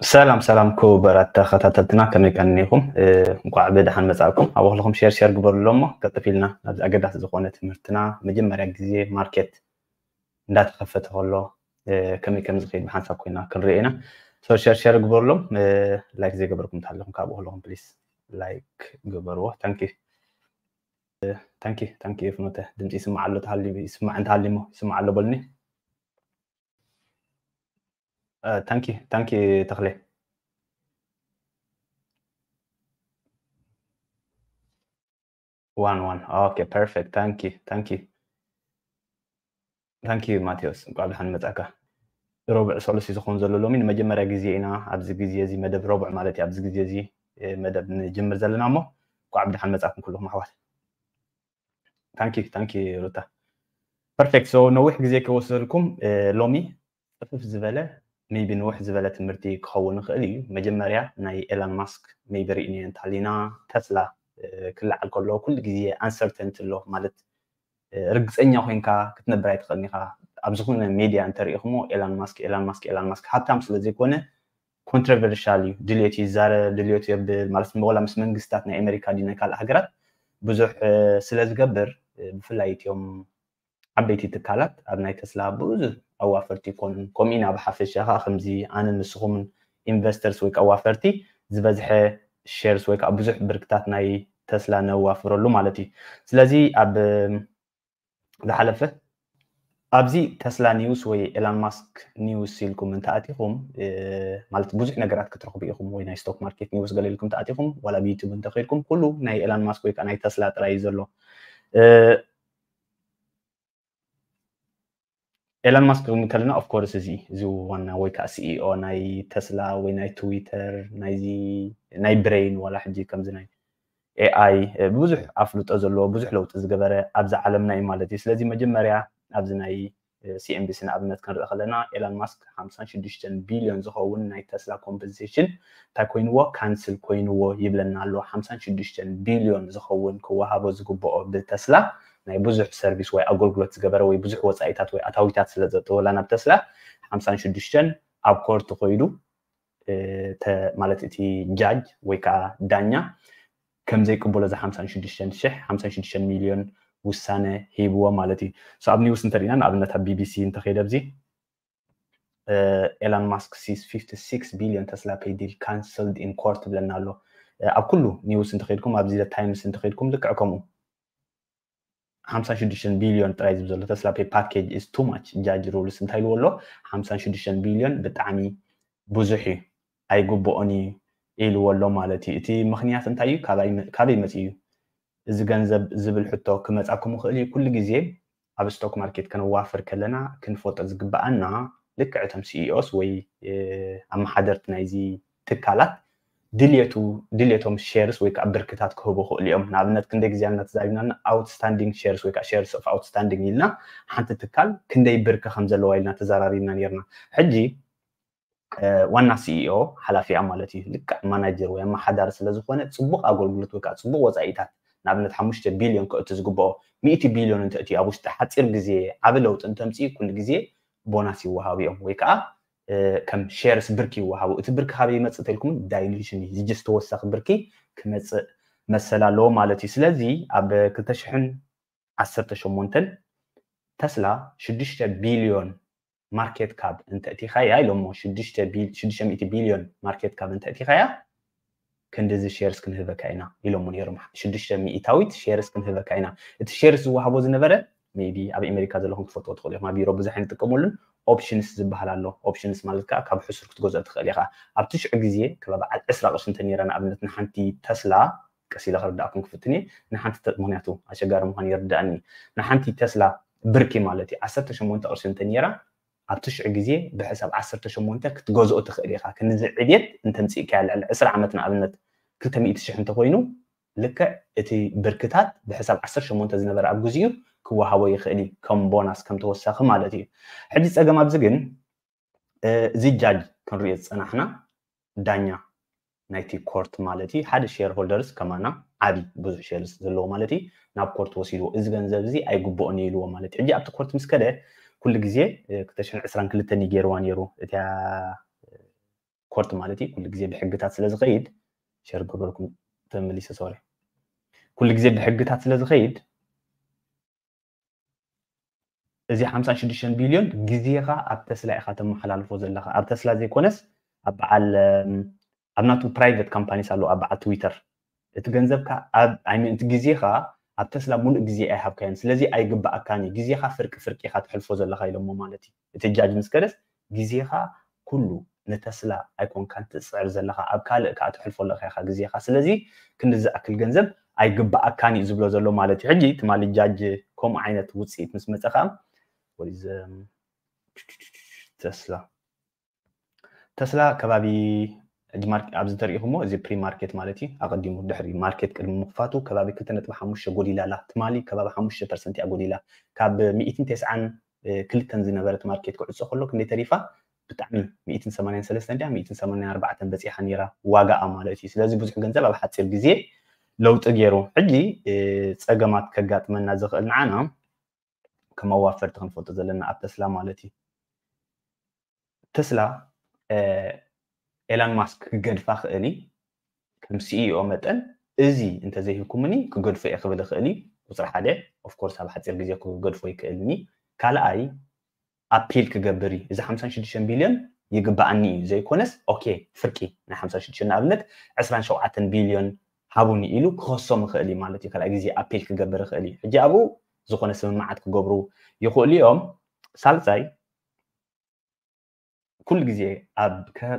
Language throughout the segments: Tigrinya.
ሰላም ሰላም ክቡራት ተኸታተልትና፣ ከመይ ቀኒኹም? እንኳዕ ብደሓን መጻእኩም። ኣብ ኣኽልኹም ሼር ሼር ግበሩሎ እሞ ቀጥፍ ኢልና ናብዚ ኣገዳሲ ዝኾነ ትምህርትና፣ መጀመርያ ግዜ ማርኬት እንዳተኸፈተ ከሎ ከመይ ከም ዝኸይድ ብሓንሳብ ኮይና ክንርኢ ኢና። ሶ ሼር ሼር ግበሩሎም። ላይክ ዘይገበርኩም እንተሃለኹም ካብ ኣኽልኹም ፕሊስ ላይክ ግበርዎ። ታንኪ ታንኪ ታንኪ። ፍኖተ ድምፂ ይስማዕ ኣሎ ተሃልዩ፣ ይስማዕ እንተሃልዩሞ ይስማዕ ኣሎ በልኒ። ታንኪ ታንኪ ተኽለ። ዋን ዋን። ኦኬ ፐርፌክት። ታንኪ ታንኪ ታንኪ ማቴዎስ፣ እንኳዕ ብደሓን መጻእካ። ረቡዕ ሰሉስ እዩ ዝኸውን ዘሎ ሎሚ። ንመጀመርያ ግዜ ኢና ኣብዚ ግዜ እዚ መደብ ረቡዕ ማለት እዩ፣ ኣብዚ ግዜ እዚ መደብ ንጅምር ዘለና እሞ እንኳዕ ብደሓን መጻእኩም ኩልኹም ኣሕዋት። ታንኪ ታንኪ ሩታ። ፐርፌክት። ሶ ነዊሕ ግዜ ከይወሰድኩም ሎሚ ጽፍፍ ዝበለ ሜቢ ንውሕ ዝበለ ትምህርቲ ክኸውን ይኽእል እዩ። መጀመርያ ናይ ኤላን ማስክ ሜቢ ርኢና እንተሃሊና፣ ተስላ ክለዓል ከሎ ኩሉ ግዜ ኣንሰርተንቲ ኣሎ ማለት ርግፀኛ ኮይንካ ክትነብር ኣይትኽእልን ኢኻ። ኣብ ዝኾነ ሜድያ እንተሪኢኹሞ ኤላን ማስክ ኤላን ማስክ ኤላን ማስክ ሃብታም ስለ ዘይኮነ ኮንትሮቨርሻል እዩ። ድልየቱ ይዛረብ፣ ድልየቱ የብል ማለት ንበላ ምስ መንግስታት ናይ ኣሜሪካ ድዩ ናይ ካልእ ሃገራት ብዙሕ ስለ ዝገብር፣ ብፍላይ እቲኦም ዓበይቲ ትካላት ኣብ ናይ ተስላ ብዙሕ ኣዋፈርቲ ይኮኑን። ከምኡ ኢና ብሓፈሻ ከዓ ከምዚ ኣነ ንስኹምን ኢንቨስተርስ ወይ ከዓ ኣዋፈርቲ ዝበዝሐ ሼርስ ወይ ከዓ ብዙሕ ብርክታት ናይ ተስላ ነዋፍረሉ ማለት እዩ። ስለዚ ኣብ ዝሓለፈ ኣብዚ ተስላ ኒውስ ወይ ኤላን ማስክ ኒውስ ኢልኩም እንተኣቲኹም ማለት ብዙሕ ነገራት ክትረኽቡ ኢኹም። ወይ ናይ ስቶክ ማርኬት ኒውስ ገለ ኢልኩም እንተኣቲኹም ዋላ ብዩቱብ እንተኸይድኩም ኩሉ ናይ ኤላን ማስክ ወይ ከዓ ናይ ተስላ ጥራይ እዩ ዘሎ። ኤላን ማስክ ክንብል ከለና ኦፍኮርስ እዚ እዚ ዋና ወይ ከዓ ሲኢኦ ናይ ተስላ ወይ ናይ ትዊተር ናይዚ ናይ ብሬን ዋላ ሕጂ ከምዚ ናይ ኤኣይ ብዙሕ ኣፍልጦ ዘለዎ ብዙሕ ለውጢ ዝገበረ ኣብዚ ዓለምና እዩ ማለት እዩ። ስለዚ መጀመርያ ኣብዚ ናይ ሲኤንቢሲ ንኣብነት ክንርኢ ከለና ኤላን ማስክ ሓምሳን ሽዱሽተን ቢልዮን ዝኸውን ናይ ተስላ ኮምፐንሴሽን እንታይ ኮይንዎ ካንስል ኮይንዎ ይብለና ኣሎ። ሓምሳን ሽዱሽተን ቢልዮን ዝኸውን ክወሃቦ ዝግብኦ ብተስላ ናይ ብዙሕ ሰርቪስ ወይ ኣገልግሎት ዝገበረ ወይ ብዙሕ ወፃኢታት ወይ ኣታዊታት ስለ ዘጥወላ ናብ ተስላ ሓምሳን ሽዱሽተን ኣብ ኮርት ኮይዱ ማለት እቲ ጃጅ ወይ ከዓ ዳኛ ከም ዘይቅበሎ እዚ ሓምሳን ሽዱሽተን ሺሕ ሓምሳን ሽዱሽተን ሚልዮን ውሳነ ሂብዎ ማለት እዩ። ኣብ ኒውስ እንተሪኢና ንኣብነት ኣብ ቢቢሲ እንተኸይደ ኣብዚ ኤላን ማስክ ሲስ ፊፍቲ ሲክስ ቢልዮን ተስላ ፔይ ዲል ካንስልድ ኢን ኮርት ብለና ኣሎ። ኣብ ኩሉ ኒውስ እንተኸይድኩም ኣብዚ ታይምስ እንተኸይድኩም ልክዕ ከምኡ ሓምሳን ሽዱሽተን ቢልዮን ጥራይ ዝብል ዘሎ ተስላ ፔይ ፓኬጅ ኢስ ቱ ማች ጃጅ ሩልስ እንታይ ኢልዎ ኣሎ? ሓምሳን ሽዱሽተን ቢልዮን ብጣዕሚ ብዙሕ እዩ ኣይግብኦን እዩ ኢልዎ ኣሎ ማለት እዩ። እቲ ምኽንያት እንታይ እዩ? ካበይ መፂኡ እዩ እዚ ገንዘብ ዝብል ሕቶ ክመፃኩም ይኽእል እዩ። ኩሉ ግዜ ኣብ ስቶክ ማርኬት ከነዋፍር ከለና ክንፈልጦ ዝግበኣና ልክዕ እቶም ሲኢኦስ ወይ ኣመሓደርቲ ናይዚ ትካላት ድልየቱ ድልየቶም ሼርስ ወይ ከዓ ብርክታት ክህቡ ክእሉ እዮም። ንኣብነት ክንደይ ግዜ ኣልና ተዛሪብና ኣውትስታንዲንግ ሼርስ ወይ ከዓ ሼርስ ኦፍ ኣውትስታንዲንግ ኢልና ሓንቲ ትካል ክንደይ ብርኪ ከም ዘለዋ ኢልና ተዘራሪብና ነርና። ሕጂ ዋና ሲኢኦ ሓላፊኣ ማለት እዩ ልክዕ ማናጀር ወይ ኣመሓዳሪ ስለ ዝኾነ ፅቡቕ ኣገልግሎት ወይ ከዓ ፅቡቕ ወፃኢታት ንኣብነት ሓሙሽተ ቢልዮን ከእቱ ዝግብኦ ሚእቲ ቢልዮን እንተእትዩ ኣብ ውሽጢ ሓፂር ግዜ ዓብ ለውጢ እንተምፅኡ ኩሉ ግዜ ቦናስ ይወሃቡ እዮም ወይ ከዓ ከም ሼርስ ብርኪ ይወሃቡ። እቲ ብርኪ ካበይ ይመፅእ ተልኩም ዳይሉሽን እዩ። ዝጅስ ተወሳኺ ብርኪ ክመፅእ መሰል ኣለዎ ማለት እዩ። ስለዚ ኣብ ክልተ ሽሕን ዓሰርተ ሸሞንተን ተስላ ሽዱሽተ ቢልዮን ማርኬት ካብ እንተእቲኻያ ኢሎሞ ሽዱሽተ ቢልዮን ማርኬት ካብ እንተእቲኻያ ክንድዚ ሼርስ ክንህበካ ኢና ኢሎሞ ነይሮም። ሽዱሽተ ሚእታዊት ሼርስ ክንህበካ ኢና። እቲ ሼርስ ዝወሃቦ ዝነበረ ሜቢ ኣብ ኣሜሪካ ዘለኹም ክፈልጥዎ ትኽእሉ ኢኹም። ኣብ ዩሮፕ ብዙሕ ኣይንጥቀመሉን። ኦፕሽንስ ዝበሃል ኣሎ። ኦፕሽንስ ማለት ከዓ ካብ ሕሱር ክትገዝኦ ትኽእል ኢኻ። ኣብቲ ሽዑ ግዜ ክበብ በዓል ዕስራ ቅርሺ እንተ ነይራ ንኣብነት ንሓንቲ ተስላ ቀስ ኢለ ክርዳእኩም ክፍትን እየ ንሓንቲ ምክንያቱ ኣሸጋሪ ምዃን ይርዳእኒ። ንሓንቲ ተስላ ብርኪ ማለት እዩ ዓሰርተ ሸሞንተ ቅርሺ እንተ ነይራ ኣብቲ ሽዑ ግዜ ብሕሳብ ዓሰርተ ሸሞንተ ክትገዝኦ ትኽእል ኢኻ። ክንዚ ዕብየት እንተምፅእካያ ልዕሊ ዕስራ ዓመት ንኣብነት ክልተ ሚእቲ ሽሕ እንተኮይኑ ልክዕ እቲ ብርክታት ብሕሳብ ዓሰርተ ሸሞንተ ዝነበረ ኣብ ግዚኡ ክወሃቦ ይኽእል እዩ ከም ቦናስ ከም ተወሳኺ ማለት እዩ። ሕጂ ፀገም ኣብዚ ግን እዚ ጃጅ ክንሪኦ ዝፀናሕና ዳኛ ናይቲ ኮርት ማለት እዩ ሓደ ሼር ሆልደርስ ከማና ዓቢ ብዙሕ ሼርስ ዘለዎ ማለት እዩ ናብ ኮርት ወሲድዎ እዚ ገንዘብ እዚ ኣይግብኦን እዩ ኢልዎ ማለት እዩ። ሕጂ ኣብቲ ኮርት ምስ ከደ ኩሉ ግዜ ክልተ ሽሕን ዕስራን ክልተን እዩ ገይርዋ ነይሩ እቲያ ሪፖርት ማለት እዩ። ኩሉ ግዜ ብሕግታት ስለ ዝኸይድ፣ ሸር ገበርኩም ተመሊሰ፣ ሶሪ፣ ኩሉ ግዜ ብሕግታት ስለ ዝኸይድ፣ እዚ ሓምሳን ሽዱሽተን ቢልዮን ግዜኻ ኣብ ተስላ ኢኻ ተመሓላልፎ ዘለኻ። ኣብ ተስላ ዘይኮነስ ኣብ በዓል ኣብ ናቱ ፕራይቬት ካምፓኒስ ኣለዉ፣ ኣብ በዓል ትዊተር። እቲ ገንዘብካ ኣብ ኣይ ሚን እቲ ግዜኻ ኣብ ተስላ ሙሉእ ግዜ ኣይሃብካዮን። ስለዚ ኣይግባኣካን እዩ። ግዜኻ ፍርቂ ፍርቂ ኢኻ ትሕልፎ ዘለኻ ኢሎሞ ማለት እዩ። እቲ ጃጅ ምስ ከደስ ግዜኻ ኩሉ ንተስላ ኣይኮንካን ትፅዕር ዘለኻ፣ ኣብ ካልእ ከዓ ትሕልፎ ኣለኻ ኢኻ ግዜኻ። ስለዚ ክንዲ ዝኣክል ገንዘብ ኣይግባኣካን እዩ ዝብሎ ዘሎ ማለት እዩ። ሕጂ ትማሊ ጃጅ ከምኡ ዓይነት ውፅኢት ምስ መፀ ከዓ ተስላ ተስላ ከባቢ ኣብዚ ተሪኢኹሞ እዚ ፕሪ ማርኬት ማለት እዩ። ኣቐዲሙ ድሕሪ ማርኬት ቅድሚ ምኽፋቱ ከባቢ ክልተ ነጥቢ ሓሙሽተ ጎዲላ ኣላ። ትማሊ ከባቢ ሓሙሽተ ፐርሰንት እያ ጎዲላ። ካብ ሚእትን ተስዓን ክልተን ዝነበረት ማርኬት ክዕጾ ከሎ ክንደይ ተሪፋ? ብጣዕሚ ሚእትን ሰማንያን ሰለስተን ድያ ሚእትን ሰማንያን ኣርባዕተን በጺሓ ነይራ ዋጋኣ ማለት እዩ። ስለዚ ብዙሕ ገንዘብ ኣብ ሓጺር ግዜ ለውጢ ገይሩ። ሕጂ ጸገማት ከጋጥመና ዝኽእል ንዓና ከም ኣዋፈርቲ ክንፈልጦ ዘለና ኣብ ተስላ ማለት እዩ። ተስላ ኤላን ማስክ ክገድፋ ክእል እዩ። ከም ሲኢኦ መጠን እዚ እንተዘይህብኩምኒ ክገድፎ እየ ክብል ይኽእል እዩ። ቁፅሪ ሓደ ኦፍኮርስ ኣብ ሓፂር ግዜ ክገድፎ ይክእልኒ። ካልኣይ ኣፒል ክገብር እዩ። እዚ ሓምሳን ሽዱሽተን ቢልዮን ይግባኣኒ እዩ ዘይኮነስ ኦኬ ፍርቂ ናይ ሓምሳን ሽዱሽተን ንኣብነት ዕስራን ሸውዓተን ቢልዮን ሃቡኒ ኢሉ ክኸሶም ይኽእል እዩ ማለት እዩ። ካልኣይ ግዜ ኣፒል ክገብር ይኽእል እዩ። ሕጂ ኣብኡ ዝኾነ ስምምዓት ክገብሩ ይኽእሉ እዮም። ሳልሳይ ኩሉ ግዜ ኣብ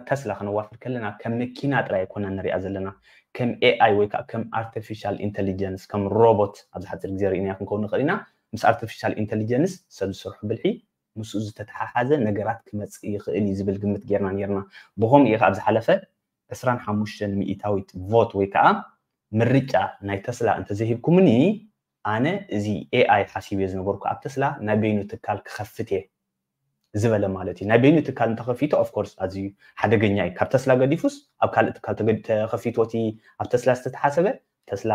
ተስላ ክነዋፍር ከለና ከም መኪና ጥራይ ኣይኮና ንሪኣ ዘለና፣ ከም ኤኣይ ወይ ከዓ ከም ኣርቲፊሻል ኢንቴሊጀንስ ከም ሮቦት ኣብዚ ሓፂር ግዜ ርኢናዮ ክንከውን ንኽእል ኢና። ምስ ኣርቲፊሻል ኢንቴሊጀንስ ሰብ ዝሰርሑ ብልሒ ምስኡ ዝተተሓሓዘ ነገራት ክመፅእ ይኽእል እዩ ዝብል ግምት ጌርና ኔርና። ብኸምኡ እዩ ኣብ ዝሓለፈ ዕስራን ሓሙሽተን ሚእታዊት ቮት ወይ ከዓ ምርጫ ናይ ተስላ እንተዘይሂብኩምኒ ኣነ እዚ ኤኣይ ሓሲበዮ ዝነበርኩ ኣብ ተስላ ናይ በይኑ ትካል ክኸፍት እየ ዝበለ ማለት እዩ። ናይ በይኑ ትካል እንተኸፊቱ ኦፍኮርስ ኣዝዩ ሓደገኛ እዩ። ካብ ተስላ ገዲፉስ ኣብ ካልእ ትካል ተኸፊቱ እቲ ኣብ ተስላ ዝተተሓሰበ ተስላ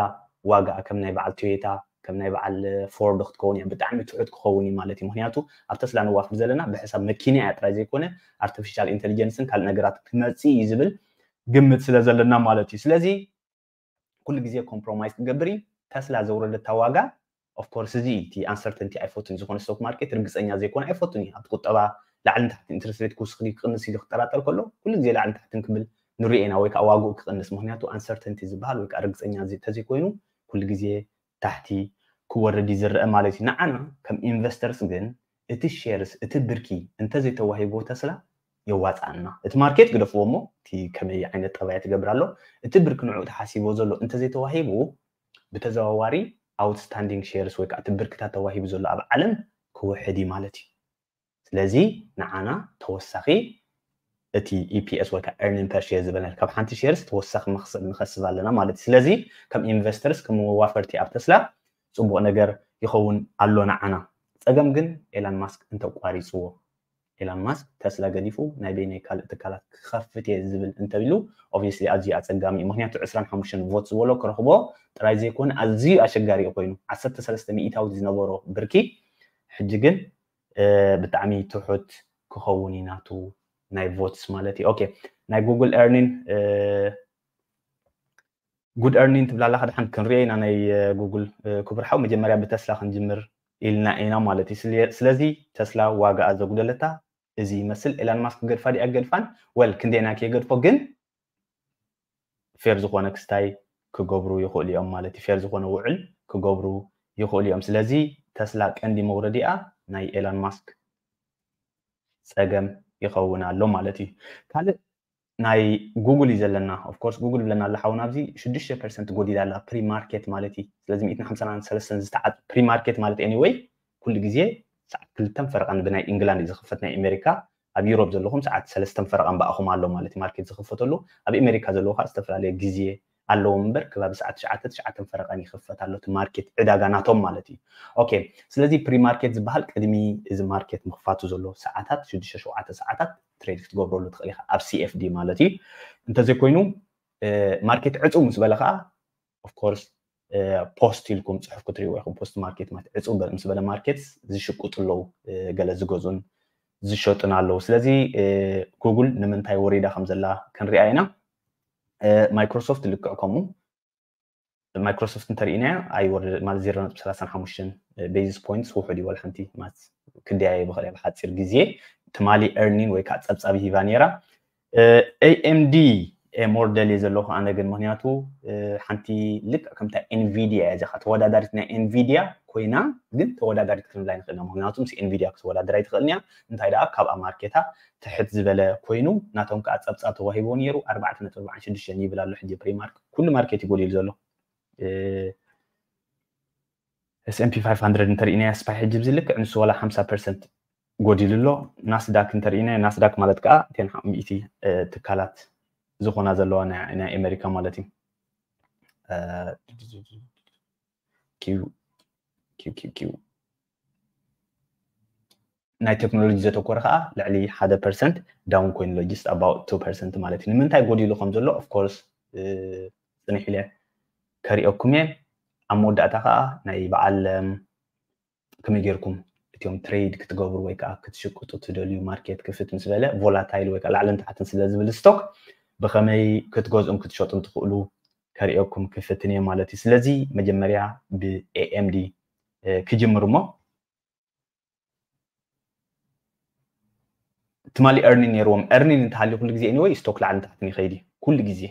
ዋጋ ከም ናይ በዓል ቶዮታ ከም ናይ በዓል ፎርድ ክትከውን እያ ብጣዕሚ ትሑት ክኸውን እዩ ማለት እዩ። ምክንያቱ ኣብ ተስላ ንዋፍር ዘለና ብሕሳብ መኪና እያ ጥራይ ዘይኮነ ኣርቲፊሻል ኢንቴሊጀንስን ካልእ ነገራት ክመፅእ እዩ ዝብል ግምት ስለ ዘለና ማለት እዩ። ስለዚ ኩሉ ግዜ ኮምፕሮማይዝ ክገብር እዩ። ተስላ ዘውረደታ ዋጋ ኦፍኮርስ እዚ እቲ ኣንሰርተንቲ ኣይፈቱን። ዝኾነ ስቶክ ማርኬት ርግፀኛ ዘይኮነ ኣይፈቱን እዩ። ኣብቲ ቁጠባ ላዕልን ታሕትን ኢንትረስት ሬት ክውስኽ ድዩ ክቕንስ ኢሉ ክጠራጠር ከሎ ኩሉ ግዜ ላዕልን ታሕትን ክብል ንሪኦ ኢና ወይ ከዓ ዋግኡ ክቕንስ። ምክንያቱ ኣንሰርተንቲ ዝበሃል ወይ ከዓ ርግፀኛ እንተዘይኮይኑ ኩሉ ግዜ ታሕቲ ክወርድ እዩ ዝረአ ማለት እዩ። ንዓና ከም ኢንቨስተርስ ግን እቲ ሼርስ እቲ ብርኪ እንተዘይተዋሂብዎ ተስላ የዋፅኣና። እቲ ማርኬት ግደፍዎ እሞ እቲ ከመይ ዓይነት ጠባይ ትገብር ኣሎ እቲ ብርኪ ንዕኡ ተሓሲብዎ ዘሎ እንተዘይተዋሂቡ ብተዘዋዋሪ ኣውትስታንዲንግ ሼርስ ወይ ከዓ እቲ ብርክታት ተዋሂቡ ዘሎ ኣብ ዓለም ክውሕድ እዩ ማለት እዩ። ስለዚ ንዓና ተወሳኺ እቲ ኢፒኤስ ወይ ከዓ ኤርኒንግ ፐር ሼር ዝበልና ካብ ሓንቲ ሼርስ ተወሳኺ መኽሰብ ንኸስብ ኣለና ማለት እዩ። ስለዚ ከም ኢንቨስተርስ ከም መዋፈርቲ ኣብ ተስላ ፅቡቕ ነገር ይኸውን ኣሎ ንዓና። ፀገም ግን ኤላን ማስክ እንተቋሪፅዎ ኤላን ማስክ ተስላ ገዲፉ ናይ በይነይ ካልእ ትካላት ክኸፍት እየ ዝብል እንተቢሉ ኦብቪየስሊ ኣዝዩ ኣፀጋሚ እዩ። ምክንያቱ ዕስራን ሓሙሽተን ቮት ዝበሎ ክረኽቦ ጥራይ ዘይኮነ ኣዝዩ ኣሸጋሪ እዩ ኮይኑ ዓሰርተ ሰለስተ ሚእታዊት ዝነበሮ ብርኪ ሕጂ ግን ብጣዕሚ ትሑት ክኸውን እዩ ናቱ ናይ ቮትስ ማለት እዩ። ኦኬ ናይ ጉግል ኤርኒን ጉድ ኤርኒን ትብላላ ከድሓን ክንሪኦ ኢና ናይ ጉግል ክብርሓው መጀመርያ ብተስላ ክንጅምር ኢልና ኢና ማለት እዩ። ስለዚ ተስላ ዋጋኣ ዘጉደለታ እዚ ይመስል። ኤላን ማስክ ገድፋ ዲኣ ገድፋን ወል ክንደና ከይገድፎ ግን ፌር ዝኾነ ክስታይ ክገብሩ ይኽእሉ እዮም ማለት እዩ። ፌር ዝኾነ ውዕል ክገብሩ ይኽእሉ እዮም። ስለዚ ተስላ ቀንዲ መውረዲኣ ናይ ኤላን ማስክ ፀገም ይኸውን ኣሎ ማለት እዩ። ካልእ ናይ ጉግል እዩ ዘለና። ኦፍኮርስ ጉግል ብለና ኣሎ ሓውና ኣብዚ ሽዱሽተ ፐርሰንት ጎዲላ ኣላ ፕሪ ማርኬት ማለት እዩ። ስለዚ ሚእትን ሓምሳን ሰለስተን ዝተዓፀ ፕሪ ማርኬት ማለት ኤኒወይ ኩሉ ግዜ ሰዓት ክልተን ፈረቓን ብናይ ኢንግላንድ እዩ ዝኽፈት ናይ ኣሜሪካ ኣብ ዩሮፕ ዘለኹም ሰዓት ሰለስተን ፈረቓን ብኣኹም ኣሎ ማለት እዩ ማርኬት ዝኽፈተሉ ኣብ ኣሜሪካ ዘለዉ ከዓ ዝተፈላለየ ግዜ ኣለዎም እምበር ከባቢ ሰዓት ትሽዓተ ትሽዓተን ፈረቓን ይኽፈት ኣሎ እቲ ማርኬት ዕዳጋ ናቶም ማለት እዩ። ኦኬ ስለዚ ፕሪ ማርኬት ዝበሃል ቅድሚ እዚ ማርኬት ምኽፋቱ ዘሎ ሰዓታት ሽዱሽተ ሸውዓተ ሰዓታት ትሬድ ክትገብረሉ ትኽእል ኢኻ ኣብ ሲኤፍዲ ማለት እዩ። እንተዘይኮይኑ ማርኬት ዕፁ ምስ በለ ከዓ ኦፍኮርስ ፖስት ኢልኩም ፅሑፍ ክትሪእዎ ኢኹም። ፖስት ማርኬት ማለት ዕፁ ምስ በለ ማርኬት ዝሽቁጡ ኣለዉ ገለ ዝገዝኡን ዝሸጡን ኣለዉ። ስለዚ ጉግል ንምንታይ ወሪዳ ከም ዘላ ክንሪኣ ኢና። ማይክሮሶፍት ልክዕ ከምኡ። ማይክሮሶፍት እንተርኢናያ ኣይወረደ ማለት ዜሮ ነጥቢ ሰላሳ ሓሙሽተ basis points ውሑድ እዩ። ወላ ሓንቲ ማለት ክደያየ ብኽእል እየ ብሓፂር ግዜ። ትማሊ earning ወይ ከዓ ፀብፃብ ሂባ ነይራ። AMD more ደልየ ዘለኹ ኣነ ግን፣ ምክንያቱ ሓንቲ ልክዕ ከምታ ኤንቪዲያ እያ። እዚኣ ተወዳዳሪት ናይ ኤንቪዲያ ኮይና ግን ተወዳዳሪት ክንብላ ኣይንኽእልና፣ ምክንያቱ ምስ ኤንቪዲያ ክትወዳደር ኣይትኽእልን እያ። እንታይ ደኣ ካብኣ ማርኬታ ትሕት ዝበለ ኮይኑ ናቶም ከዓ ፀብፃብ ተዋሂቦ ነይሩ። ኣርባዕተ ነጥቢ ኣርባዓን ሽዱሽተን ይብል ኣሎ ሕጂ ፕሪማርክ። ኩሉ ማርኬት እዩ ጎዲሉ ዘሎ። S&P five hundred እንተርኢናያ ስፓይ ሕጂ ብዚ ልክዕ ንሱ ዋላ ሓምሳ ፐርሰንት ጎዲሉ ኣሎ። ናስዳክ እንተርኢናያ፣ ናስዳክ ማለት ከዓ እተን ሚእቲ ትካላት ዝኾና ዘለዋ ናይ ኣሜሪካ ማለት እዩ። ኪው ኪው ኪው ኪው ናይ ቴክኖሎጂ ዘተኮረ ከዓ ልዕሊ ሓደ ፐርሰንት ዳውን ኮይኑ ኣሎ፣ just about two percent ማለት እዩ። ንምንታይ ጎዲሉ ከም ዘሎ of course ፅንሕ ኢለ ከሪኦኩም እየ። ኣብ መወዳእታ ከዓ ናይ በዓል ከመይ ጌርኩም እቲኦም ትሬድ ክትገብሩ ወይ ከዓ ክትሽቅጡ ትደልዩ፣ ማርኬት ክፍት ምስ በለ ቮላታይል ወይ ከዓ ላዕልን ታሕትን ስለ ዝብል ስቶክ ብኸመይ ክትገዝኡን ክትሸጡን ትኽእሉ ከሪኦኩም ክፍትን እየ ማለት እዩ። ስለዚ መጀመርያ ብ AMD ክጅምር እሞ ትማሊ earning ነይርዎም። Earning እንተሃልዩ ኩሉ ግዜ anyway ስቶክ ላዕልን ታሕትን ይኸይድ እዩ ኩሉ ግዜ።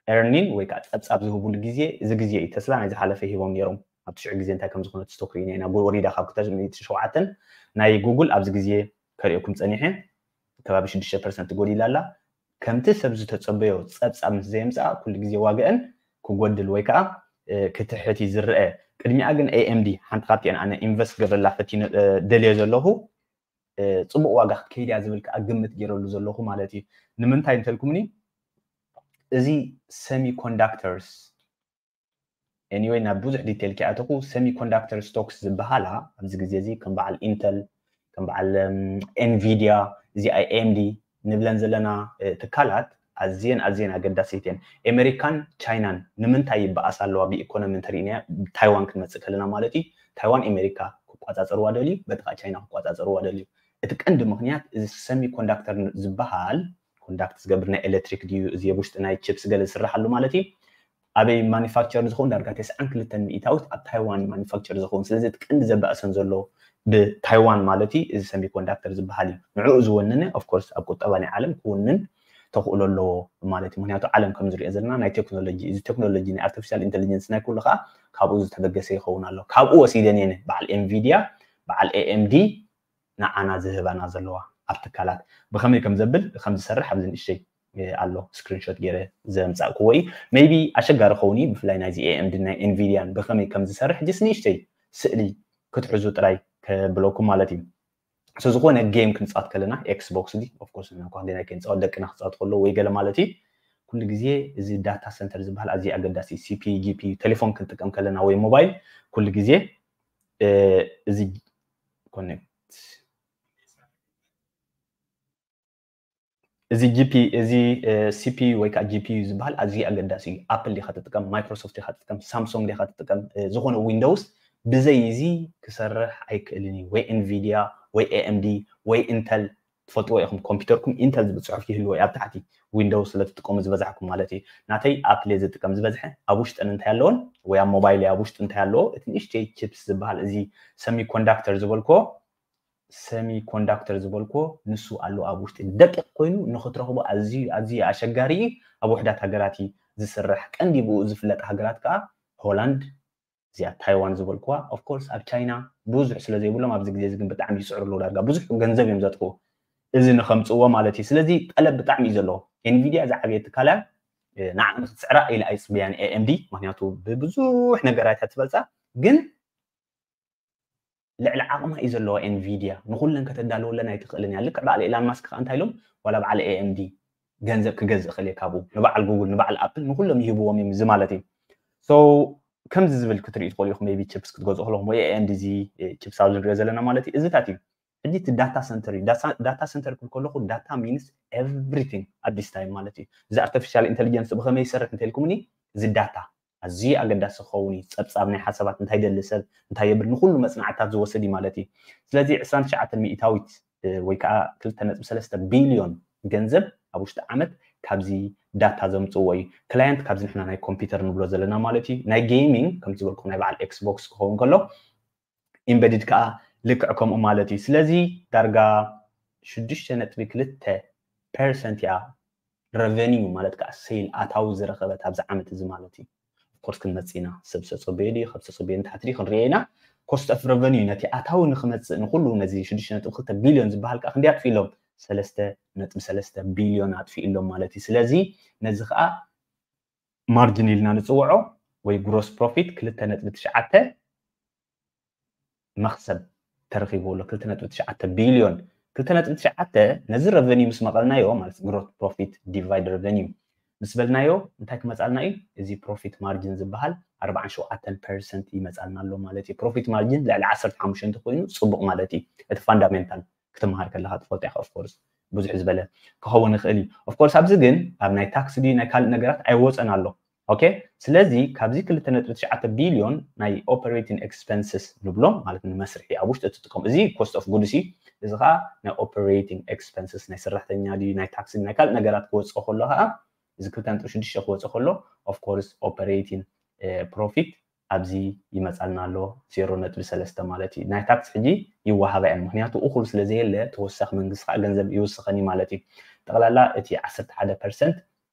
Earning ወይ ከዓ ፀብፃብ ዝህቡሉ ግዜ እዚ ግዜ እዩ። ተስላ ናይ ዝሓለፈ ሂቦም ነይሮም። ኣብ ትሽዑ ግዜ እንታይ ከም ዝኾነ ስቶክ ርኢና ኢና። ወሪዳ ካብ ክልተ ሚእቲ ሸውዓተን ናይ ጉግል ኣብዚ ግዜ ከሪኦኩም ፀኒሐ ከባቢ ሽዱሽተ ፐርሰንት ጎዲላ ኣላ። ከምቲ ሰብ ዝተፀበዮ ፀብፃብ ምስ ዘየምፅኣ ኩሉ ግዜ ዋግአን ክጎድል ወይ ከዓ ክትሕት እዩ ዝረአ። ቅድሚኣ ግን AMD ሓንቲ ካብቲአን ኣነ ኢንቨስት ክገብረላ ፈቲነ ደልየ ዘለኹ ፅቡቅ ዋጋ ክትከይድ እያ ዝብል ከዓ ግምት ገይረሉ ዘለኹ ማለት እዩ። ንምንታይ እንተልኩምኒ እዚ semiconductors anyway ናብ ብዙሕ ዲቴል ከይኣተኹ semiconductor stocks ዝበሃላ ኣብዚ ግዜ እዚ ከም በዓል ኢንተል ከም በዓል ኤንቪዲያ እዚ AMD ንብለን ዘለና ትካላት ኣዝየን ኣዝየን ኣገዳሲት እየን። ኣሜሪካን ቻይናን ንምንታይ ይበኣሳ ኣለዋ ብኢኮኖሚ እንተርኢናያ ታይዋን ክንመፅእ ከለና ማለት እዩ። ታይዋን ኣሜሪካ ክቋፃፀርዋ ደልዩ በጥቃ ቻይና ክቋፃፀርዋ ደልዩ። እቲ ቀንዲ ምክንያት እዚ ሰሚኮንዳክተር ዝበሃል ኮንዳክት ዝገብር ናይ ኤሌክትሪክ ድዩ እዚ ኣብ ውሽጢ ናይ ቺፕስ ገለ ዝስራሓሉ ማለት እዩ ኣበይ ማኒፋክቸር ዝኸውን ዳርጋ ተስዓን ክልተን ሚእታዊት ኣብ ታይዋን ማኒፋክቸር ዝኸውን። ስለዚ እቲ ቀንዲ ዘባእሰን ዘሎ ብታይዋን ማለት እዩ እዚ ሰሚኮንዳክተር ዝበሃል እዩ። ንዕኡ ዝወነነ ኦፍኮርስ ኣብ ቁጠባ ናይ ዓለም ክውንን ተኽእሎ ኣለዎ ማለት እዩ። ምክንያቱ ዓለም ከም ዝሪኦ ዘለና ናይ ቴክኖሎጂ እዚ ቴክኖሎጂ ናይ ኣርቲፊሻል ኢንቴሊጀንስ ናይ ኩሉ ከዓ ካብኡ ዝተበገሰ ይኸውን ኣሎ። ካብኡ ወሲደን እየን በዓል ኤንቪዲያ በዓል AMD ንዓና ዝህባና ዘለዋ ኣብ ትካላት ብከመይ ከም ዘብል ከም ዝሰርሕ ኣብዚ ንእሽተይ ኣሎ ስክሪንሾት ገይረ ዘምፃእክዎ እዩ። ሜይቢ ኣሸጋሪ ኸውን እዩ ብፍላይ ናይዚ AMD ናይ ኤንቪዲያን ብከመይ ከም ዝሰርሕ ጅስ ንእሽተይ ስእሊ ክትሕዙ ጥራይ ከብለኩም ማለት እዩ። ስለዝኾነ ጌም ክንፃወት ከለና ኤክስቦክስ ዲ ኦፍኮርስ እኳ ክንደናይ ከንፃወት ደቅና ክፃወት ከሎ ወይ ገለ ማለት እዩ ኩሉ ግዜ እዚ ዳታ ሰንተር ዝበሃል ኣዝዩ ኣገዳሲ CP GP ቴሌፎን ክንጥቀም ከለና ወይ ሞባይል ኩሉ ግዜ እዚ ኮኔክት እዚ GP እዚ CPU ወይ ከዓ GPU ዝበሃል ኣዝዩ ኣገዳሲ እዩ። ኣፕል ዲኻ ትጥቀም፣ ማይክሮሶፍት ዲኻ ትጥቀም፣ ሳምሶንግ ዲኻ ትጥቀም፣ ዝኾነ ዊንዶውስ ብዘይ እዚ ክሰርሕ ኣይክእልን እዩ። ወይ ኤንቪዲያ ወይ AMD ወይ ኢንተል ትፈልጥዎ ኢኹም። ኮምፒውተርኩም ኢንተል ዝብል ፅሑፍ ይህልዎ እዩ ኣብ ታሕቲ ዊንዶውስ ስለ ትጥቀሙ ዝበዛሕኩም ማለት እዩ። ናተይ ኣፕል እየ ዝጥቀም ዝበዝሐ። ኣብ ውሽጠን እንታይ ኣለዎን ወይ ኣብ ሞባይል ኣብ ውሽጡ እንታይ ኣለዎ እቲ ንእሽተይ ቺፕስ ዝበሃል እዚ ሰሚኮንዳክተር ዝበልክዎ ሰሚኮንዳክተር ዝበልክዎ ንሱ ኣሎ ኣብ ውሽጢ ደቂቕ ኮይኑ ንክትረኽቦ ኣዝዩ ኣዝዩ ኣሸጋሪ እዩ። ኣብ ውሕዳት ሃገራት እዩ ዝስራሕ። ቀንዲ ብኡ ዝፍለጥ ሃገራት ከዓ ሆላንድ እዚኣ ታይዋን ዝበልክዋ ኦፍኮርስ ኣብ ቻይና ብዙሕ ስለ ዘይብሎም ኣብዚ ግዜ እዚ ግን ብጣዕሚ ይስዕሩ ኣለዉ። ዳርጋ ብዙሕ ገንዘብ እዮም ዘጥፍኡ እዚ ንከምፅእዎ ማለት እዩ። ስለዚ ጠለብ ብጣዕሚ እዩ ዘለዎ። ኤንቪዲያ ዝዓበየ ትካላ ንዓ ንክትስዕራ ኢለ ኣይፅበያን AMD ምክንያቱ ብብዙሕ ነገራት እያ ትበልፃ ግን ልዕሊ ዓቕማ እዩ ዘለዋ ኤንቪድያ ንኩለን ከተዳልወለን ኣይትኽእልን እያ። ልክዕ በዓል ኤላን ማስክ ከዓ እንታይ ኢሎም ዋላ በዓል AMD ገንዘብ ክገዝእ ክእል እየ ካብኡ ንበዓል ጉግል ንበዓል ኣፕል ንኩሎም ይህብዎም እዮም እዚ ማለት እዩ። So ከምዚ ዝብል ክትርኢ ትኽእሉ ኢኹም maybe ቺፕስ ክትገዝኡ ከለኹም ወይ AMD እዚ ቺፕስ ኣብዚ ንሪኦ ዘለና ማለት እዩ እዚታት እዩ። ሕጂ እቲ ዳታ ሰንተር እዩ። ዳታ ሰንተር ክብል ከለኹ data means everything at this time ማለት እዩ። እዚ ኣርቲፊሻል ኢንቴሊጀንስ ብኸመይ ይሰርሕ እንተልኩምኒ እዚ ዳታ ኣዝዩ ኣገዳሲ ክኸውን እዩ። ፀብፃብ ናይ ሓሳባት እንታይ ደሊ ሰብ እንታይ የብል ንኩሉ መፅናዕትታት ዝወስድ እዩ ማለት እዩ። ስለዚ ዕስራን ትሽዓተን ሚእታዊት ወይ ከዓ ክልተ ነጥቢ ሰለስተ ቢልዮን ገንዘብ ኣብ ውሽጢ ዓመት ካብዚ ዳታ ዘምፅዎ እዩ። ክላየንት ካብዚ ንሕና ናይ ኮምፒውተር ንብሎ ዘለና ማለት እዩ። ናይ ጌሚንግ ከምቲ ዝበልኩ ናይ በዓል ኤክስቦክስ ክኸውን ከሎ ኢምበድድ ከዓ ልክዕ ከምኡ ማለት እዩ። ስለዚ ዳርጋ ሽዱሽተ ነጥቢ ክልተ ፐርሰንት እያ ረቨኒዩ ማለት ከዓ ሴል ኣታዊ ዝረኸበት ኣብዚ ዓመት እዚ ማለት እዩ። ኦፍኮርስ ክንመፅእ ኢና። ሰብ ዝተፀበዮ ድዩ ካብ ዝተፀበዮ ንታሕቲ ድዩ ክንሪኦ ኢና። ኮስት ኦፍ ረቨኒዩ ነቲ ኣታዊ ንክመፅእ ንኩሉ ነዚ ሽዱሽተ ነጥቢ ክልተ ቢልዮን ዝበሃል ከዓ ክንደይ ኣጥፊእሎም? ሰለስተ ነጥቢ ሰለስተ ቢልዮን ኣጥፊእሎም ማለት እዩ። ስለዚ ነዚ ከዓ ማርጅን ኢልና ንፅውዖ ወይ ግሮስ ፕሮፊት ክልተ ነጥቢ ትሽዓተ መክሰብ ተረኺቡ ኣሎ። ክልተ ነጥቢ ትሽዓተ ቢልዮን ክልተ ነጥቢ ትሽዓተ ነዚ ረቨኒዩ ምስ መቐልናዮ ማለት ግሮስ ፕሮፊት ዲቫይድ ረቨኒዩ ምስ በልናዮ እንታይ ክመፃልና እዩ? እዚ ፕሮፊት ማርጅን ዝበሃል ኣርባዓን ሸውዓተን ፐርሰንት ይመፃልና ኣሎ ማለት እዩ። ፕሮፊት ማርጅን ልዕሊ ዓሰርተ ሓሙሽተ እንተኮይኑ ፅቡቕ ማለት እዩ። እቲ ፋንዳሜንታል ክትመሃር ከለካ ትፈልጦ ኢካ። ኦፍኮርስ ብዙሕ ዝበለ ክኸውን ይኽእል እዩ። ኦፍኮርስ ኣብዚ ግን ኣብ ናይ ታክስ ድዩ ናይ ካልእ ነገራት ኣይወፀን ኣሎ። ኦኬ፣ ስለዚ ካብዚ ክልተ ነጥቢ ትሽዓተ ቢልዮን ናይ ኦፐሬቲንግ ኤክስፐንስስ ንብሎም ማለት ንመስርሒ ኣብ ውሽጢ እትጥቀም እዚ ኮስት ኦፍ ጉድስ እዩ። እዚ ከዓ ናይ ኦፐሬቲንግ ኤክስፐንስስ ናይ ሰራሕተኛ ድዩ ናይ ታክስ ናይ ካልእ ነገራት ክወፅኦ ከሎ ከዓ እዚ ክልተ ነጥቢ ሽዱሽተ ክወፅእ ከሎ ኦፍኮርስ ኦፐሬቲንግ ፕሮፊት ኣብዚ ይመፃልና ኣሎ ዜሮ ነጥቢ ሰለስተ ማለት እዩ። ናይ ታክስ ሕጂ ይወሃባ እየን፣ ምክንያቱ እኩል ስለ ዘየለ ተወሳኺ መንግስቲ ከዓ ገንዘብ ይውስኸኒ ማለት እዩ። ጠቕላላ እቲ ዓሰርተ ሓደ ፐርሰንት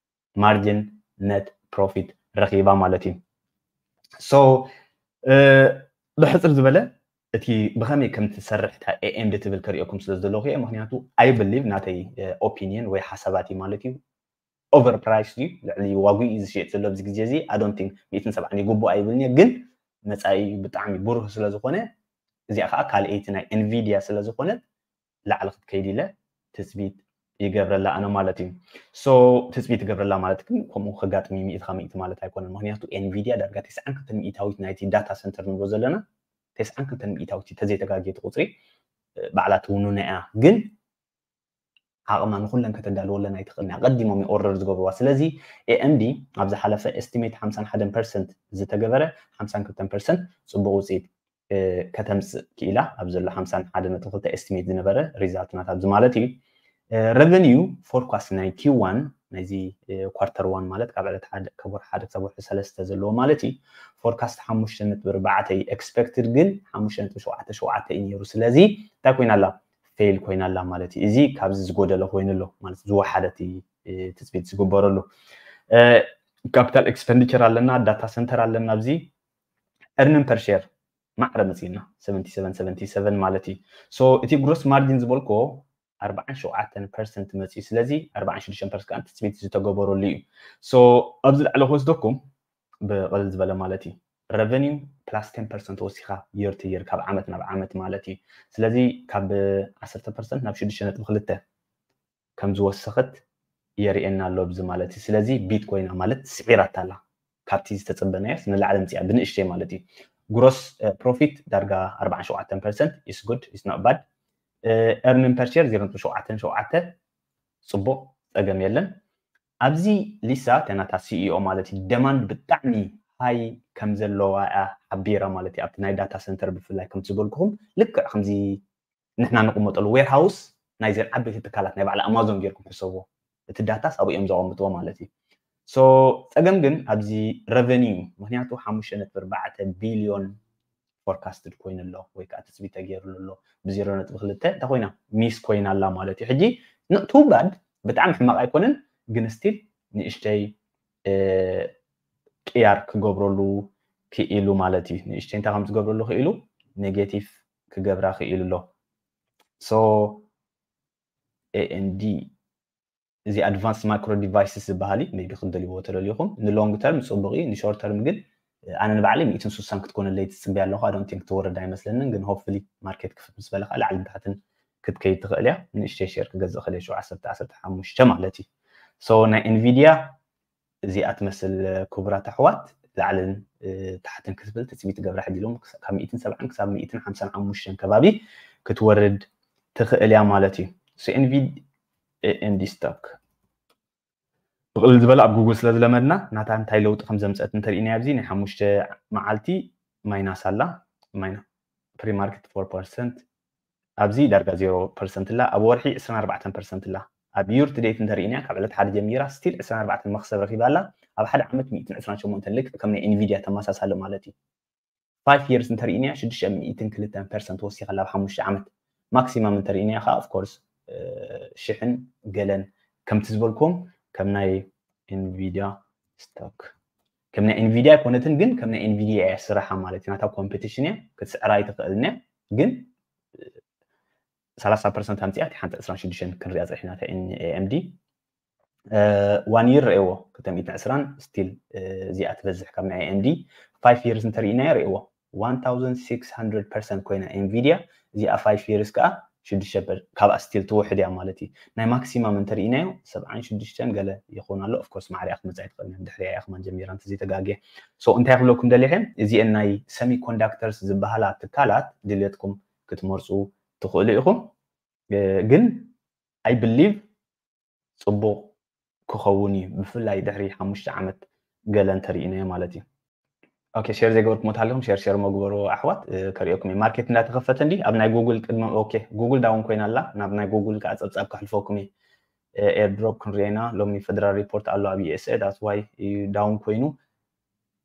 ማርጅን ነት ፕሮፊት ረኺባ ማለት እዩ። ሶ ብሕፅር ዝበለ እቲ ብኸመይ ከም ትሰርሕ እታ ኤኤምዲ ትብል ከሪኦኩም ስለ ዝደለኹ እየ። ምክንያቱ ኣይ ብሊቭ ናተይ ኦፒኒየን ወይ ሓሳባት እዩ ማለት እዩ። ኦቨር ፕራይስ እዩ፣ ልዕሊ ዋግኡ እዩ ዝሽየጥ ዘሎ ኣብዚ ግዜ እዚ። ኣይ ዶንት ቲንክ ሚእትን ሰብዓን ይግብኦ ኣይብልን እየ፣ ግን መፃኢ ብጣዕሚ ብሩህ ስለ ዝኾነ እዚኣ ከዓ ካልኣይቲ ናይ ኤንቪድያ ስለ ዝኾነት ላዕሊ ክትከይድ ኢለ ትፅቢት ይገብረላ ኣነ ማለት እዩ። ሶ ትፅቢት ይገብረላ ማለት ግን ከምኡ ከጋጥም እዩ ሚእቲ ካብ ሚእቲ ማለት ኣይኮነን። ምክንያቱ ኤንቪድያ ዳርጋ ተስዓን ክልተን ሚእታዊት ናይቲ ዳታ ሰንተር ንብሎ ዘለና ተስዓን ክልተን ሚእታዊት ተዘይተጋጌቲ ቁፅሪ ባዕላ ትውንኖ እያ። ግን ዓቕማ ንኩለን ከተዳልወለን ኣይትኽእልን እያ። ኣቐዲሞም ኦርደር ዝገብርዋ። ስለዚ ኤኤምዲ ኣብ ዝሓለፈ ኤስቲሜት ሓምሳን ሓደን ፐርሰንት ዝተገበረ ሓምሳን ክልተን ፐርሰንት ፅቡቕ ውፅኢት ከተምፅእ ክኢላ። ኣብ ዘሎ ሓምሳን ሓደ ነጥቢ ክልተ ኤስቲሜት ዝነበረ ሪዛልት ናታ ኣብዚ ማለት እዩ። ረቨኒዩ ፎርካስት ናይ ኪው ዋን ናይዚ ኳርተር ዋን ማለት ካብ ዕለት ሓደ ካብ ወርሒ ሓደ ክሳብ ወርሒ ሰለስተ ዘለዎ ማለት እዩ። ፎርካስት ሓሙሽተ ነጥቢ ኣርባዕተ እዩ ኤክስፐክትድ፣ ግን ሓሙሽተ ነጥቢ ሸውዓተ ሸውዓተ እዩ ነይሩ። ስለዚ እንታይ ኮይና ኣላ? ፌል ኮይና ኣላ ማለት እዩ። እዚ ካብዚ ዝጎደለ ኮይኑ ኣሎ ማለት ዝወሓደት ትፅቢት ዝግበረሉ። ካፒታል ኤክስፐንዲቸር ኣለና፣ ዳታ ሰንተር ኣለና፣ ኣብዚ ኤርኒን ፐር ሼር ማዕረ መፅእና ሰቨንቲ ሰቨን ሰቨንቲ ሰቨን ማለት እዩ። ሶ እቲ ግሮስ ማርጂን ዝበልኮ ኣርባዓን ሸውዓተን ፐርሰንት መፅኡ፣ ስለዚ ኣርባዓን ሽዱሽተን ፐርሰንት ከዓ ትፅቢት ዝተገበረሉ እዩ። ሶ ኣብዚ ላዕሊ ክወስደኩም ብቕልል ዝበለ ማለት እዩ። ረቨኒዩ ፕላስ ቴን ፐርሰንት ወሲኻ የር ቱ የር ካብ ዓመት ናብ ዓመት ማለት እዩ። ስለዚ ካብ ዓሰርተ ፐርሰንት ናብ ሽዱሽተ ነጥቢ ክልተ ከም ዝወሰኸት የርእየና ኣሎ ኣብዚ ማለት እዩ። ስለዚ ቢት ኮይና ማለት ስዒራታ ኣላ ካብቲ ዝተፀበናዮስ ንላዕሊ ምፅያ ብንእሽተይ ማለት እዩ። ግሮስ ፕሮፊት ዳርጋ ኣርባዓን ሸውዓተን ፐርሰንት ኢስ ጉድ ኢስ ኖት ባድ። ኤርኒን ፐር ሼር ዜሮ ነጥቢ ሸውዓተ ሸውዓተ ፅቡቕ ፀገም የለን። ኣብዚ ሊሳ ተናታ ሲኢኦ ማለት እዩ ደማንድ ብጣዕሚ ሃይ ከም ዘለዋ እያ ሓቢራ ማለት እዩ። ኣብቲ ናይ ዳታ ሰንተር ብፍላይ ከም ዝበልኩኹም ልክዕ ከምዚ ንሕና ንቕመጠሉ ዌርሃውስ ናይዘን ዓበይቲ ትካላት ናይ ባዕላ ኣማዞን ጌርኩም ሕሰብዎ። እቲ ዳታስ ኣብኡ እዮም ዘቐምጥዎ ማለት እዩ። ሶ ፀገም ግን ኣብዚ ረቨኒዩ ምክንያቱ ሓሙሽተ ነጥቢ ኣርባዕተ ቢልዮን ፎርካስትድ ኮይኑ ኣሎ ወይ ከዓ ትፅቢት ተገይርሉ ኣሎ ብዜሮ ነጥቢ ክልተ እንታይ ኮይና ሚስ ኮይና ኣላ ማለት እዩ። ሕጂ ቱ ባድ ብጣዕሚ ሕማቕ ኣይኮነን ግን ስቲል ንእሽተይ ቅያር ክገብረሉ ክኢሉ ማለት እዩ። ንእሽተይ እንታይ ከም ዝገብረሉ ክኢሉ ኔጌቲቭ ክገብራ ክኢሉ ኣሎ። ሶ ኤኤምዲ እዚ ኣድቫንስ ማይክሮ ዲቫይስስ ዝበሃል እዩ። ሜቢ ክትደልይዎ ተደሊኹም ንሎንግ ተርም ፅቡቕ እዩ፣ ንሾርት ተርም ግን ኣነ ንባዕለይ ሚእትን ሱሳን ክትኮነለይ ትፅበያ ኣለኹ። ኣይ ዶንት ቲንክ ትወርድ ኣይመስለንን፣ ግን ሆፕፉሊ ማርኬት ክፍት ምስ በለ ከዓ ላዕልን ታሕትን ክትከይድ ትኽእል እያ። ንእሽተይ ሼር ክገዝእ ክእል እየ፣ ዓሰርተ ዓሰርተ ሓሙሽተ ማለት እዩ። ሶ ናይ ኤንቪድያ እዚኣ ትመስል ክቡራት ኣሕዋት ላዕልን ታሕትን ክትብል ትፅቢት ገብራ ሕጂ ሎም ካብ ሚእትን ሰብዓን ክሳብ ሚእትን ሓምሳን ሓሙሽተን ከባቢ ክትወርድ ትኽእል እያ ማለት እዩ። ሶ ኤንቪድ ኤኤምዲ ስቶክ ብቕልል ዝበለ ኣብ ጉግል ስለ ዝለመድና ናታ እንታይ ለውጢ ከም ዘምፀት እንተሪኢና ኣብዚ ናይ ሓሙሽተ መዓልቲ ማይናስ ኣላ ፕሪማርኬት ፎር ፐርሰንት ኣብዚ ዳርጋ ዜሮ ፐርሰንት ኣላ፣ ኣብ ወርሒ ዕስራን ኣርባዕተን ፐርሰንት ኣላ። ኣብ year to date እንተርኢና ካብ ዕለት ሓደ ጀሚራ still ዕስራን ኣርባዕተን መኽሰብ ረኺባ ኣላ። ኣብ ሓደ ዓመት ሚእትን ዕስራን ሸሞንተን ልክዕ ከም ናይ ኤንቪድያ ተመሳሳሊ ማለት እዩ። ፋይቭ years እንተርኢና ሽዱሽተ ሚእትን ክልተን ፐርሰንት ወሲኻ ኣላ ኣብ ሓሙሽተ ዓመት። ማክሲማም እንተርኢና ከዓ of course ሽሕን ገለን ከምቲ ዝበልኩም ከም ናይ ኤንቪድያ ስቶክ ከም ናይ ኤንቪድያ ኣይኮነትን፣ ግን ከም ናይ ኤንቪድያ እያ ስራሓ ማለት እዩ። ናታ ኮምፒቲሽን እያ፣ ክትስዕራ ኣይትኽእልን እያ። ግን ሰላሳ ፐርሰንት ኣምፂኣ እቲ ሓንቲ ዕስራን ሽዱሽተን ክንሪኣ ፀኒሕና እታ ኤኤምዲ። ዋን ይር ርእይዎ ክልተ ሚእትን ዕስራን still እዚኣ ትበዝሕ ካብ ናይ ኤኤምዲ። ፋይቭ years እንተርኢናዮ ርእይዎ ዋን ታውዘንድ ሲክስ ሃንድረድ ፐርሰንት ኮይና ኤንቪድያ፣ እዚኣ ፋይቭ years ከዓ ሽዱሽተ ፐር- ካብኣ still ትውሕድ እያ ማለት እዩ። ናይ ማክሲማም እንተርኢናዮ ሰብዓን ሽዱሽተን ገለ ይኸውን ኣሎ። Of course ማዕሪኣ ክትመፅእ ኣይትኽእልን እያ፣ ድሕሪኣ እያ ከማን ጀሚራ እንተዘይተጋግየ። So እንታይ ክብለኩም ደሊሐ፣ እዚአን ናይ ሰሚኮንዳክተርስ ዝበሃላ ትካላት ድልየትኩም ክትመርፁ ትኽእሉ ኢኹም። እ፣ ግን I believe ፅቡቕ ክኸውን እዩ፣ ብፍላይ ድሕሪ ሓሙሽተ ዓመት ገለ እንተርኢናዮ ማለት እዩ። ኦኬ፣ ሼር ዘይገበርኩሞ እንተሃሊኹም ሼር ሼር መግበሩ ኣሕዋት፣ እ፣ ከርእየኩም እየ። ማርኬት እንዳተኸፈተ እንዲ ኣብ ናይ ጉግል ቅድሚ፣ ኦኬ፣ ጉግል ዳውን ኮይና ኣላ። ናብ ናይ ጉግል ከዓ ፀብፃብ ከሕልፈኩም እየ። እ፣ ኤርድሮፕ ክንሪኦ ኢና። ሎሚ ፌደራል ሪፖርት ኣሎ ኣብ ዩኤስኤ፣ that's why እዩ ዳውን ኮይኑ።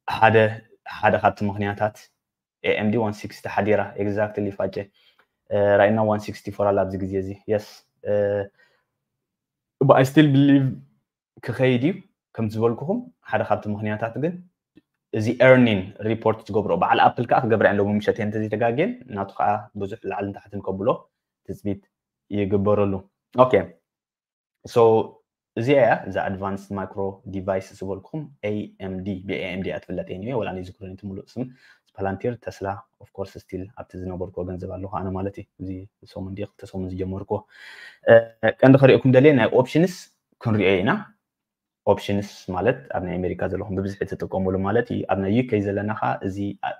ሓደ ሓደ ካብቲ ምኽንያታት ኤኤምዲ ዋን ሲክስቲ ሓዲራ exactly ፋጨ። እ፣ right now ዋን ሲክስቲ ፎር ኣላ ኣብዚ ግዜ እዚ። የስ፣ እ፣ but I still believe ክኸይድ እዩ። ከም ዝበልኩኹም ሓደ ካብቲ ምኽንያታት ግን እዚ ኤርኒን ሪፖርት ዝገብሮ በዓል ኣፕል ከዓ ክገብራ እየን ሎሚ ምሸት እየን እንተዘይተጋግየን፣ ናቱ ከዓ ብዙሕ ላዕልን ታሕትን ከብሎ ትፅቢት ይግበረሉ። ኦኬ፣ so እዚኣ እያ እዛ ኣድቫንስድ ማይክሮ ዲቫይስ ዝበልኩም ኤኤምዲ፣ ብኤኤምዲ እያ ትፍለጥ። Anyway ወላ ናይ ዝክሮን እቲ ሙሉእ ስም ፓላንቲር፣ ተስላ፣ of course still ኣብቲ ዝነበርኩ ገንዘብ ኣለኹ ኣነ ማለት እዩ። እዚ ሰሙን ድየ ክልተ ሰሙን ዝጀመርኩ። እ፣ ቀንዲ ከርእየኩም ደልየ ናይ ኦፕሽንስ ክንሪኦ ኢና። ኦፕሽንስ ማለት ኣብ ናይ ኣሜሪካ ዘለኹም ብብዝሒ ትጥቀሙሉ ማለት እዩ። ኣብ ናይ ዩኬ ዘለና ከዓ እዚ አ-፣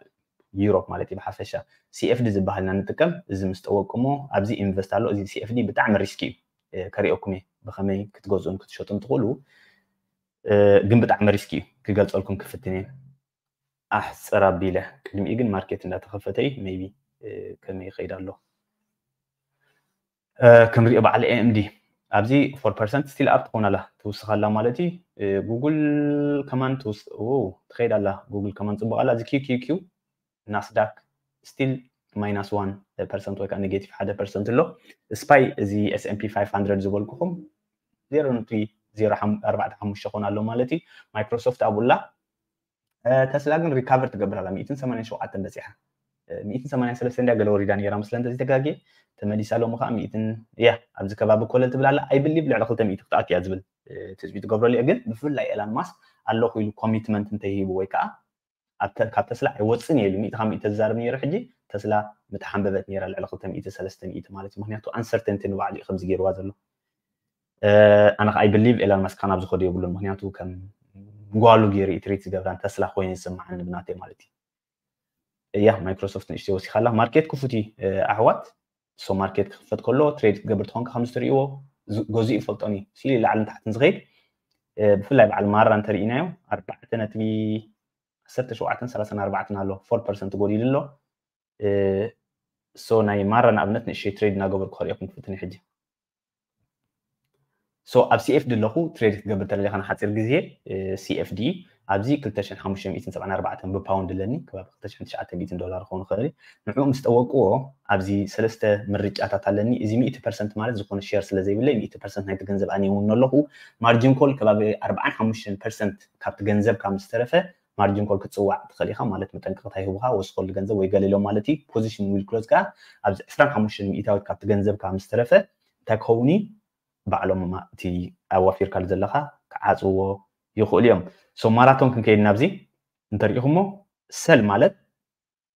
ዩሮፕ ማለት እዩ ብሓፈሻ ሲኤፍዲ ዝበሃል ኢና ንጥቀም። እዚ ምስ ጠወቅሞ ኣብዚ ኢንቨስት ኣሎ። እዚ ሲኤፍዲ ብጣዕሚ ሪስኪ እዩ። እ፣ ከርእየኩም እየ ብኸመይ ክትገዝኡን ክትሸጡን ትኽእሉ። እ፣ ግን ብጣዕሚ ሪስኪ እዩ። ክገልፀልኩም ክፍትን እየ። ኣሕፅር ኣቢለ ቅድሚኡ ግን ማርኬት እንዳተኸፈተ እዩ። ሜይቢ፣ እ፣ ከመይ ይኸይድ ኣሎ። እ፣ ክንሪኦ በዓል ኤኤምዲ ኣብዚ ፎር ፐርሰንት ስቲል ኣፕ ትኾን ኣላ፣ ትውስኽ ኣላ ማለት እዩ። እ፣ ጉግል ከማን ትውስ-፣ ው፣ ትኸይድ ኣላ። ጉግል ከማን ፅቡቕ ኣላ። እዚ ኪው ኪው ኪው ናስዳክ ስቲል ማይናስ ዋን ፐርሰንት ወይ ከዓ ኔጌቲቭ ሓደ ፐርሰንት ኣሎ። ስፓይ እዚ ኤስኤምፒ ፋይቭ ሃንድረድ ዝበልኩኹም ዜሮ ነጥቢ ዜሮ ኣርባዕተ ሓሙሽተ ኮን ኣሎ ማለት እዩ። ማይክሮሶፍት ኣብኡ ኣላ። እ፣ ተስላ ግን ሪካቨር ትገብር ኣላ፣ ሚእትን ሰማንያን ሸውዓተን በፂሓ። እ፣ ሚእትን ሰማንያን ሰለስተን እንድያ ገለ ወሪዳ ነይራ መስለ እንተዘይተጋግየ፣ ተመሊሳ ሎሚ ከዓ ሚእትን፣ ያ፣ ኣብዚ ከባቢ ኮለል ትብል ኣላ። I believe ልዕሊ ክልተ ሚእቲ ክትኣቱ እያ ዝብል፣ እ፣ ትፅቢት ትገብረሉ እየ። ግን ብፍላይ ኤላን ማስክ ኣለኹ ኢሉ ኮሚትመንት እንተሂቡ ወይ ከዓ ኣብ ተ-፣ ካብ ተስላ ኣይወፅን እየ ኢሉ ሚእቲ ካብ ሚእቲ ተዛርብ ነይሩ። ሕጂ ተስላ ምተሓንበበት ነይራ ልዕሊ ክልተ ሚእቲ ሰለስተ ሚእቲ ማለት እዩ። ምክንያቱ ኣንሰርተንቲ ንባዕሉ እዩ ከምዚ ገይርዋ ዘሎ። እ፣ ኣነ ከዓ I believe ኤላን ማስክ ካብ ናብዚ ከዱ የብሉን። ምክንያቱ ከም ጓሉ ገይሩ እዩ ትሪት ዝገብራን ተስላ ኮይኑ ዝስምዓኒ ብናተይ ማለት እዩ። እያ ማይክሮሶፍት ንእሽተይ ወሲኻ ኣላ። ማርኬት ክፉት እዩ፣ እ፣ ኣሕዋት። ሶ ማርኬት ክኽፈት ከሎ ትሬድ ክትገብር ተኾንካ ከምዚ ትርእይዎ ዝ-፣ ገዚኡ ይፈልጦን እዩ። ሲሊ ላዕልን ታሕትን ዝኸይድ፣ እ፣ ብፍላይ በዓል ማራ እንተርኢናዮ ኣርባዕተ ነጥቢ ዓሰርተ ሸውዓተን ሰላሳን ኣርባዕተን ኣሎ፣ ፎር ፐርሰንት ጎዲሉ ኣሎ። እ፣ ሶ ናይ ማራ ንኣብነት ንእሽተይ ትሬድ እናገበርኩ ከርእየኩም ክፍትን እየ ሕጂ። ሶ ኣብ ሲኤፍዲ ኣለኹ፣ ትሬድ ክትገብር ተደሊኻ ንሓፂር ግዜ፣ እ፣ ሲኤፍዲ ኣብዚ ክልተ ሽሕን ሓሙሽተ ሚእትን ሰብዓን ኣርባዕተን ብፓውንድ ኣለኒ፣ ከባቢ ክልተ ሽሕን ትሽዓተ ሚእትን ዶላር ክኸውን ይኽእል እዩ። ንዕኡ ምስ ጠወቅዎ ኣብዚ ሰለስተ ምርጫታት ኣለኒ። እዚ ሚእቲ ፐርሰንት ማለት ዝኾነ ሼር ስለ ዘይብለይ ሚእቲ ፐርሰንት ናይቲ ገንዘብ ኣነ ይውኖ ኣለኹ። ማርጂን ኮል ከባቢ ኣርባዓን ሓሙሽተን ፐርሰንት ካብቲ ገንዘብካ ምስ ተረፈ ማርጂን ኮል ክትፅዋዕ ትኽእል ኢኻ ማለት መጠንቀቕታ ይህቡኻ፣ ወስኸሉ ገንዘብ ወይ ገለ ኢሎም ማለት እዩ። ፖዚሽን ዊል ክሎዝ ከዓ ኣብዚ ዕስራን ሓሙሽተን ሚእታዊት ካብቲ ገንዘብካ ምስ ተረፈ እንታይ ክኸውን እዩ? ባዕሎም ማ-፣ እቲ ኣዋፊርካሉ ዘለኻ ክዓፅዎ ይኽእሉ እዮም። ሶ ማራቶን ክንከይድ ናብዚ እንተሪኢኹሞ ሰል ማለት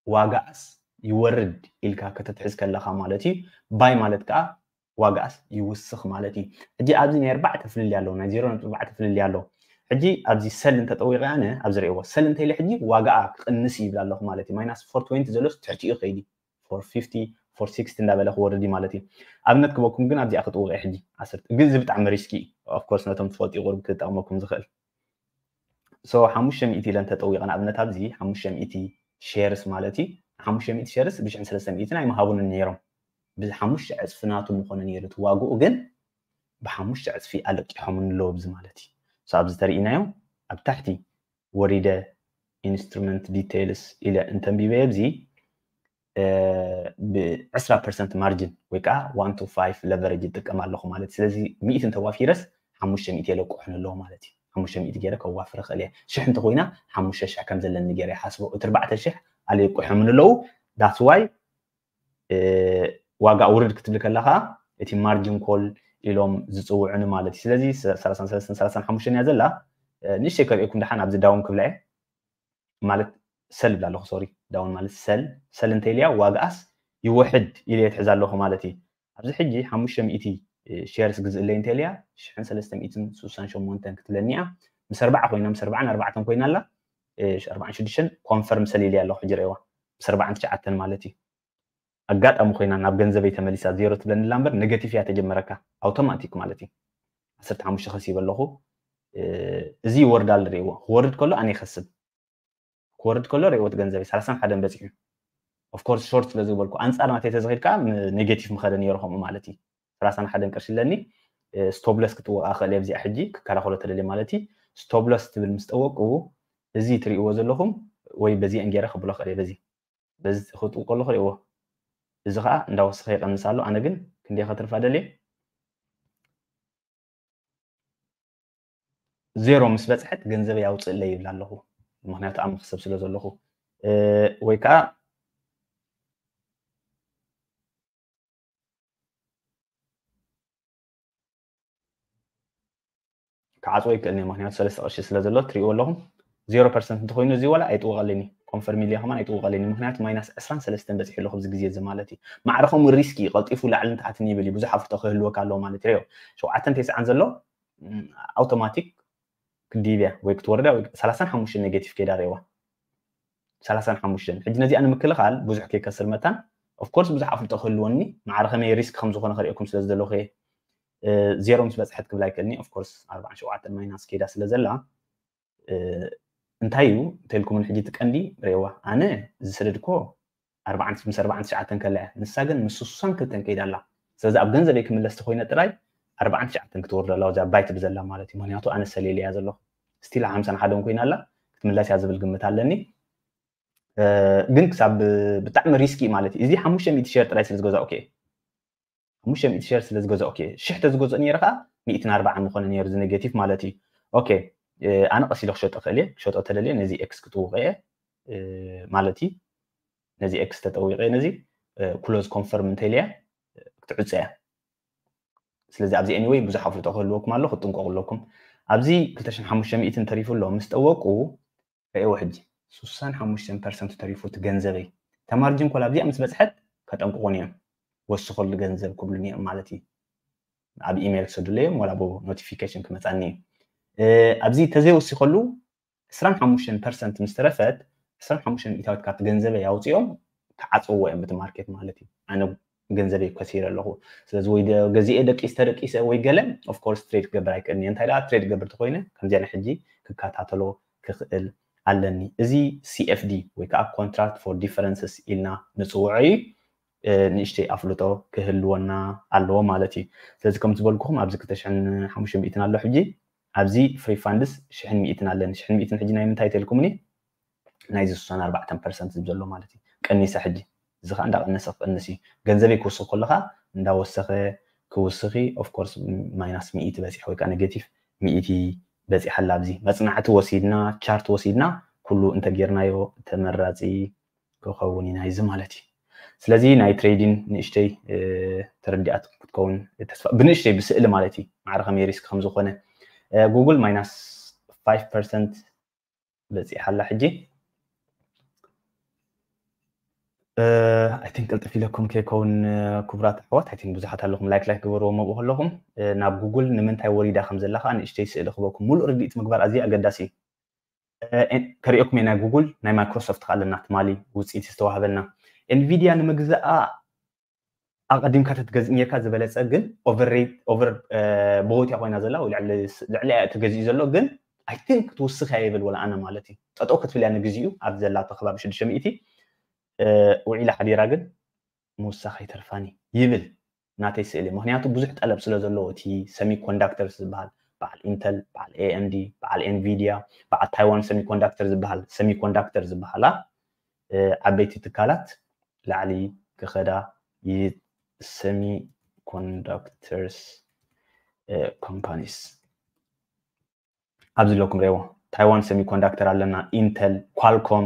ዋጋኣስ ይወርድ ኢልካ ከተትሕዝ ከለኻ ማለት እዩ። ባይ ማለት ከዓ ዋጋኣስ ይውስኽ ማለት እዩ። ሕጂ ኣብዚ ናይ ኣርባዕተ ፍልልይ ኣለዎ፣ ናይ ዜሮ ነጥቢ ኣርባዕተ ፍልልይ ኣለዎ። ሕጂ ኣብዚ ሰል እንተጠዊቐ ኣነ ኣብዚ ርእይዎ ሰል እንተኢለ ሕጂ ዋጋኣ ክቕንስ እዩ ይብል ኣለኹ ማለት እዩ። ማይናስ ፎር ትወንቲ ዘሎስ ትሕቲኡ ይኸይድ እዩ። ፎር ፊፍቲ፣ ፎር ሲክስቲ እንዳበለ ክወርድ እዩ ማለት እዩ። ኣብነት ክበኩም ግን ኣብዚኣ ክጥውቕ እየ ሕጂ ዓሰርተ፣ ግን እዚ ብጣዕሚ ሪስኪ እዩ። ኦፍኮርስ ነቶም ትፈልጡ ቁሩብ ክጠቕመኩም ዝኽእል። ሶ ሓሙሽተ ሚእቲ ኢለ እንተጠዊቐ ንኣብነት ኣብዚ ሓሙሽተ ሚእቲ ሼርስ ማለት እዩ። ሓሙሽተ ሚእቲ ሼርስ ብሽሕን ሰለስተ ሚእትን ኣይምሃቡንን ነይሮም። ብሓሙሽተ ዕፅፊ ናቱ ምኾነ ነይሩ እቲ ዋግኡ፣ ግን ብሓሙሽተ ዕፅፊ ኣለቂሖም ኣለዉ ኣብዚ ማለት እዩ። So ኣብዚ ተርእናዮ ኣብ ታሕቲ ወሪደ instrument details ኢለ እንተንቢበ ኣብዚ ብ20% margin ወይ ከዓ one to five leverage ይጥቀም ኣለኹ ማለት እዩ። ስለዚ ሚእቲ እንተዋፊረስ ሓሙሽተ ሚእቲ የለቅሑን ኣለዉ ማለት እዩ። ሓሙሽተ ሚእቲ ገይረ ከዋፍር እኽእል እየ። ሽሕ እንተኮይና ሓሙሽተ ሽሕ ከም ዘለኒ ገይረ ይሓስቦ። እቲ ኣርባዕተ ሽሕ ኣለቅሖምን ኣለዉ። That's why ዋጋ ውርድ ክትብል ከላ ከዓ እቲ margin call ኢሎም ዝፅውዑኒ ማለት እዩ። ስለዚ ሰላሳን ሰለስተን ሰላሳን ሓሙሽተን እያ ዘላ። ንእሽተይ ከርእየኩም ደሓን ኣብዚ down ክብላ እየ። ማለት sell ይብላ ኣለኹ፣ sorry፣ down ማለት sell፣ sell እንተኢልያ ዋግኣስ ይውሕድ ኢለ እየ ትሕዛ ኣለኹ ማለት እዩ። ኣብዚ ሕጂ ሓሙሽተ ሚእቲ shares ግዝእለይ እንተኢልያ ሽሕን ሰለስተ ሚእትን ስሳን ሸሞንተን ክትብለኒ እያ። ምስ ኣርባዓ ኮይና፣ ምስ ኣርባዓን ኣርባዕተን ኮይና ኣላ፣ ኣርባዓን ሽዱሽተን confirm sell ኢለያ ኣለኹ። ሕጂ ርእይዋ፣ ምስ ኣርባዓን ትሽዓተን ማለት እዩ። ኣጋጣሚ ኮይና ናብ ገንዘበይ ተመሊሳ ዜሮ ትብለኒ ኣላ እምበር፣ negative እያ ተጀመረካ፣ automatic ማለት እዩ። ዓሰርተ ሓሙሽተ ከሲበ ኣለኹ። እዚ ይወርድ ኣሎ፣ ርእይዎ፣ ክወርድ ከሎ ኣነ ይኸስብ፣ ክወርድ ከሎ ርእይዎ፣ እቲ ገንዘበይ ሰላሳን ሓደን በፂሑ። Of course short ስለ ዝግበልኩ፣ ኣንፃር ናተይ ተዘኺድካ negative ምኸደ ነይሩ ከምኡ ማለት እዩ። ሰላሳን ሓደን ቅርሺ ኣለኒ። Stop loss ክጥወቃ ክእል እየ ኣብዚኣ ሕጂ ክከላኸሎ ተደልየ ማለት እዩ። Stop loss ትብል ምስ ጠወቅኩ፣ እዚ ትርእይዎ ዘለኹም ወይ በዚአን ገይረ ከብሎ ክእል እየ። በዚ በዚ ክጥውቅ ከለኹ ርእይዎ፣ እዚ ከዓ እንዳወሰኸ ይቐንስ ኣሎ። ኣነ ግን ክንደይ ከትርፋ ደልየ? ዜሮ ምስ በፅሐት ገንዘበይ ኣውፅእለይ ይብል ኣለኹ፣ ምክንያቱ ኣብ መክሰብ ስለ ዘለኹ። ወይ ከዓ ክዓፅዎ ይክእል እየ፣ ምክንያቱ ሰለስተ ቅርሺ ስለ ዘሎ። ትሪእዎ ኣለኹም፣ ዜሮ ፐርሰንት እንተኮይኑ እዚ ዋላ ኣይጥወቀለኒ፣ confirm ኢለ ከማን ኣይጥወቀለኒ፣ ምክንያቱ ማይናስ ዕስራን ሰለስተን በፂሑ ኣለኹ ኣብዚ ግዜ እዚ ማለት እዩ። ማዕረ ከምኡ ሪስኪ እዩ፣ ቀልጢፉ ላዕልን ታሕትን ይብል እዩ፣ ብዙሕ ኣፍልጦ ክህልወካ ኣለዎ ማለት እዩ። ሸውዓተን ተስዓን ዘሎ ኣውቶማቲክ ክዲብያ ወይ ክትወርዳ ወይ ሰላሳን ሓሙሽተን negative ከይዳ ርእይዋ። ሰላሳን ሓሙሽተን። ሕጂ ነዚኣ ንምክልኻል ብዙሕ ከይከስር መታን፣ of course ብዙሕ ኣፍልጦ ክህልወኒ፣ ማዕረ ከመይ ሪስክ ከም ዝኾነ ከርእየኩም ስለ ዝደለኹ እየ። ዜሮ ምስ በፅሐት ክብል ኣይክእልኒ። Of course ኣርባዓን ሸውዓተን ማይናስ ከይዳ ስለ ዘላ፣ እንታይ እዩ እንተልኩምን ሕጂ እቲ ቀንዲ ርእይዋ። ኣነ ዝሰደድኮ ኣርባዓን፣ ምስ ኣርባዓን ትሽዓተን ከላ እያ፣ ንሳ ግን ምስ ስሳን ክልተን ከይዳ ኣላ። ስለዚ ኣብ ገንዘበይ ክምለስ ተኮይነ ጥራይ ኣርባዓን ትሽዓተን ክትወርድ ኣለዋ፣ እዛ ባይ ትብል ዘላ ማለት እዩ። ምክንያቱ ኣነ ሰሌለ እያ ዘለኹ። ስቲል ሓምሳን ሓደን ኮይና ኣላ፣ ክትምለስ እያ ዝብል ግምት ኣለኒ። ግን ክሳብ ብጣዕሚ ሪስኪ ማለት እዩ። እዚ ሓሙሽተ ሚእቲ ሸር ጥራይ ስለ ዝገዛእኩ እየ። ሓሙሽተ ሚእቲ ሸር ስለ ዝገዛእኩ እየ። ሽሕ ተዝገዝኦ ነይረ ከዓ ሚእትን ኣርባዓን ምኾነ ነይሩ እዚ ኔጌቲቭ ማለት እዩ። ኦኬ፣ ኣነ ቀስ ኢለ ክሸጦ ክእል እየ። ክሸጦ ተደልየ ነዚ ኤክስ ክጥውቆ እየ ማለት እዩ። ነዚ ኤክስ ተጠዊቀ ነዚ ክሎዝ ኮንፈርም እንተኢለያ ክትዕፀ እያ። ስለዚ ኣብዚ ኤኒወይ ብዙሕ ኣፍልጦ ክህልወኩም ኣሎ፣ ክትጥንቀቁ ኣለኩም። ኣብዚ ክልተ ሽሕን ሓሙሽተ ሚእትን ተሪፉ ኣሎ ምስ ጠወቁ ርእይዎ ሕጂ ስሳን ሓሙሽተን ፐርሰንት ተሪፉ እቲ ገንዘበይ። እታ ማርጂን ኮል ኣብዚኣ ምስ በፅሐት ከጠንቅቁን እዮም፣ ወስኸሉ ገንዘብ ክብሉን እዮም ማለት እዩ። ኣብ ኢሜይል ክሰዱለይ እዮም ወላ ብኖቲፊኬሽን ክመፃኒ እዩ። ኣብዚ ተዘይወሲኸሉ ዕስራን ሓሙሽተን ፐርሰንት ምስ ተረፈት ዕስራን ሓሙሽተን ሚእታዊት ካብቲ ገንዘበይ ኣውፂኦም ክዓፅዎ እዮም እቲ ማርኬት ማለት እዩ። ኣነ ገንዘበይ ከሲረ ኣለኹ። ስለዚ ወይ ገዚኤ ደቂስ ተደቂሰ ወይ ገለ ኦፍኮርስ ትሬድ ክገብር ኣይክእልን እየ። እንታይ ደኣ ትሬድ ክገብር ተኮይነ ከምዚኣ ናይ ሕጂ ክከታተሎ ክኽእል ኣለኒ። እዚ ሲኤፍዲ ወይ ከዓ ኮንትራክት ፎር ዲፈረንስስ ኢልና ንፅውዖ እዩ። ንእሽተይ ኣፍልጦ ክህልወና ኣለዎ ማለት እዩ። ስለዚ ከም ዝበልኩኹም ኣብዚ ክልተ ሽሕን ሓሙሽተ ሚእትን ኣሎ ሕጂ፣ ኣብዚ ፍሪ ፋንድስ ሽሕን ሚእትን ኣለኒ። ሽሕን ሚእትን ሕጂ ናይ ምንታይ ተልኩምኒ? ናይዚ ስሳን ኣርባዕተን ፐርሰንት ዝብል ዘሎ ማለት እዩ። ቀኒሰ ሕጂ እዚ ከዓ እንዳቀነሰ ክቀንስ እዩ። ገንዘበይ ክውስኽ ከለካ እንዳወሰኸ ክውስኺ ኦፍኮርስ ማይናስ ሚእቲ በፂሕ ወይ ከዓ ኔጌቲቭ ሚእቲ በፂሕ ኣላ። ኣብዚ መፅናዕቲ ወሲድና ቻርት ወሲድና ኩሉ እንተጌርናዮ ተመራፂ ክኸውን እዩ ናይዚ ማለት እዩ። ስለዚ ናይ ትሬዲን ንእሽተይ ተረዲኣት ክትከውን ተስፋ ብንእሽተይ ብስእሊ ማለት እዩ ማዕረ ከመይ ሪስክ ከም ዝኾነ ጉግል ማይናስ ፋይቭ ፐርሰንት በፂሓ ኣላ ሕጂ። ኣይ ቲንክ ቅልጥፍ ኢለኩም ከይከውን ክቡራት ኣሕዋት፣ ኣይ ቲንክ ብዙሓት ኣለኹም ላይክ ላይክ ግበርዎ መብኡ ከለኹም ናብ ጉግል ንምንታይ ወሪዳ ከም ዘላ ከዓ ንእሽተይ ስእሊ ክበኩም። ሙሉእ ርድኢት ምግባር ኣዝዩ ኣገዳሲ እዩ። ከርእየኩም እየ ናይ ጉግል ናይ ማይክሮሶፍት ከዓ ኣለና ትማሊ ውፅኢት ዝተዋህበና ኤንቪዲያ ንምግዛኣ ኣቐዲምካ ተትገዝእ ኔርካ ዝበለፀ፣ ግን ኦቨር ሬት ኦቨር ቦት እያ ኮይና ዘላ ወይ ልዕሊ እያ ተገዚኡ ዘሎ። ግን ኣይ ቲንክ ክትውስኽ እያ ይብል ወላ ኣነ ማለት እዩ። ጠጠው ክትብል እያ ንግዚኡ ኣብ ዘላቶ ከባቢ ሽዱሽተ ሚእቲ ውዒላ ሓዲራ ግን ምውሳኽ ኣይተርፋኒ ይብል ናተይ ስእሊ። ምክንያቱ ብዙሕ ጠለብ ስለ ዘለዎ፣ እቲ ሰሚኮንዳክተርስ ዝበሃል በዓል ኢንተል፣ በዓል ኤ ኤም ዲ፣ በዓል ኤንቪዲያ፣ በዓል ታይዋን ሰሚኮንዳክተር ዝበሃል፣ ሰሚኮንዳክተር ዝበሃላ ዓበይቲ ትካላት ላዕሊ ክኸዳ፣ ሰሚኮንዳክተርስ ኮምፓኒስ ኣብዚ ኣለኩም ሪእዎ። ታይዋን ሰሚኮንዳክተር ኣለና፣ ኢንተል፣ ኳልኮም፣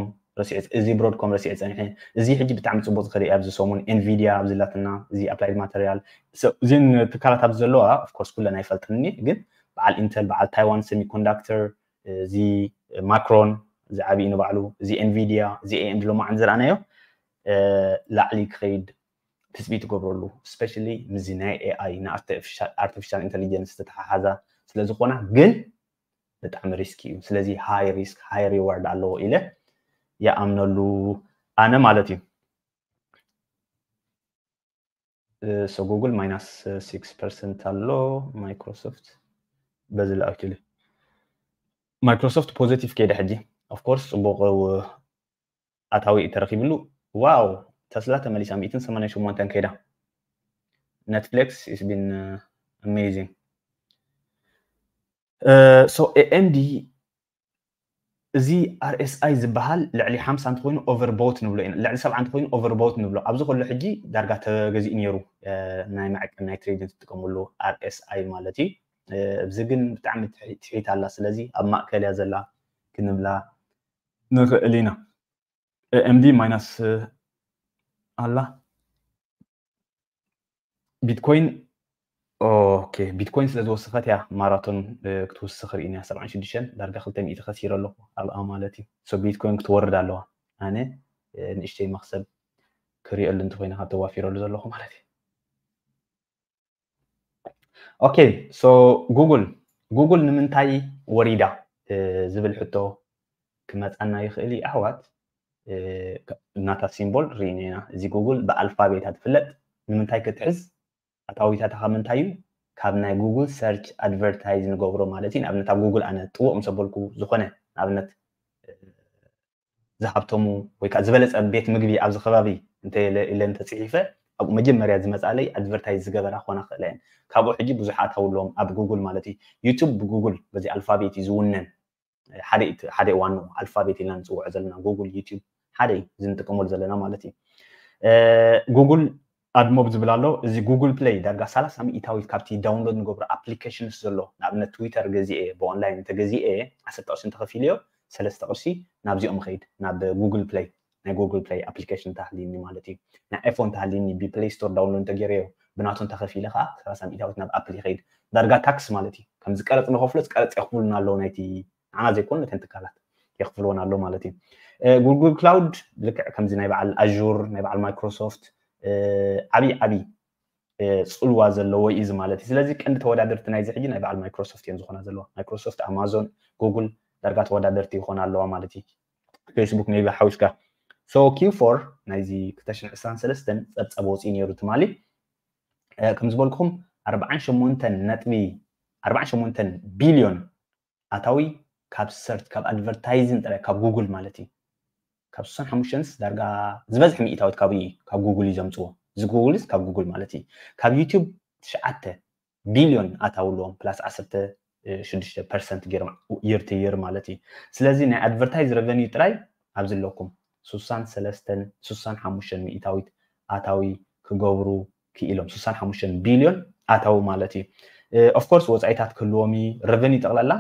እዚ ብሮድኮም ረሲዐ ፀኒሐ። እዚ ሕጂ ብጣዕሚ ፅቡቅ ዝኸደ ኣብዚ ሰሙን። ኤንቪዲያ ኣብዚ ላትና፣ እዚ ኣፕላይድ ማተሪያል፣ እዚን ትካላት ኣብዚ ዘለዋ ኦፍኮርስ ኩለን ኣይፈልጥኒ፣ ግን በዓል ኢንተል፣ በዓል ታይዋን ሰሚኮንዳክተር፣ እዚ ማክሮን፣ እዚ ዓብዪ ንባዕሉ፣ እዚ ኤንቪዲያ፣ እዚ ኤ ኤም ዲ ሎማዓንቲ ዝረኣናዮ ላዕሊ ክኸይድ ትፅቢት ትገብረሉ፣ ስፔሻሊ ምስዚ ናይ ኤ ኣይ፣ ንኣርቲፊሻል ኢንተሊጀንስ ዝተተሓሓዛ ስለ ዝኾና። ግን ብጣዕሚ ሪስኪ እዩ። ስለዚ ሃይ ሪስክ ሃይ ሪዋርድ ኣለዎ ኢለ ይኣምነሉ ኣነ ማለት እዩ። ሶ ጉግል ማይናስ ሲክስ ፐርሰንት ኣሎ፣ ማይክሮሶፍት በዚ ላ ኣክቹሊ ማይክሮሶፍት ፖዚቲቭ ከይደ ሕጂ። ኦፍኮርስ ፅቡቅ ኣታዊ እዩ ተረኺብሉ። ዋው፣ ተስላ ተመሊሳ ሚእትን ሰማንያን ሸሞንተን ከይዳ። ኔትፍሊክስ ኢስ ቢን ኣሜዚንግ። ሶ ኤ ኤም ዲ፣ እዚ ኣር ኤስ ኣይ ዝበሃል ልዕሊ ሓምሳ እንተኮይኑ ኦቨርቦት ንብሎ ኢና፣ ልዕሊ ሰብዓ እንተኮይኑ ኦቨርቦት ንብሎ። ኣብዚ ከሎ ሕጂ ዳርጋ ተገዚኡ ነይሩ፣ ናይ መዐቀን ናይ ትሬዲንግ ትጥቀመሉ ኣር ኤስ ኣይ ማለት እዩ። እዚ ግን ብጣዕሚ ትሕት ኣላ። ስለዚ ኣብ ማእከል እያ ዘላ ክንብላ ንኽእል ኢና። ኤ ኤም ዲ ማይናስ ኣላ። ቢትኮይን፣ ኦኬ፣ ቢትኮይን ስለ ዝወሰኸት እያ ማራቶን ክትውስኽ ርኢና። ሰብዓን ሽዱሽተን፣ ዳርጋ ክልተ ሚእቲ ከሲረ ኣለኹ ኣብኣ ማለት እዩ። ሶ ቢትኮይን ክትወርድ ኣለዋ። ኣነ ንእሽተይ መኽሰብ ክሪኦሉ እንተኮይነ ካብ ተዋፊረሉ ዘለኹ ማለት እዩ። ኦኬ፣ ሶ ጉግል፣ ጉግል ንምንታይ ወሪዳ ዝብል ሕቶ ክመፃና ይኽእል እዩ ኣሕዋት። ናታ ሲምቦል ርኢና ኢና። እዚ ጉግል ብኣልፋቤታ ትፍለጥ። ንምንታይ ክትሕዝ? ኣታዊታታ ካብ ምንታይ እዩ? ካብ ናይ ጉግል ሰርች ኣድቨርታይዝ ንገብሮ ማለት እዩ። ንኣብነት ኣብ ጉግል ኣነ ጥውቕ ምስ ኣበልኩ ዝኾነ ንኣብነት ዝሃብተሙ ወይ ከዓ ዝበለፀ ቤት ምግቢ ኣብዚ ከባቢ እንተ ኢለ እንተፅሒፈ፣ ኣብኡ መጀመርያ ዝመፃለይ ኣድቨርታይዝ ዝገበራ ክኾና ክእላ እየን። ካብኡ ሕጂ ብዙሕ ኣታዊ ኣለዎም ኣብ ጉግል ማለት እዩ። ዩቱብ ብጉግል በዚ ኣልፋቤት እዩ ዝውነን። ሓደ እዋን ነው ኣልፋቤት ኢልና ንፅውዖ ዘለና ጉግል፣ ዩቲዩብ ሓደ እዩ እዚ ንጥቀመሉ ዘለና ማለት እዩ። ጉግል ኣድሞብ ዝብል ኣሎ። እዚ ጉግል ፕሌይ ዳርጋ ሰላሳ ሚእታዊት ካብቲ ዳውንሎድ ንገብሮ ኣፕሊኬሽንስ ዘሎ፣ ንኣብነት ትዊተር ገዚኤ ብኦንላይን እንተገዚኤ ዓሰርተ ቅርሺ እንተኸፊለዮ ሰለስተ ቅርሺ ናብዚኦም ኸይድ፣ ናብ ጉግል ፕሌይ፣ ናይ ጉግል ፕሌይ ኣፕሊኬሽን እንተሃልዩኒ ማለት እዩ። ናይ ኣይፎን እንተሃልዩኒ ብፕሌይ ስቶር ዳውንሎድ እንተገይረዮ ብናቱ እንተኸፊለ ከዓ ሰላሳ ሚእታዊት ናብ ኣፕል ይኸይድ። ዳርጋ ታክስ ማለት እዩ። ከምዚ ቀረፅ ንኸፍሎ ቀረፅ የኽፍሉና ኣለዉ ናይቲ ንዓና ዘይኮኑ ነተን ትካላት የኽፍልወን ኣሎ ማለት እዩ። ጉግል ክላውድ ልክዕ ከምዚ ናይ በዓል ኣዙር ናይ በዓል ማይክሮሶፍት ዓብዪ ዓብዪ ፅልዋ ዘለዎ እዩ እዚ ማለት እዩ። ስለዚ ቀንዲ ተወዳደርቲ ናይዚ ሕጂ ናይ በዓል ማይክሮሶፍት እዮም ዝኾና ዘለዋ። ማይክሮሶፍት፣ ኣማዞን፣ ጉግል ዳርጋ ተወዳደርቲ ይኾና ኣለዋ ማለት እዩ። ፌስቡክ ሜቢ ሓዊስካ። ሶ ኪው ፎር ናይዚ ክልተ ሽሕን ዕስራን ሰለስተን ፀብፀብ ወፂኡ ነይሩ ትማሊ። ከም ዝበልኩም ኣርባዓን ሸሞንተን ነጥቢ ኣርባዓን ሸሞንተን ቢልዮን ኣታዊ ካብ ሰርች ካብ ኣድቨርታይዚንግ ጥራይ ካብ ጉግል ማለት እዩ። ካብ ስሳን ሓሙሽተንስ ዳርጋ ዝበዝሕ ሚእታዊት ካብ እዩ ካብ ጉግል እዩ ዘምፅዎ። እዚ ጉግልስ ካብ ጉግል ማለት እዩ። ካብ ዩቲዩብ ትሽዓተ ቢልዮን ኣታዊ ኣለዎም ፕላስ ዓሰርተ ሽዱሽተ ፐርሰንት ገይሮም ይር ቱ ይር ማለት እዩ። ስለዚ ናይ ኣድቨርታይዝ ረቨኒዩ ጥራይ ኣብዚ ኣለኩም ስሳን ሰለስተን ስሳን ሓሙሽተን ሚእታዊት ኣታዊ ክገብሩ ክኢሎም። ስሳን ሓሙሽተን ቢልዮን ኣታዊ ማለት እዩ። ኦፍኮርስ ወፃኢታት ክህልዎም እዩ። ረቨኒዩ ጠቕላላ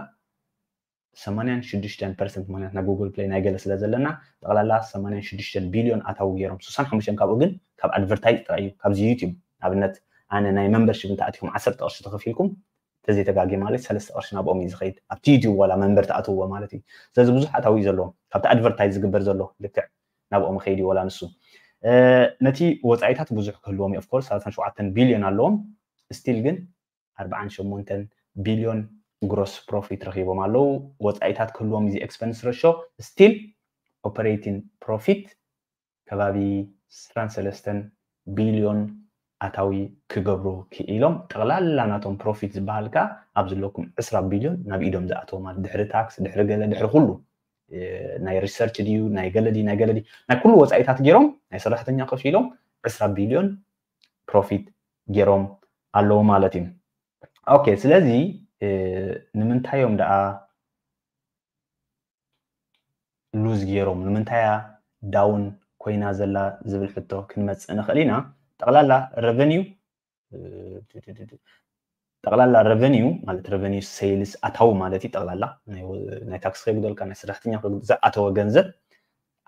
ሰማንያን ሽዱሽተን ፐርሰንት፣ ምክንያት ናይ ጉግል ፕሌይ ናይ ገለ ስለ ዘለና ጠቕላላ ሰማንያን ሽዱሽተን ቢልዮን ኣታዊ ገይሮም። ስሳን ሓሙሽተን ካብኡ ግን ካብ ኣድቨርታይዝ ጥራይ እዩ። ካብዚ ዩቲዩብ ንኣብነት ኣነ ናይ መምበርሽፕ እንተኣቲኹም ዓሰርተ ቅርሺ ተኸፊልኩም ተዘይተጋጊ ማለት ሰለስተ ቅርሺ ናብኦም እዩ ዝኸይድ። ኣብቲ ዩቲዩብ ዋላ መምበር ተኣትውዎ ማለት እዩ። ስለዚ ብዙሕ ኣታዊ እዩ ዘለዎም ካብቲ ኣድቨርታይዝ ዝግበር ዘሎ ልክዕ ናብኦም ኸይድ እዩ ዋላ ንሱ። ነቲ ወፃኢታት ብዙሕ ክህልዎም እዩ። ኦፍኮርስ ሰላሳን ሸውዓተን ቢልዮን ኣለዎም። ስቲል ግን ኣርባዓን ሸሞንተን ቢልዮን ግሮስ ፕሮፊት ረኺቦም ኣለዉ። ወፃኢታት ክህልዎም እዚ ኤክስፐንስ ረሾ ስቲል ኦፐሬቲንግ ፕሮፊት ከባቢ ዕስራን ሰለስተን ቢልዮን ኣታዊ ክገብሩ ክኢሎም። ጠቕላላ ናቶም ፕሮፊት ዝበሃል ከዓ ኣብ ዘለኩም ዕስራ ቢልዮን ናብ ኢዶም ዝኣተወ ማለት ድሕሪ ታክስ ድሕሪ ገለ ድሕሪ ኩሉ ናይ ሪሰርች ድዩ ናይ ገለ ድዩ ናይ ገለ ድዩ ናይ ኩሉ ወፃኢታት ገይሮም ናይ ሰራሕተኛ ከፊሎም ዕስራ ቢልዮን ፕሮፊት ገይሮም ኣለዉ ማለት እዩ። ኦኬ፣ ስለዚ ንምንታይ እዮም ደኣ ሉዝ ገይሮም? ንምንታይ እያ ዳውን ኮይና ዘላ ዝብል ሕቶ ክንመፅእ ንኽእል ኢና። ጠቕላላ ረቨኒው ጠቕላላ ረቨኒው ማለት ረቨኒው ሴልስ ኣታዊ ማለት እዩ። ጠቕላላ ናይ ታክስ ከይጉደልካ ናይ ሰራሕተኛ ዝኣተወ ገንዘብ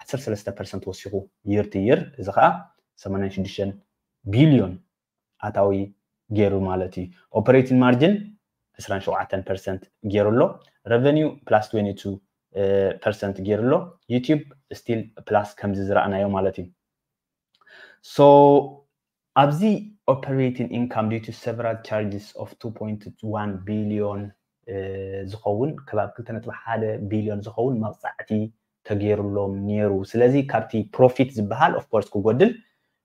ዓሰርተ ሰለስተ ፐርሰንት ወሲኹ ይር ቲ ይር፣ እዚ ከዓ ሰማንያን ሽዱሽተን ቢልዮን ኣታዊ ገይሩ ማለት እዩ። ኦፐሬቲንግ ማርጅን ዕስራን ሸውዓተን ፐርሰንት ገይሩ ኣሎ። ረቨኒው ፕላስ ትዌንቲ ቱ ፐርሰንት ገይሩ ኣሎ። ዩቲዩብ ስቲል ፕላስ ከምዚ ዝረኣናዮ ማለት እዩ። So ኣብዚ operating income due to several charges of two point one billion ዝኸውን ከባቢ ክልተ ነጥቢ ሓደ ቢልዮን ዝኸውን መቕፃዕቲ ተገይሩሎም ነይሩ። ስለዚ ካብቲ ፕሮፊት ዝበሃል of course ክጎድል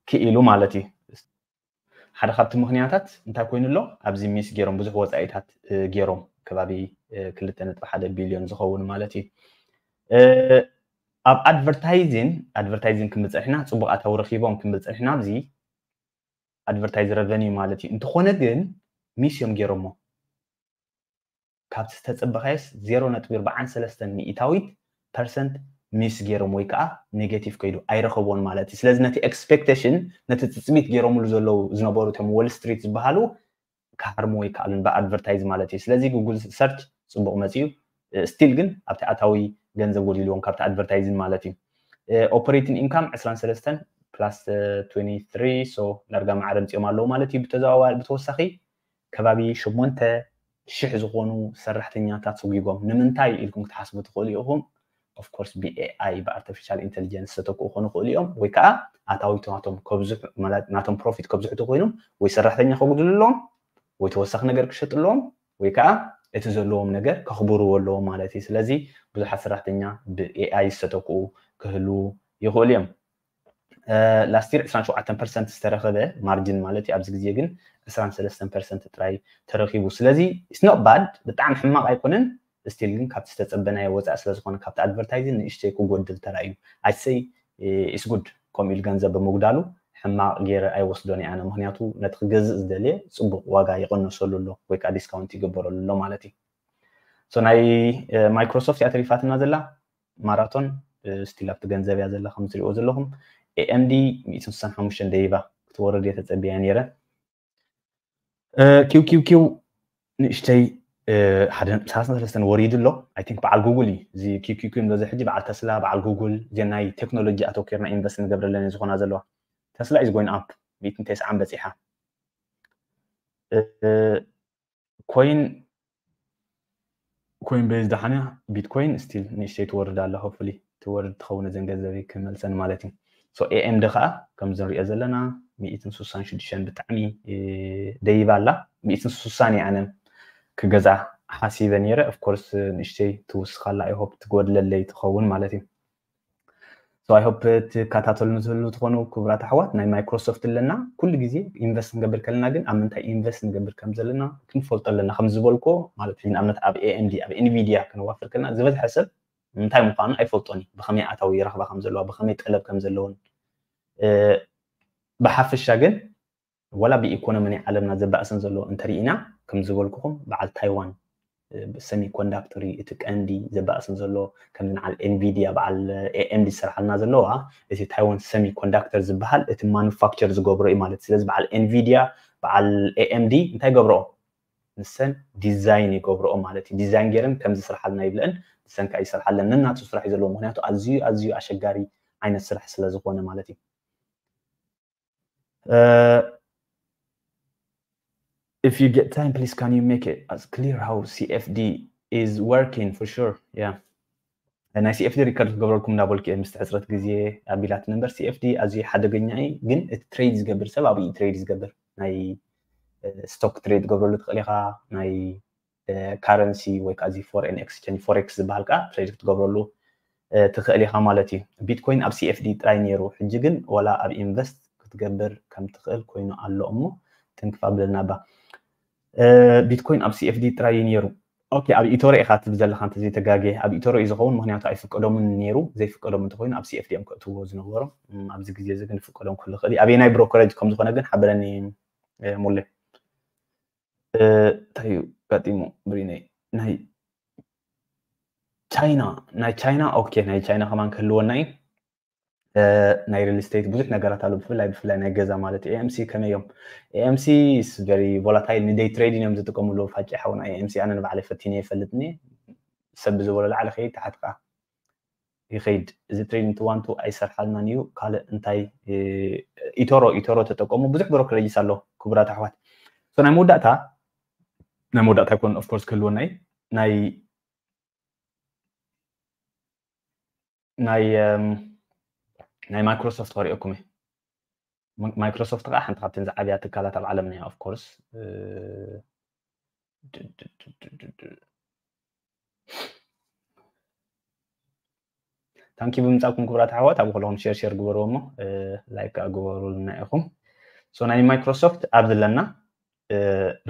ክኢሉ ማለት እዩ። ሓደ ካብቲ ምኽንያታት እንታይ ኮይኑ ኣሎ? ኣብዚ ሚስ ገይሮም ብዙሕ ወፃኢታት ገይሮም ከባቢ ክልተ ነጥቢ ሓደ ቢልዮን ዝኸውን ማለት እዩ። ኣብ ኣድቨርታይዚን ኣድቨርታይዚን ክንብል ፀኒሕና፣ ፅቡቕ ኣታዊ ረኺቦም ክንብል ፀኒሕና ኣብዚ ኣድቨርታይዝ ረቨኒው ማለት እዩ። እንተኾነ ግን ሚስ እዮም ገይሮሞ። ካብቲ ዝተፀበኻዮስ ዜሮ ነጥቢ ኣርባዓን ሰለስተን ሚእታዊት ፐርሰንት ሚስ ገይሮም ወይ ከዓ ኔጌቲቭ ከይዱ ኣይረኸብዎን ማለት እዩ። ስለዚ ነቲ ኤክስፔክቴሽን፣ ነቲ ትፅቢት ገይሮምሉ ዘለዉ ዝነበሩ እቶም ዎል ስትሪት ዝበሃሉ ክሃርሙ ኣይከኣሉን ብኣድቨርታይዝ ማለት እዩ። ስለዚ ጉግል ሰርች ፅቡቕ መፅዩ፣ ስቲል ግን ኣብቲ ኣታዊ ገንዘብ ጎዲልዎም ካብቲ ኣድቨርታይዚንግ ማለት እዩ። ኦፐሬቲንግ ኢንካም ዕስራን ሰለስተን ፕላስ ትዌንቲ ትሪ፣ so ዳርጋ ማዕረ ምፅኦም ኣለዉ ማለት እዩ። ብተዘዋዋሪ ብተወሳኺ ከባቢ ሸሞንተ ሽሕ ዝኾኑ ሰራሕተኛታት ሰጒጎም። ንምንታይ ኢልኩም ክትሓስቡ ትኽእሉ ኢኹም። Of course ብ ኤ ኣይ፣ ብ ኣርቲፊሻል ኢንተሊጀንስ ዝተተክኡ ክኾኑ ይኽእሉ እዮም፣ ወይ ከዓ ኣታዊት ናቶም ከብዝሑ፣ ማለት ናቶም ፕሮፊት ከብዝሑ ተኮይኖም ወይ ሰራሕተኛ ከጉድሉ ኣለዎም ወይ ተወሳኺ ነገር ክሸጡ ኣለዎም ወይ ከዓ እቲ ዘለዎም ነገር ከኽብርዎ ኣለዎም ማለት እዩ። ስለዚ ብዙሓት ሰራሕተኛ ብ ኤ ኣይ ዝተተክኡ ክህልዉ ይኽእሉ እዮም። ላስት ይር ዕስራን ሸውዓተን ፐርሰንት ዝተረኸበ ማርጅን ማለት እዩ። ኣብዚ ግዜ ግን ዕስራን ሰለስተን ፐርሰንት ጥራይ ተረኺቡ። ስለዚ it's not bad፣ ብጣዕሚ ሕማቕ ኣይኮነን። ስቲል ግን ካብቲ ዝተፀበናዮ ወፃኢ ስለዝኾነ ካብቲ ኣድቨርታይዚንግ ንእሽተይ ክጎድል ተራእዩ። I'd say it's good ከምኡ ኢሉ ገንዘብ ብምጉዳሉ ሕማቕ ገይረ ኣይወስዶን እየ ኣነ። ምኽንያቱ ነቲ ክገዝእ ዝደልየ ፅቡቕ ዋጋ ይቕነሰሉ ኣሎ ወይ ከዓ ዲስካውንት ይግበረሉ ኣሎ ማለት እዩ። So ናይ ማይክሮሶፍት እያ ተሪፋትና ዘላ። ማራቶን ስቲል ኣብቲ ገንዘብ እያ ዘላ ከም ትሪእዎ ዘለኹም። ኤ ኤም ዲ ሚእትን ስሳን ሓሙሽተን ደይባ ክትወርድ እየ ተፀቢያ ነይረ። ኪው ኪው ኪው ንእሽተይ ሓደ ነጥቢ ሰላሳ ሰለስተን ወሪዱ ኣሎ። I think በዓል ጉግል እዩ እዚ ኪው ኪው ኪው ንብሎ እዚ ሕጂ። በዓል ተስላ፣ በዓል ጉግል፣ እዚአን ናይ ቴክኖሎጂ ኣተኪርና ኢንቨስት ንገብረለን እየን ዝኾና ዘለዋ። ተስላ is going up፣ ሚእትን ተስዓን በፂሓ። ኮይን ኮይን ቤዝ ደሓንያ። ቢትኮይን ስቲል ንእሽተይ ትወርድ ኣላ፣ ሆፕፉሊ ትወርድ ትኸውን፣ እዘን ገንዘበይ ክመልሰን ማለት እዩ። So ኤ ኤም ዲ ከዓ ከምዚ ንሪኦ ዘለና ሚእትን ስሳን ሽዱሽተን ብጣዕሚ ደይባ ኣላ። ሚእትን ስሳን እየ ኣነ ክገዛ ሓሲበ ነይረ። Of course ንእሽተይ ትውስኻላ፣ I hope ትጎድለለይ ትኸውን ማለት እዩ። So I hope ትከታተሉኒ ትህሉ ትኾኑ ክቡራት ኣሕዋት፣ ናይ ማይክሮሶፍት ኣለና። ኩሉ ግዜ ኢንቨስት ክንገብር ከለና ግን ኣብ ምንታይ ኢንቨስት ንገብር ከም ዘለና ክንፈልጦ ኣለና። ከም ዝበልኮ ማለት እዩ፣ ንኣብነት ኣብ ኤ ኤም ዲ፣ ኣብ ኤንቪዲያ ክንዋፍር ከለና ዝበዝሐ ሰብ እንታይ ምዃኑ ኣይፈልጦን እዩ፣ ብኸመይ ኣታዊ ይረኽባ ከም ዘለዋ፣ ብኸመይ ጠለብ ከም ዘለዎን። ብሓፈሻ ግን ዋላ ብኢኮኖሚ ናይ ዓለምና ዘባእሰን ዘሎ እንተሪኢና፣ ከም ዝበልኩኹም በዓል ታይዋን ሰሚ ኮንዳክተር እዩ እቲ ቀንዲ ዘባእሰን ዘሎ። ከምዚ ንዓል ኤንቪዲያ በዓል ኤ ኤም ዲ ዝሰርሓልና ዘለዋ፣ እቲ ታይዋን ሰሚ ኮንዳክተር ዝበሃል እቲ ማኑፋክቸር ዝገብሮ እዩ ማለት። ስለዚ በዓል ኤንቪዲያ በዓል ኤ ኤም ዲ እንታይ ገብረኦ? ንሰን ዲዛይን ይገብረኦ ማለት እዩ። ዲዛይን ገይረን ከምዚ ስርሓልና ይብለአን፣ ንሰን ከዓ ይሰርሓለን። ነናቱ ስራሕ እዩ ዘለዎ፣ ምክንያቱ ኣዝዩ ኣዝዩ ኣሸጋሪ ዓይነት ስራሕ ስለ ዝኾነ ማለት እዩ። Uh, if you get time, please, can you make it as clear how C F D is working for sure? Yeah. ናይ C F D ሪከርድ ክገብረልኩም እንዳበልኩ እየ፣ ምስቲ ሕፅረት ግዜ ኣቢላትኒ እምበር፣ C F D ኣዝዩ ሓደገኛ እዩ፣ ግን እቲ ትሬድ ዝገብር ሰብ ኣብኡ እዩ ትሬድ ዝገብር። ናይ ስቶክ ትሬድ ትገብረሉ ትኽእል ኢኻ፣ ናይ ካረንሲ ወይ ከዓ እዚ ፎሬን ኤክስቼንጅ ፎሬክስ ዝበሃል ከዓ ትሬድ ክትገብረሉ ትኽእል ኢኻ ማለት እዩ። ቢትኮይን ኣብ C F D ጥራይ ነይሩ፣ ሕጂ ግን ዋላ ኣብ ኢንቨስት ክትገብር ከም ትኽእል ኮይኑ ኣሎ። እሞ ትንክፍ ኣብለና ባ። ቢትኮይን ኣብ C F D ጥራይ እዩ ነይሩ። ኦኬ፣ ኣብ ኢቶሮ ኢኻ ትብል ዘለኻ እንተዘይተጋግየ፣ ኣብ ኢቶሮ እዩ ዝኸውን፣ ምኽንያቱ ኣይፍቀዶምን ነይሩ። ዘይፍቀዶም እንተኾይኑ ኣብ CFD እዮም ከእትውዎ ዝነበሮም። እም፣ ኣብዚ ግዜ እዚ ግን ፍቀዶም ክህሉ ይኽእል እዩ። ኣበየናይ ብሮከሬጅ ከም ዝኾነ ግን ሓብረኒ፣ እ፣ ሙሌ። እ፣ እንታይ እዩ ጋጢሙ ብሪነይ? ናይ ቻይና፣ ናይ ቻይና፣ ኦኬ፣ ናይ ቻይና ከማን ክህልወና እዩ። እ፣ ናይ ሪል ስቴት ብዙሕ ነገራት ኣሎ፣ ብፍላይ ብፍላይ ናይ ገዛ ማለት እዩ። AMC ከመይ እዮም? AMC is very volatile፣ ንደይ ትሬዲን እዮም ዝጥቀምሉ። ፋቂ ሓውና፣ AMC ኣነ ንባዕለይ ፈቲነ ይፈልጥኒ። ሰብ ብዝበሎ ላዕሊ ከይድ፣ ታሕቲ ከዓ ይኸይድ። እዚ ትሬዲንግ ትዋንቱ ኣይሰርሓልናን እዩ። ካልእ እንታይ? እ፣ ኢቶሮ፣ ኢቶሮ ተጠቀሙ። ብዙሕ ብሮከሬጅስ ኣሎ ክቡራት ኣሕዋት። So ናይ መወዳእታ፣ ናይ መወዳእታ ይኮን ኦፍ ኮርስ ክህልወና እዩ። ናይ ናይ እም፣ ናይ ማይክሮሶፍት ከሪኦኩም እየ። ማ- ማይክሮሶፍት ከዓ ሓንቲ ካብተን ዝዓብያ ትካላት ኣብ ዓለምና እያ። ኦፍ ኮርስ ታንኪ ብምጻኩም ክቡራት ኣሕዋት፣ ኣብ ኩለኹም ሼር ሼር ግበርዎ እሞ፣ እ፣ ላይክ ከዓ ግበሩልና ኢኹም። So ናይ ማይክሮሶፍት ኣብዚ ኣለና። እ፣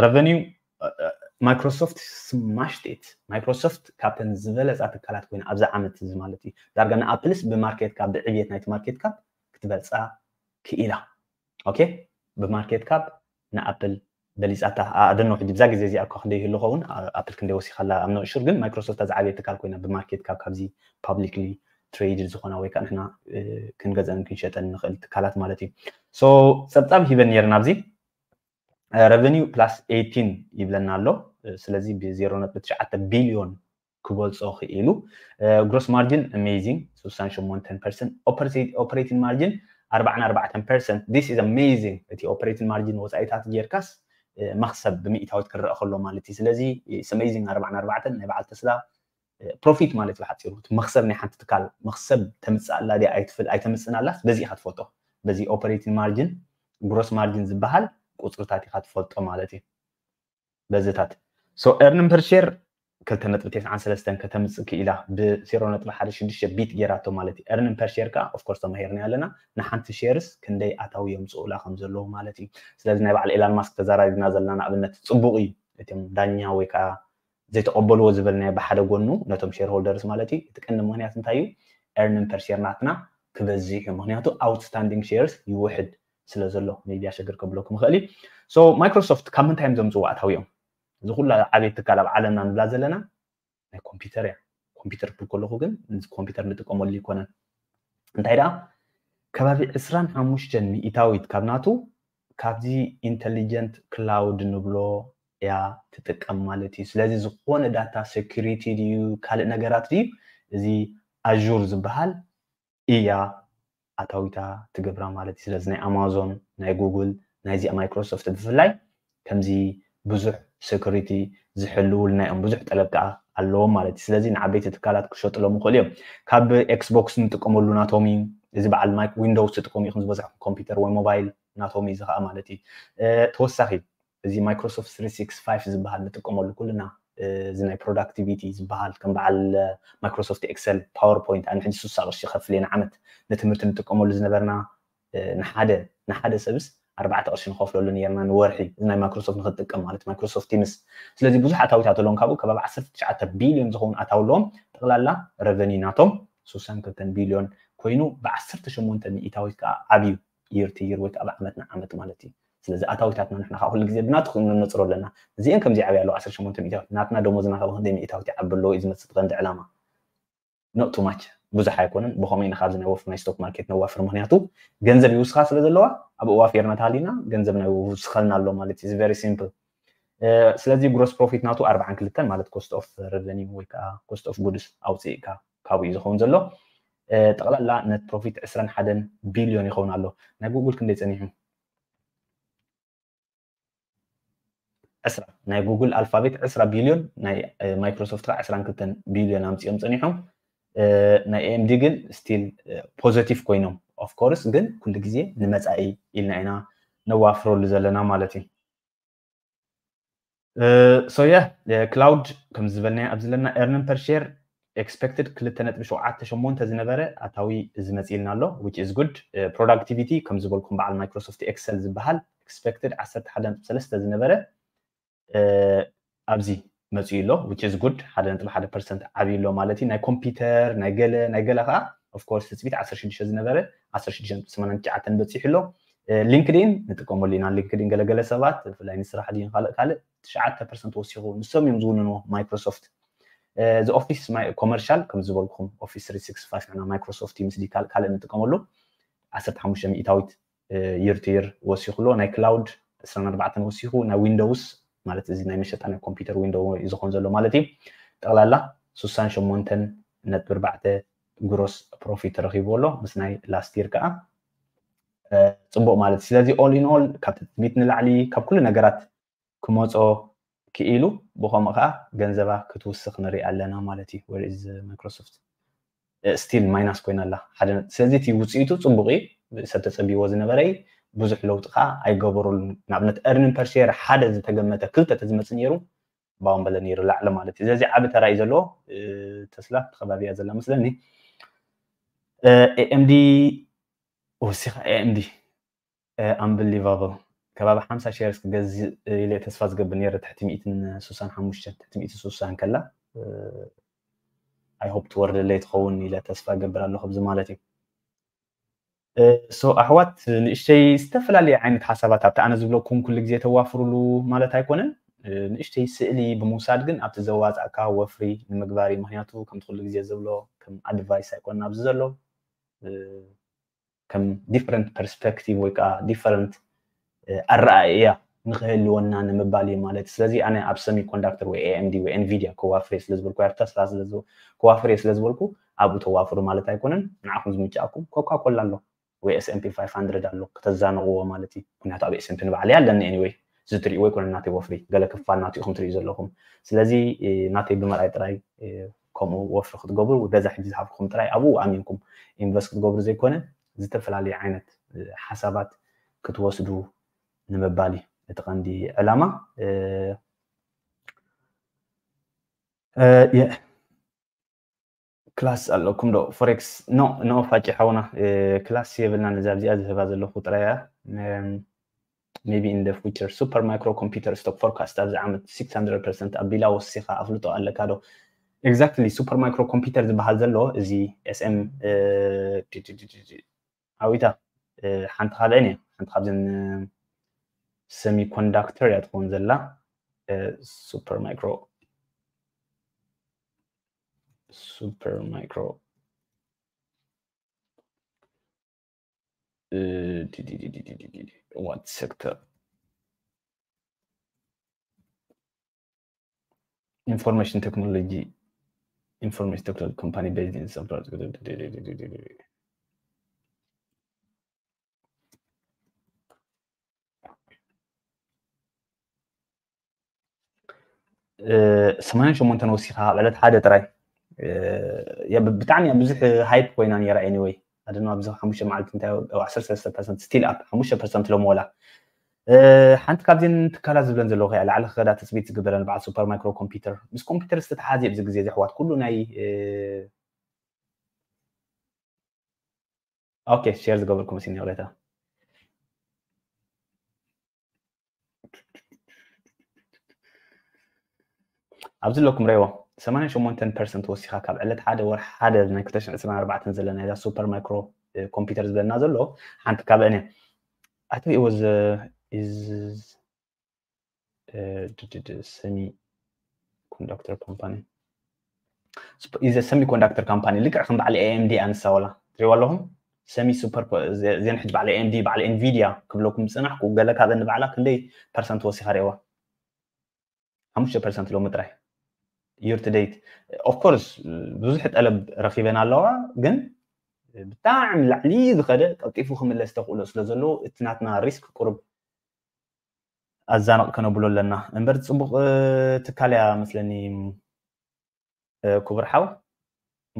ረቨኒው፣ እ፣ እ፣ ማይክሮሶፍት ስማሽት ኢት። ማይክሮሶፍት ካብተን ዝበለጻ ትካላት ኮይና ኣብዚ ዓመት እዚ ማለት እዩ። ዳርጋ ንኣፕልስ ብማርኬት ካፕ፣ ብዕብየት ናይቲ ማርኬት ካፕ ክትበልጻ ክኢላ። ኦኬ፣ ብማርኬት ካፕ ንኣፕል በሊጻታ። ኣደኖ ሕጂ ብዛ ግዜ እዚኣ እኳ ክንደይ ይህሉ ኸውን፣ ኣ-፣ ኣፕል ክንደይ ወሲኻላ፣ I'm not sure፣ ግን ማይክሮሶፍት እዛ ዝዓበየ ትካል ኮይና ብማርኬት ካፕ ካብዚ ፓብሊክሊ ትሬድድ ዝኾና ወይ ከዓ ንሕና፣ እ፣ ክንገዝአን ክንሸጠን ንኽእል ትካላት ማለት እዩ። So ጸብጻብ ሂበን ነይረን ኣብዚ፣ እ፣ ረቨኒው ፕላስ ኤይቲን ይብለና ኣሎ። እ፣ ስለዚ ብ ዜሮ ነጥቢ ትሽዓተ ቢልዮን ክበልጾ ክኢሉ። ግሮስ ማርጅን ኣሜዚንግ ስሳን ሸሞንተን ፐርሰንት፣ ኦፐሬቲንግ ማርጅን ኣርባዓን ኣርባዕተን ፐርሰንት። This is amazing። እቲ ኦፐሬቲንግ ማርጅን ወፃኢታት ጌርካስ፣ እ፣ መኽሰብ ብምእታዊት ክረአ ከሎ ማለት እዩ። ስለዚ it's amazing። ኣርባዓን ኣርባዕተን ናይ በዓል ተስላ፣ እ፣ ፕሮፊት ማለት እዩ ብሓፂሩ። እቲ መኽሰብ ናይ ሓንቲ ትካል መኽሰብ ተምፅእ ኣላ ድያ ኣይትፍል-፣ ኣይተምፅእን ኣላስ በዚ ኢኻ ትፈልጦ። በዚ ኦፐሬቲንግ ማርጅን፣ ግሮስ ማርጅን ዝበሃል ቁፅርታት ኢኻ ትፈልጦ ማለት እዩ። በዚታት። So earning per share ክልተ ነጥቢ ተስዓን ሰለስተን ከተምፅእ ክኢላ፣ ብ ዜሮ ነጥቢ ሓደ ሽዱሽተ ቢት ጌራቶ ማለት እዩ። Earning per share ከዓ of course ተማሂርና ኣለና፣ ንሓንቲ ሼርስ ክንደይ ኣታዊ የምፅኡላ ከም ዘለዉ ማለት እዩ። ስለዚ ናይ በዓል ኤላን ማስክ ተዛራሪብና ዘለና ንኣብነት ፅቡቕ እዩ። እቶም ዳኛ ወይ ከዓ ዘይተቐበልዎ ዝበልናዮ ብሓደ ጎኑ ነቶም ሼር ሆልደርስ ማለት እዩ። እቲ ቀንዲ ምኽንያት እንታይ እዩ? Earning per share ናትና ክበዝሕ እዩ። ምኽንያቱ ኣውትስታንዲንግ ሼርስ ይውሕድ ስለ ዘሎ፣ ሜቢ ኣሸግር ከብለኩም ይኽእል እዩ። So ማይክሮሶፍት ካብ ምንታይ እዮም ዘምፅዎ ኣታዊኦም? እዚ ኩላ ዓብየት ትካል ኣብ ዓለምና ንብላ ዘለና ናይ ኮምፒውተር እያ። ኮምፒውተር ክብል ከለኹ ግን ኮምፒውተር ንጥቀመሉ ይኮነን። እንታይ ደኣ ከባቢ ዕስራን ሓሙሽተን ሚእታዊት ካብ ናቱ ካብዚ ኢንተሊጀንት ክላውድ ንብሎ እያ ትጥቀም ማለት እዩ። ስለዚ ዝኾነ ዳታ ሴኩሪቲ ድዩ ካልእ ነገራት ድዩ እዚ ኣዙር ዝበሃል እያ ኣታዊታ ትገብራ ማለት እዩ። ስለዚ ናይ ኣማዞን፣ ናይ ጉግል፣ ናይዚኣ ማይክሮሶፍት ብፍላይ ከምዚ ብዙሕ ሴኩሪቲ ዝሕልውልና እዮም። ብዙሕ ጠለብ ከዓ ኣለዎም ማለት እዩ። ስለዚ ንዓበይቲ ትካላት ክሸጥሎም ይኽእሉ እዮም። ካብ ኤክስቦክስ ንጥቀመሉ ናቶም እዩ። እዚ በዓል ማይክ ዊንዶውስ ትጥቀሙ ኢኹም ዝበዝሕኩም ኮምፒውተር ወይ ሞባይል ናቶም እዩ እዚ ከዓ ማለት እዩ። እ፣ ተወሳኺ እዚ ማይክሮሶፍት ስሪ ሲክስ ፋይቭ ዝበሃል ንጥቀመሉ ኩልና፣ እ፣ እዚ ናይ ፕሮዳክቲቪቲ ዝበሃል ከም በዓል፣ እ፣ ማይክሮሶፍት ኤክሰል፣ ፓወርፖይንት፣ ኣነ ሕጂ ሱሳ ቅርሺ ከፍል እየ ንዓመት ንትምህርቲ ንጥቀመሉ ዝነበርና፣ እ፣ ንሓደ ንሓደ ሰብስ ኣርባዕተ ቅርሺ ንኸፍለሉ ነርና ንወርሒ፣ እዚ ናይ ማይክሮሶፍት ንክትጥቀም ማለት ማይክሮሶፍት ቲምስ። ስለዚ ብዙሕ ኣታዊታት ኣለዎም፣ ካብኡ ከባቢ ዓሰርተ ትሽዓተ ቢልዮን ዝኸውን ኣታዊ ኣለዎም። ጠቕላላ ረቨኒ ናቶም ሱሳን ክልተን ቢልዮን ኮይኑ ብዓሰርተ ሸሞንተ ሚእታዊት ከዓ ዓብዩ ይር ትይር ወይ ከዓ ብዓመት ንዓመት ማለት እዩ። ስለዚ ኣታዊታትና ንሕና ከዓ ኩሉ ግዜ ብናቱ ክንነፅሮ ኣለና። እዚአን ከምዚ ዓብያ ኣለዋ ዓሰርተ ሸሞንተ ሚእታዊት፣ ናትና ደሞዝና ካብ ክንደይ ሚእታዊት ይዓቢ ኣለዎ እዩ ዝመፅእ እቲ ቀንዲ ዕላማ። Not too much፣ ብዙሕ ኣይኮነን። ብኸመይ ኢና ካብዚ ናይ ወፍሪ ናይ ስቶክ ማርኬት ነዋፍር? ምኽንያቱ ገንዘብ ይውስኻ ስለ ዘለዋ ኣብ ዋፊርና ተሃሊና ገንዘብ ናይ ውስኸልና ኣሎ ማለት እዩ። Very simple። እ፣ ስለዚ ግሮስ ፕሮፊት ናቱ ኣርባዓን ክልተን ማለት ኮስት ኦፍ ረቨኒው ወይ ከዓ ኮስት ኦፍ ጉድስ ኣውፅእካ ካብኡ እዩ ዝኸውን ዘሎ። እ፣ ጠቕላላ ነት ፕሮፊት ዕስራን ሓደን ቢልዮን ይኸውን ኣሎ። ናይ ጉግል ክንደይ ጸኒሑ? ዕስራ። ናይ ጉግል ኣልፋቤት ዕስራ ቢልዮን፣ ናይ፣ እ፣ ማይክሮሶፍት ከዓ ዕስራን ክልተን ቢልዮን ኣምፂኦም ጸኒሖም። እ፣ ናይ ኤኤምዲ ግን ስቲል፣ እ፣ ፖዘቲቭ ኮይኖም። ኦፍ ኮርስ ግን ኩሉ ግዜ ንመጻኢ ኢልና ኢና ነዋፍረሉ ዘለና ማለት እዩ። ሶ ያ ክላውድ ከም ዝበልናዮ ኣብ ዘለና ኤርኒንግ ፐር ሼር ኤክስፔክትድ ክልተ ነጥቢ ሸውዓተ ሸሞንተ ዝነበረ ኣታዊ እዚ መፂልና ኣሎ፣ which is good። ፕሮዳክቲቪቲ ከም ዝበልኩም በዓል ማይክሮሶፍት ኤክሰል ዝበሃል ኤክስፔክትድ ዓሰርተ ሓደ ነጥቢ ሰለስተ ዝነበረ፣ እ፣ ኣብዚ መፅኡ ኣሎ፣ which is good። ሓደ ነጥቢ ሓደ ፐርሰንት ዓብዩ ኣሎ ማለት እዩ። ናይ ኮምፒውተር ናይ ገለ ናይ ገለ ከዓ of course ትፅቢት ዓሰርተ ሽዱሽተ ዝነበረ ዓሰርተ ሽዱሽተ ነጥቢ ሰማንያን ትሽዓተን በፂሑ ኣሎ። ሊንክዲን ንጥቀመሉ ኢና። ሊንክዲን ገለገለ ሰባት ብፍላይ ንስራሕ ድዩ ካልእ ካልእ ትሽዓተ ፐርሰንት ወሲኹ፣ ንሶም እዮም ዝውንንዎ ማይክሮሶፍት። እዚ ኦፊስ ኮመርሻል ከም ዝበልኩም ኦፊስ ትሪ ሲክስቲ ፋይቭ ንሕና ማይክሮሶፍት ቲምስ ድዩ ካልእ ካልእ ንጥቀመሉ ዓሰርተ ሓሙሽተ ሚእታዊት year to year ወሲኹ ኣሎ። ናይ ክላውድ ዕስራን ኣርባዕተን ወሲኹ፣ ናይ ዊንዶውስ ማለት እዚ ናይ መሸጣ ናይ ኮምፒውተር ዊንዶው እዩ ዝኾን ዘሎ ማለት እዩ። ጠቕላላ ሱሳን ሸሞንተን ነጥቢ ኣርባዕተ ግሮስ ፕሮፊት ተረኺቡ ኣሎ ምስ ናይ ላስት ይር ከዓ ጽቡቕ ማለት እዩ። ስለዚ all in all ካብ ትፅቢት ንላዕሊ ካብ ኩሉ ነገራት ክመፆ ክኢሉ ብኸምኡ ከዓ ገንዘባ ክትውስኽ ንርኢ ኣለና ማለት እዩ። Where is Microsoft? ስቲል ማይናስ ኮይና ኣላ ሓደ ነጥቢ። ስለዚ እቲ ውፅኢቱ ፅቡቕ እዩ። ሰብ ተፀቢዎ ዝነበረ እዩ። ብዙሕ ለውጢ ከዓ ኣይገበሩሉን። ንኣብነት earning per share ሓደ ዝተገመተ ክልተ ተዝመፅ ነይሩ ባውን በለ ነይሩ ላዕሊ ማለት እዩ። ስለዚ ዓቢ ተራ እዩ ዘለዎ። ተስላ ከባቢያ ዘላ መስለኒ። ኤኤምዲ ወሲኻ ኤኤምዲ ኣንብሊቨብል ከባቢ ሓምሳ ሼርስ ክገዝእ ኢለ ተስፋ ዝገብር ነይረ ትሕቲ ሚእትን ሱሳን ሓሙሽተን ትሕቲ ሚእትን ሱሳን ከላ I hope ትወርደለይ ትኸውን ኢለ ተስፋ እገብር ኣለኹ ኣብዚ ማለት እዩ። ሶ ኣሕዋት ንእሽተይ ዝተፈላለዩ ዓይነት ሓሳባት ኣብቲ ኣነ ዝብለኩም ኩሉ ግዜ ተዋፍሩሉ ማለት ኣይኮነን። ንእሽተይ ስእሊ ብምውሳድ ግን ኣብቲ ዘዋፃእካ ወፍሪ ንምግባር እዩ። ምክንያቱ ከምቲ ኩሉ ግዜ ዝብሎ ከም ኣድቫይስ ኣይኮነን ኣብዚ ዘሎ ከም ዲፍረንት ፐርስፔክቲቭ ወይ ከዓ ዲፈረንት ኣረኣእያ ንክህልወና ንምባል እዩ ማለት። ስለዚ ኣነ ኣብ ሰሚ ኮንዳክተር ወይ ኤኤምዲ ወይ ኤንቪዲያ ከዋፍር እየ ስለዝበልኩ ኣብ ተስላ ከዋፍር እየ ስለዝበልኩ ኣብኡ ተዋፍሩ ማለት ኣይኮነን። ንዓኹም ዝምጫእኩም ኮካ ኮላ ኣሎ ወይ ኤስኤምፒ ፋይቭ ሃንድረድ ኣሎ ከተዛንቕዎ ማለት እዩ። ምክንያቱ ኣብ ኤስኤምፒ ንባዕለይ ኣለኒ ኤኒወይ እዚ ትሪእዎ ኣይኮነን ናተይ ወፍሪ ገለ ክፋል ናቱ ኢኹም ትሪኡ ዘለኹም። ስለዚ ናተይ ብምርኣይ ጥራይ ከምኡ ወፍሪ ክትገብሩ ገዛ ሕጂ ዝሃብኩም ጥራይ ኣብኡ ኣሚንኩም ኢንቨስት ክትገብሩ ዘይኮነ ዝተፈላለዩ ዓይነት ሓሳባት ክትወስዱ ንምባል እዩ እቲ ቀንዲ ዕላማ። ክላስ ኣለኩም ዶ ፎሬክስ? ኖ ኖ ፋጭ ሓውና ክላስ የብልና ነዛ ኣብዚኣ ዝህባ ዘለኹ ጥራያ maybe in the future super micro computer stock forecast ኣብዚ ዓመት six hundred percent ኣቢላ ወሲኻ ኣፍልጦ ኣለካ ዶ? Exactly super micro computer ዝበሃል ዘሎ እዚ ኤስኤም ኣዊታ ሓንቲ ካልአን እያ ሓንቲ ካብዘን semiconductor እያ ትኸውን ዘላ super micro super micro what sector information technology information technology company based in San Francisco ሰማንያን ሸሞንተን ወሲኻ ኣብ ዕለት ሓደ ጥራይ ብጣዕሚ ብዙሕ ሃይፕ ኮይና ነራ anyway ኣደና ኣብዚ ሓሙሽተ መዓልቲ እንታይ ዓሰርተ ሰለስተ ፐርሰንት ስቲል ኣፕ ሓሙሽተ ፐርሰንት ሎም ወላ ሓንቲ ካብዘን ትካላት ዝብለን ዘለኹ እያ ላዕሊ ክኸዳ ትፅቢት ዝግበረን በዓል super micro computer ምስ ኮምፒውተር ዝተተሓዘ ኣብዚ ግዜ ዘሕዋት ኩሉ ናይ okay share ዝገበርኩ መሲኒ ይቕሬታ ኣብዚ ኣለኩም ረይዎ ሰማንያን ሸሞንተን ፐርሰንት ወሲኻ ካብ ዕለት ሓደ ወር ሓደ ናይ ክልተ ሽሕን ዕስራን ኣርባዕተን ዘለና እዛ super micro computer ዝብለና ዘሎ ሓንቲ ካብአን እያ ኣቶ was is semi conductor company is semi conductor company ልክዕ ከም በዓል AMD ኣንሳ ወላ ትሪዋ ኣለኹም semi super ዜን ሕጂ በዓል AMD በዓል ኤንቪዲያ ክብለኩም ዝፅናሕኩ ገለ ካብአን ንባዕላ ክንደይ ፐርሰንት ወሲኻ ሪእዋ ሓሙሽተ ፐርሰንት ሎሚ ጥራይ year to date of course ብዙሕ ጠለብ ረኺበን ኣለዋ ግን ብጣዕሚ ላዕሊ ዝኸደ ቀልጢፉ ክምለስ ተኽእሎ ስለ ዘለዎ እቲ ናትና ሪስክ ቁሩብ ኣዛነቕ ከነብሎ ኣለና እምበር ፅቡቕ ትካል እያ መስለኒ ክቡር ሓው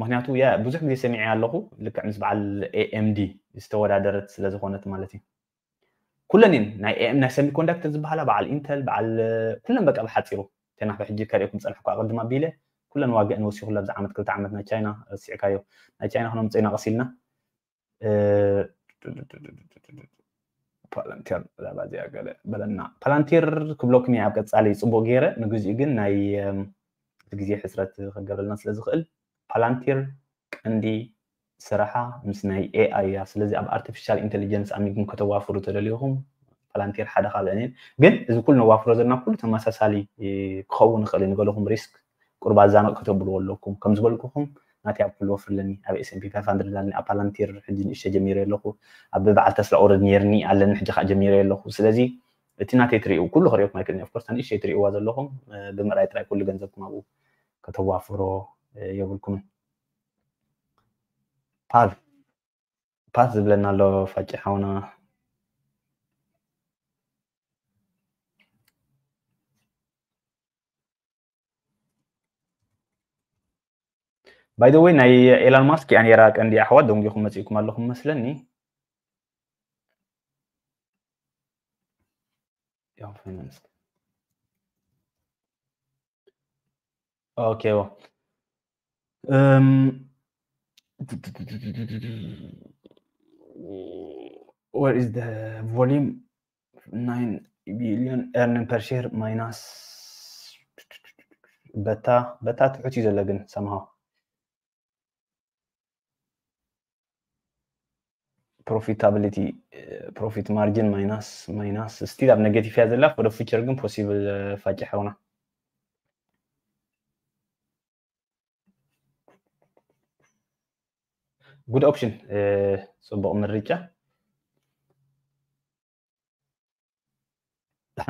ምክንያቱ ያ ብዙሕ ግዜ ሰሚዐ ኣለኹ ልክዕ ምስ በዓል AMD ዝተወዳደረት ስለ ዝኾነት ማለት እዩ ኩለን እየን ናይ AM ናይ semiconductor ዝበሃላ በዓል ኢንተል በዓል ኩለን በቃ ብሓፂሩ ተናፈ ሕጂ ከርእኩም ፀናሕኩ ኣቐድም ኣቢለ ኩለን ዋግአን ወሲኹ ለብዚ ዓመት ክልተ ዓመት ናይ ቻይና ረሲዕካዮ ናይ ቻይና ክነምፀ ኢና ቀሲልና ፓላንቲር ዛባ እዚኣ ገለ በለና። ፓላንቲር ክብለኩም እየ ኣብ ቀጻሊ ጽቡቕ ገይረ፣ ንግዚኡ ግን ናይ እቲ ግዜ ሕጽረት ክገብረልና ስለ ዝኽእል ፓላንቲር ቀንዲ ስራሓ ምስ ናይ ኤኣይ እያ። ስለዚ ኣብ ኣርቲፊሻል ኢንቴሊጀንስ ኣሚግኩም ከተዋፍሩ ተደሊኹም ፓላንቲር ሓደ ካልእ እኔን። ግን እዚ ኩሉ ነዋፍሮ ዘለና ኩሉ ተመሳሳሊ ክኸውን ይኽእል እዩ። ንገለኹም ሪስክ ቁርብ ኣዛነቕ ከተብልዎ ኣለኩም። ከም ዝበልኩኹም ናተይ ኣብ ኩሉ ወፍርለኒ ኣብ ኤስኤምፒ ፋይቭ ሃንድረድ ኣለኒ፣ ኣብ ፓላንቲር ሕጂ ንእሽተ ጀሚረ ኣለኹ። ኣብ በዓል ተስላ ኦረድ ነርኒ ኣለኒ፣ ሕጂ ከዓ ጀሚረ ኣለኹ። ስለዚ እቲ ናተይ ትሪኡ ኩሉ ክሪኦኩም ኣይክእልን። ኦፍኮርስ ንእሽተይ ትሪእዋ ዘለኹም ብምርኣይ ጥራይ ኩሉ ገንዘብኩም ኣብኡ ከተዋፍሮ የብልኩምን። ፓዝ ፓዝ ዝብለና ኣሎ ፋጭ ሓውና። ባይ ዘ ወይ ናይ ኤላን ማስክ እያ ነይራ ቀንዲ ኣሕዋት፣ ደንጊኹም መፂእኩም ኣለኹም መስለኒ። ኦኬ። Where is the volume? Nine billion earning per share minus በታ በታ ትሑት እዩ ዘሎ ግን ሰምሃው profitability profit margin minus minus still ኣብ negative እያ ዘላ። For the future ግን possible ፋጭ ሓውና። Good option፣ ጽቡቕ ምርጫ።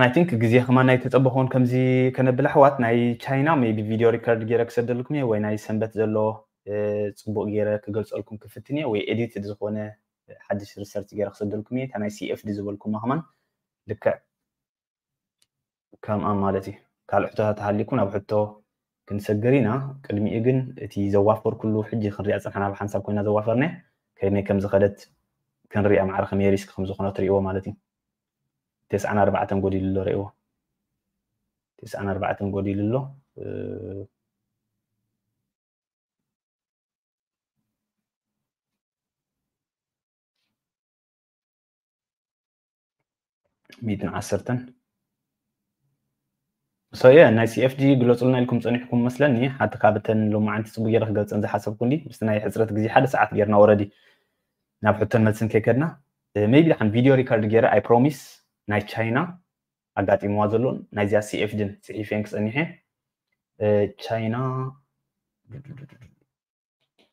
I think ግዜ ከማን ናይ ተጸበኹን ከምዚ ከነብል ኣሕዋት ናይ ቻይና maybe video record ገይረ ክሰደልኩም እየ ወይ ናይ ሰንበት ዘሎ ጽቡቕ ገይረ ክገልጸልኩም ክፍትን እየ ወይ ኤዲትድ ዝኾነ ሓድሽ ሪሰርች ገይረ ክሰደልኩም እየ። እታ ናይ ሲኤፍዲ ዝበልኩማ ከማን ልክዕ ከምኣ ማለት እዩ። ካልእ ሕቶታት ተሃሊኩ ናብ ሕቶ ክንሰግር ኢና። ቅድሚኡ ግን እቲ ዘዋፈርኩሉ ሕጂ ክንሪኣ ጽንሓና ብሓንሳብ ኮይና ዘዋፈርና ከመይ ከም ዝኸደት ክንሪኣ ማዕረ ከመይ ሪስክ ከም ዝኾነ ትሪእዎ ማለት እዩ። ተስዓን ኣርባዕተን ጎዲሉ ኣሎ ሪእዎ። ተስዓን ኣርባዕተን ጎዲሉ ኣሎ። ሚእትን ዓሰርተን so yeah ናይ ሲኤፍዲ ግለፁልና ኢልኩም ፀኒሕኩም መስለኒ። ሓንቲ ካብተን ሎማዓንቲ ፅቡቅ ገይረ ክገልፀን ዝሓሰብኩ እንዲ ምስቲ ናይ ሕፅረት ግዜ ሓደ ሰዓት ጌርና already ናብ ሕቶን መልስን ከይከድና maybe ደሓን ቪድዮ ሪከርድ ገይረ I promise ናይ ቻይና ኣጋጢምዋ ዘሎን ናይዚኣ ሲኤፍዲን ፅሒፈን ክፀኒሐ ቻይና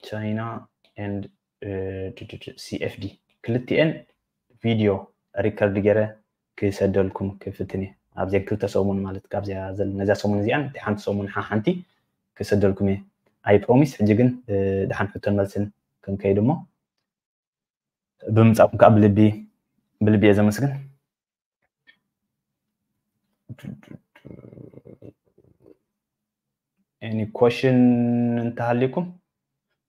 ቻይና and ሲኤፍዲ ክልቲኤን ቪድዮ ሪከርድ ገይረ ክሰደልኩም ክፍትን እየ። ኣብዚአን ክልተ ሰሙን ማለት ካብዚኣ ነዚኣ ሰሙን እዚኣን እቲ ሓንቲ ሰሙን ሓሓንቲ ክሰደልኩም እየ። I promise ሕጂ ግን ደሓን ሕቶን መልስን ክንከይድ እሞ ብምምፃእኩም ከዓ ብልቢ ብልቢ እየ ዘመስግን። Any question እንተሃሊኩም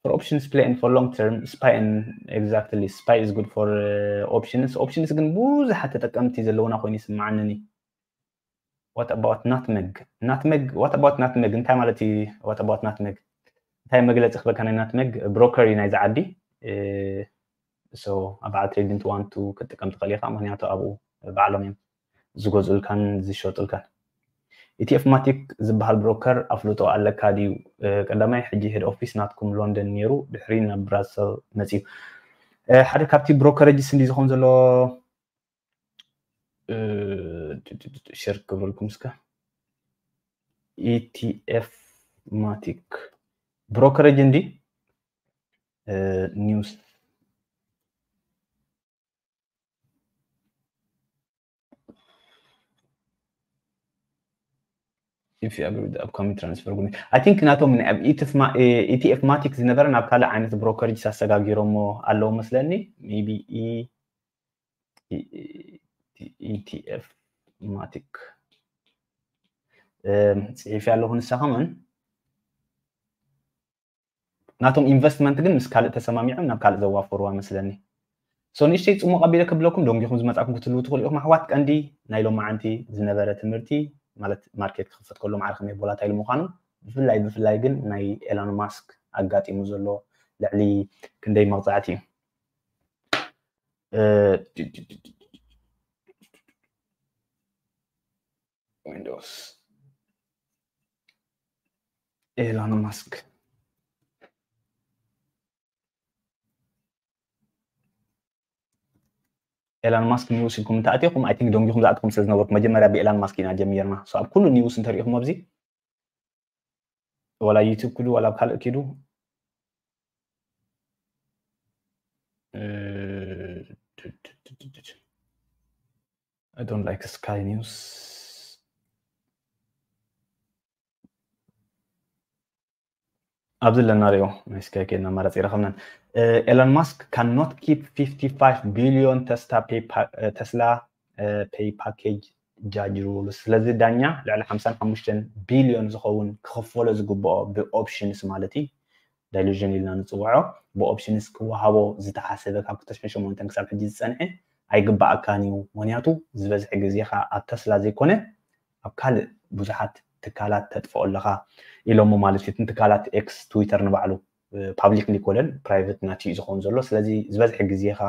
for options play and for long term spy and exactly spy is good for uh, options options ግን ብዙሓት ተጠቀምቲ ዘለውና ኮይኑ ይስምዓንኒ። What about nutmeg? Nutmeg what about nutmeg እንታይ ማለት እዩ? What about nutmeg እንታይ መግለፂ ክበካ ናይ nutmeg broker እዩ ናይዚ ዓዲ so ኣብ በዓል trading to want to ክትጥቀም ትኽእል ኢኻ ምክንያቱ ኣብኡ ባዕሎም እዮም ዝገዝኡልካን ዝሸጡልካን። ኢቲኤፍ ማቲክ ዝበሃል ብሮከር ኣፍልጦ ኣለካ ድዩ? ቀዳማይ ሕጂ ሄድ ኦፊስ ናትኩም ሎንደን ነይሩ ድሕሪ ናብ ብራሰል መፅዩ። ሓደ ካብቲ ብሮከረጅስ እንዲ ዝኸውን ዘሎ ሸር ክብረልኩም እስከ ኢቲኤፍ ማቲክ ብሮከረጅ እንዲ ኒውስ if you agree with the upcoming transfer agreement I think ናቶም ኣብ ኢቲኤፍ ማቲክ ዝነበረ ናብ ካልእ ዓይነት ብሮከርጅ ኣሰጋጊሮሞ ኣለዉ መስለኒ maybe ኢቲኤፍ ማቲክ ፅሒፍ ኣለኹ ንሳ ከማን ናቶም ኢንቨስትመንት ግን ምስ ካልእ ተሰማሚዖም ናብ ካልእ ዘዋፈሩዋ መስለኒ so ንእሽተይ ፅሙቕ ኣቢለ ከብለኩም ደንጊኹም ዝመፃኩም ክትህልዉ ትኽእሉ ኢኹም ኣሕዋት ቀንዲ ናይ ሎማዓንቲ ዝነበረ ትምህርቲ ማለት ማርኬት ክኽፈት ከሎ ማዕረ ከመይ ቦላታይል ምዃኑ ብፍላይ ብፍላይ ግን ናይ ኤሎን ማስክ ኣጋጢሙ ዘሎ ልዕሊ ክንደይ መቕፃዕቲ እዩ Windows. Elon Musk. Elon Musk news ኢልኩም እንተኣቲኹም፣ I think ደንጊኹም ዝኣትኹም ስለ ዝነበርኩ፣ መጀመርያ ብኤላን ማስክ ኢና ጀሚርና። So ኣብ ኩሉ news እንተሪኢኹም ኣብዚ፣ ዋላ ዩቱብ ክዱ ዋላ ኣብ ካልእ ኪዱ፣ I don't like Sky News። ኣብዚ ኣለና ሪኦ፣ ናይ ስካይ ኬድና ኣማራፂ ይረኸብናን። Elon Musk cannot keep fifty-five billion Tesla pay pa- Tesla pay package judge rules። ስለዚ ዳኛ ልዕሊ ሓምሳን ሓሙሽተን ቢልዮን ዝኸውን ክኽፈሎ ዝግብኦ ብኦፕሽንስ ማለት እዩ፣ ዳይሉዥን ኢልና ንፅውዖ፣ ብኦፕሽንስ ክወሃቦ ዝተሓሰበ ካብ ክልተ ሽሕን ሸሞንተን ክሳብ ሕጂ ዝፀንሐ ኣይግባኣካን እዩ። ምክንያቱ ዝበዝሐ ግዜኻ ኣብ ተስላ ዘይኮነ ኣብ ካልእ ብዙሓት ትካላት ተጥፍኦ ኣለኻ ኢሎሞ ማለት እዩ። እተን ትካላት ኤክስ፣ ትዊተር ንባዕሉ ፓብሊክሊ ኮለን ፕራይቬት ናቲ እዩ ዝኸውን ዘሎ። ስለዚ ዝበዝሐ ግዜኻ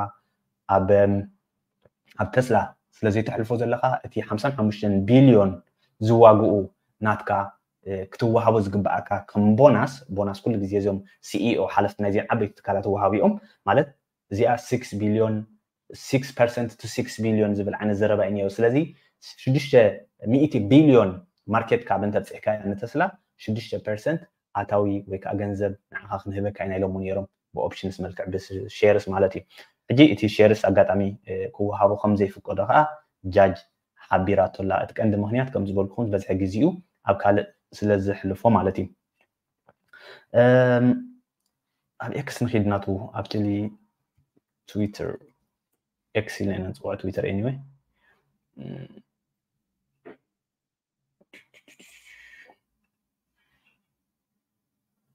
ኣብ ኣብ ተስላ ስለዘይተሕልፎ ዘለኻ እቲ ሓምሳን ሓሙሽተን ቢልዮን ዝዋግኡ ናትካ ክትወሃቦ ዝግብኣካ ከም ቦናስ፣ ቦናስ ኩሉ ግዜ እዞም ሲኢኦ ሓለፍቲ ናይዚን ዓበይቲ ትካላት ወሃቢኦም ማለት እዚኣ six billion six percent to six billion ዝብል ዓይነት ዘረባ እዩ ነይሩ። ስለዚ ሽዱሽተ ሚእቲ ቢልዮን ማርኬት ካፕ እንተብፂሕካያ ንተስላ ሽዱሽተ ፐርሰንት ኣታዊ ወይ ከዓ ገንዘብ ንዓኻ ክንህበካ ኢና ኢሎሞ ነይሮም ብኦፕሽንስ መልክዕ ብሼርስ ማለት እዩ። ሕጂ እቲ ሼርስ ኣጋጣሚ ክወሃቦ ከም ዘይፍቀዶ ከዓ ጃጅ ሓቢራቶ ኣላ። እቲ ቀንዲ ምክንያት ከም ዝበልኩኹም ዝበዝሐ ግዜኡ ኣብ ካልእ ስለ ዘሕልፎ ማለት እዩ። ኣብ ኤክስ ንኺድ ናቱ actually ትዊተር ኤክስ ኢልና ኢና ንፅውዖ ትዊተር anyway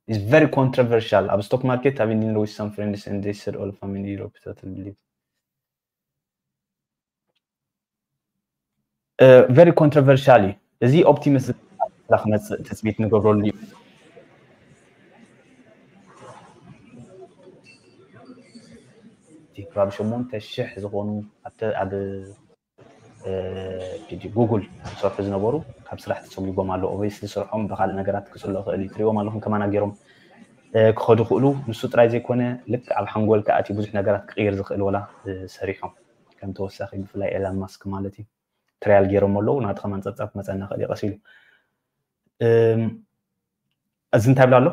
is very controversial ኣብ stock market having dinner with some friends and they said all family Europe total believe very controversial እዩ። እዚ ኦፕቲምስ ክመፅእ ትፅቢት ንገብረሉ እዩ። ከባቢ ሸሞንተ ሽሕ ዝኾኑ ኣብ ጉግል ዝሰርሑ ዝነበሩ ካብ ስራሕ ተሰጒጎም ኣለዉ። ኦብቪየስሊ ስርሖም ብካልእ ነገራት ክፅልኦ ይኽእል እዩ። ትሪእዎም ኣለኹም ከማና ገይሮም ክኸዱ ይኽእሉ። ንሱ ጥራይ ዘይኮነ ልክዕ ኣብ ሓንጎል ከኣትዩ ብዙሕ ነገራት ክቕይር ዝኽእል ወላ ሰሪሖም ከም ተወሳኺ ብፍላይ ኤላን ማስክ ማለት እዩ። ትራያል ገይሮም ኣለዉ። ናቲ ከማን ፀብፃብ ክመፀና ይኽእል እዩ ቀስ ኢሉ። እዚ እንታይ ይብል ኣሎ?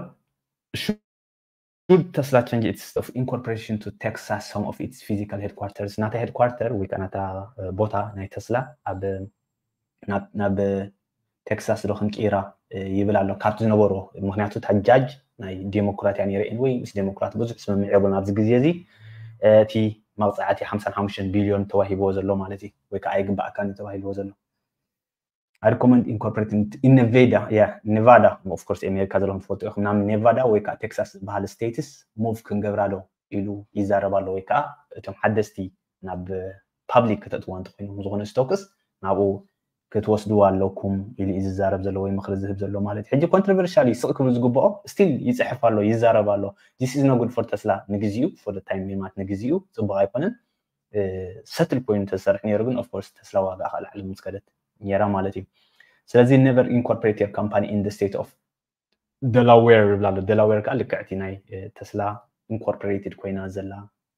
Should Tesla change its of incorporation to Texas, home of its physical headquarters? ናታ ሄድኳርተር ወይ ከዓ ናታ ቦታ ናይ ተስላ ኣብ ናብ ቴክሳስ ዶ ክንቅይራ ይብል ኣሎ ካብቲ ዝነበሮ። ምክንያቱ እታ ጃጅ ናይ ዴሞክራት እያ ነይረ። ኤንወይ ምስ ዴሞክራት ብዙሕ ስምምዕ የብሉን ኣብዚ ግዜ እዚ። እቲ መቕፃዕቲ ሓምሳን ሓሙሽተን ቢልዮን ተዋሂብዎ ዘሎ ማለት እዩ፣ ወይ ከዓ ኣይግባኣካን እዩ ተባሂልዎ ዘሎ። I recommend incorporating in Nevada. Yeah, Nevada. Of course ኣሜሪካ ዘለኹም ትፈልጡ ኢኹም። ናብ ኔቫዳ ወይ ከዓ ቴክሳስ ዝበሃል ስቴትስ ሙቭ ክንገብራ ዶ ኢሉ ይዛረብ ኣሎ፣ ወይ ከዓ እቶም ሓደስቲ ናብ ፓብሊክ ከተእትዋ እንተኮይኖም ዝኾነ ስቶክስ ናብኡ ክትወስዱ ኣለኩም ኢሉ እዩ ዝዛረብ ዘሎ ወይ ምክሪ ዝህብ ዘሎ ማለት እዩ። ሕጂ ኮንትሮቨርሻል እዩ፣ ስቕ ክብል ዝግብኦ ስቲል ይፅሕፍ ኣሎ፣ ይዛረብ ኣሎ። This is no good for Tesla ንግዚኡ፣ for the time being ማለት ንግዚኡ ፅቡቅ ኣይኮነን። ሰትል ኮይኑ ተሰርሕ ነይሩ ግን of course ተስላ ዋጋ ከዓ ላዕሊ ምስ ከደት ነይራ ማለት እዩ። ስለዚ never incorporate your company in the state of Delaware ይብላ ኣሎ። ደላዌር ከዓ ልክዕ እቲ ናይ ተስላ ኢንኮርፖሬትድ ኮይና ዘላ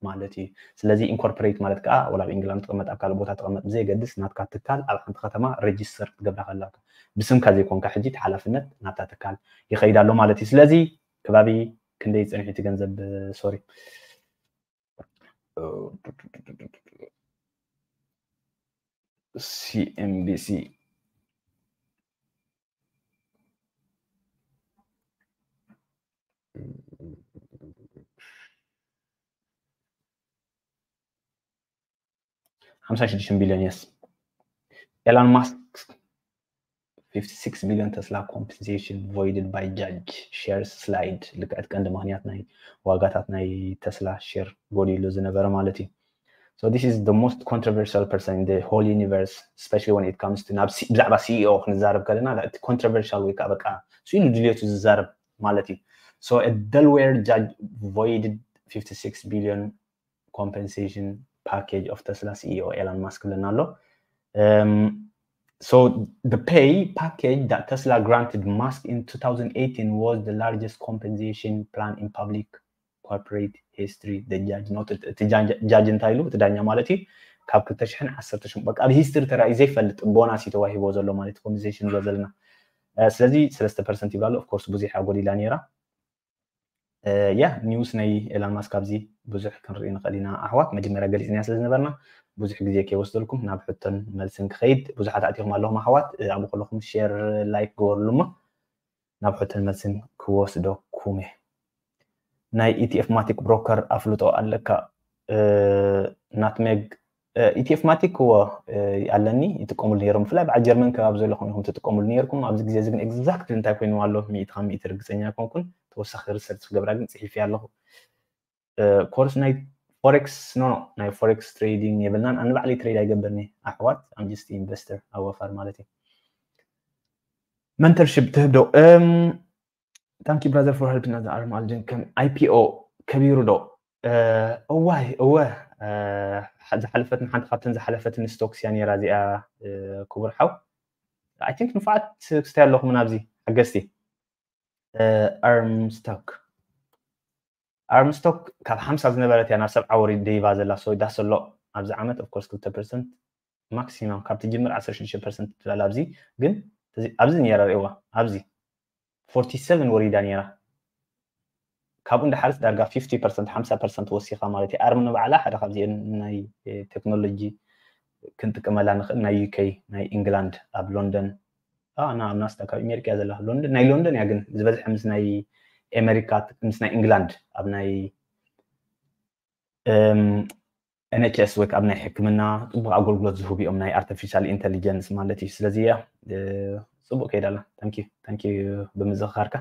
ማለት እዩ። ስለዚ ኢንኮርፖሬት ማለት ከዓ ወላ ኣብ ኢንግላንድ ትቐመጥ ኣብ ካልእ ቦታ ትቐመጥ ብዘየገድስ ናትካ ትካል ኣብ ሓንቲ ከተማ ሬጅስተር ክትገብራ ከላካ ብስምካ ዘይኮንካ ሕጂ እቲ ሓላፍነት ናብታ ትካል ይኸይድ ኣሎ ማለት እዩ። ስለዚ ከባቢ ክንደይ ፀኒሑ እቲ ገንዘብ ሶሪ ሲኤንቢሲ ሓምሳ ሽዱሽተ ቢልዮን የስ ኤላን ማስክ fifty-six billion Tesla compensation voided by judge shares slide ልክዕት ቀንዲ ምክንያት ናይ ዋጋታት ናይ ተስላ ሼር ጎዲሉ ዝነበረ ማለት እዩ። So this is the most controversial person in the whole universe, especially when it comes to ብዛዕባ ሲኢኦ ክንዛረብ ከለና እቲ ኮንትሮቨርሻል ወይ ከዓ በቃ ስኢሉ ድልየቱ ዝዛረብ ማለት እዩ። So a Delaware judge voided fifty-six billion compensation package of Tesla CEO Elon Musk ብለና ኣሎ። So the pay package that Tesla granted Musk in two thousand eighteen was the largest compensation plan in public corporate history. The judge noted እቲ ጃጅ እንታይ ኢሉ እቲ ዳኛ ማለት እዩ ካብ ክልተ ሽሕን ዓሰርተ ሽሕን በቃ ኣብ ሂስትሪ ተራእዩ ዘይፈልጥ ቦናስ እዩ ተዋሂቦ ዘሎ ማለት ኮምፐንሴሽን ንብሎ ዘለና ስለዚ ሰለስተ ፐርሰንት ይብላሉ ኦፍኮርስ ብዙሕ ኣጎዲላ ነይራ ያ ኒውስ ናይ ኤላን ማስክ ኣብዚ ብዙሕ ክንርኢ ንኽእል ኢና ኣሕዋት መጀመርያ ገሊፅና ስለ ዝነበርና ብዙሕ ግዜ ከይወስደልኩም ናብ ሕቶን መልስን ክኸይድ ብዙሓት ኣቲኹም ኣለኹም ኣሕዋት ኣብ ኩልኹም ሼር ላይክ ግበሩሉ እሞ ናብ ሕቶን መልስን ክወስደኩም እየ ናይ ኢቲኤፍ ማቲክ ብሮከር ኣፍልጦ ኣለካ ናትሜግ ኢቲኤፍ ማቲክ እዎ ኣለኒ ይጥቀሙሉ ነይሮም ብፍላይ በዓል ጀርመን ከባቢ ዘለኹም ኢኹም ትጥቀሙሉ ነይርኩም ኣብዚ ግዜ እዚ ግን ኤግዛክትሊ እንታይ ኮይኑ ኣሎ ሚእቲ ካብ ሚእቲ ርግፀኛ ኣይኮንኩን ተወሳኺ ሪሰርች ክገብራ ግን ፅሒፈ ኣለኹ ኮርስ ናይ ፎሬክስ ኖ ናይ ፎሬክስ ትሬዲንግ የብልናን ኣነ ባዕለይ ትሬድ ኣይገብርኒ ኣሕዋት I'm just investor ኣወፋር ማለት እዩ mentorship ትህብ ዶ thank you brother for helping us arm algin ከም IPO ከቢሩ ዶ እዋይ እወ ዝሓለፈትን ሓንቲ ካብተን ዝሓለፈትን ስቶክስ እያ ነይራ እዚኣ ክቡር ሓው I think ንፉዓት ክስታይ ኣለኹም ናብዚ ሓገዝቲ ኣርምስቶክ ኣርምስቶክ ካብ ሓምሳ ዝነበረት እያ ናብ ሰብዓ ወሪድ ደይባ ዘላ so ዳስ ኣሎ ኣብዚ ዓመት of course ክልተ ፐርሰንት ማክሲማም ካብ ትጅምር ዓሰርተ ሽዱሽተ ፐርሰንት ትላል ኣብዚ ግን ኣብዚ ነይራ ርእዋ ኣብዚ ፎርቲ ሰቨን ወሪዳ ነይራ ካብኡ እንዳሓርስ ዳርጋ ፊፍቲ ፐርሰንት ሓምሳ ፐርሰንት ወሲኻ ማለት እዩ ኣርም ንባዕላ ሓደ ካብዚአን ናይ ቴክኖሎጂ ክንጥቀመላ ንኽእል ናይ ዩኬ ናይ ኢንግላንድ ኣብ ሎንደን ኣብ ናስዳክ ኣብ ኣሜሪካ እያ ዘላ ሎንደን ናይ ሎንደን እያ ግን ዝበዝሐ ምስ ናይ ኤሜሪካ ምስ ናይ ኢንግላንድ ኣብ ናይ NHS ወይ ኣብ ናይ ሕክምና ፅቡቅ ኣገልግሎት ዝህቡ እዮም ናይ ኣርቲፊሻል ኢንቴሊጀንስ ማለት እዩ ስለዚ እያ ፅቡቅ ከይዳላ ታንኪ ብምዝኽኻርካ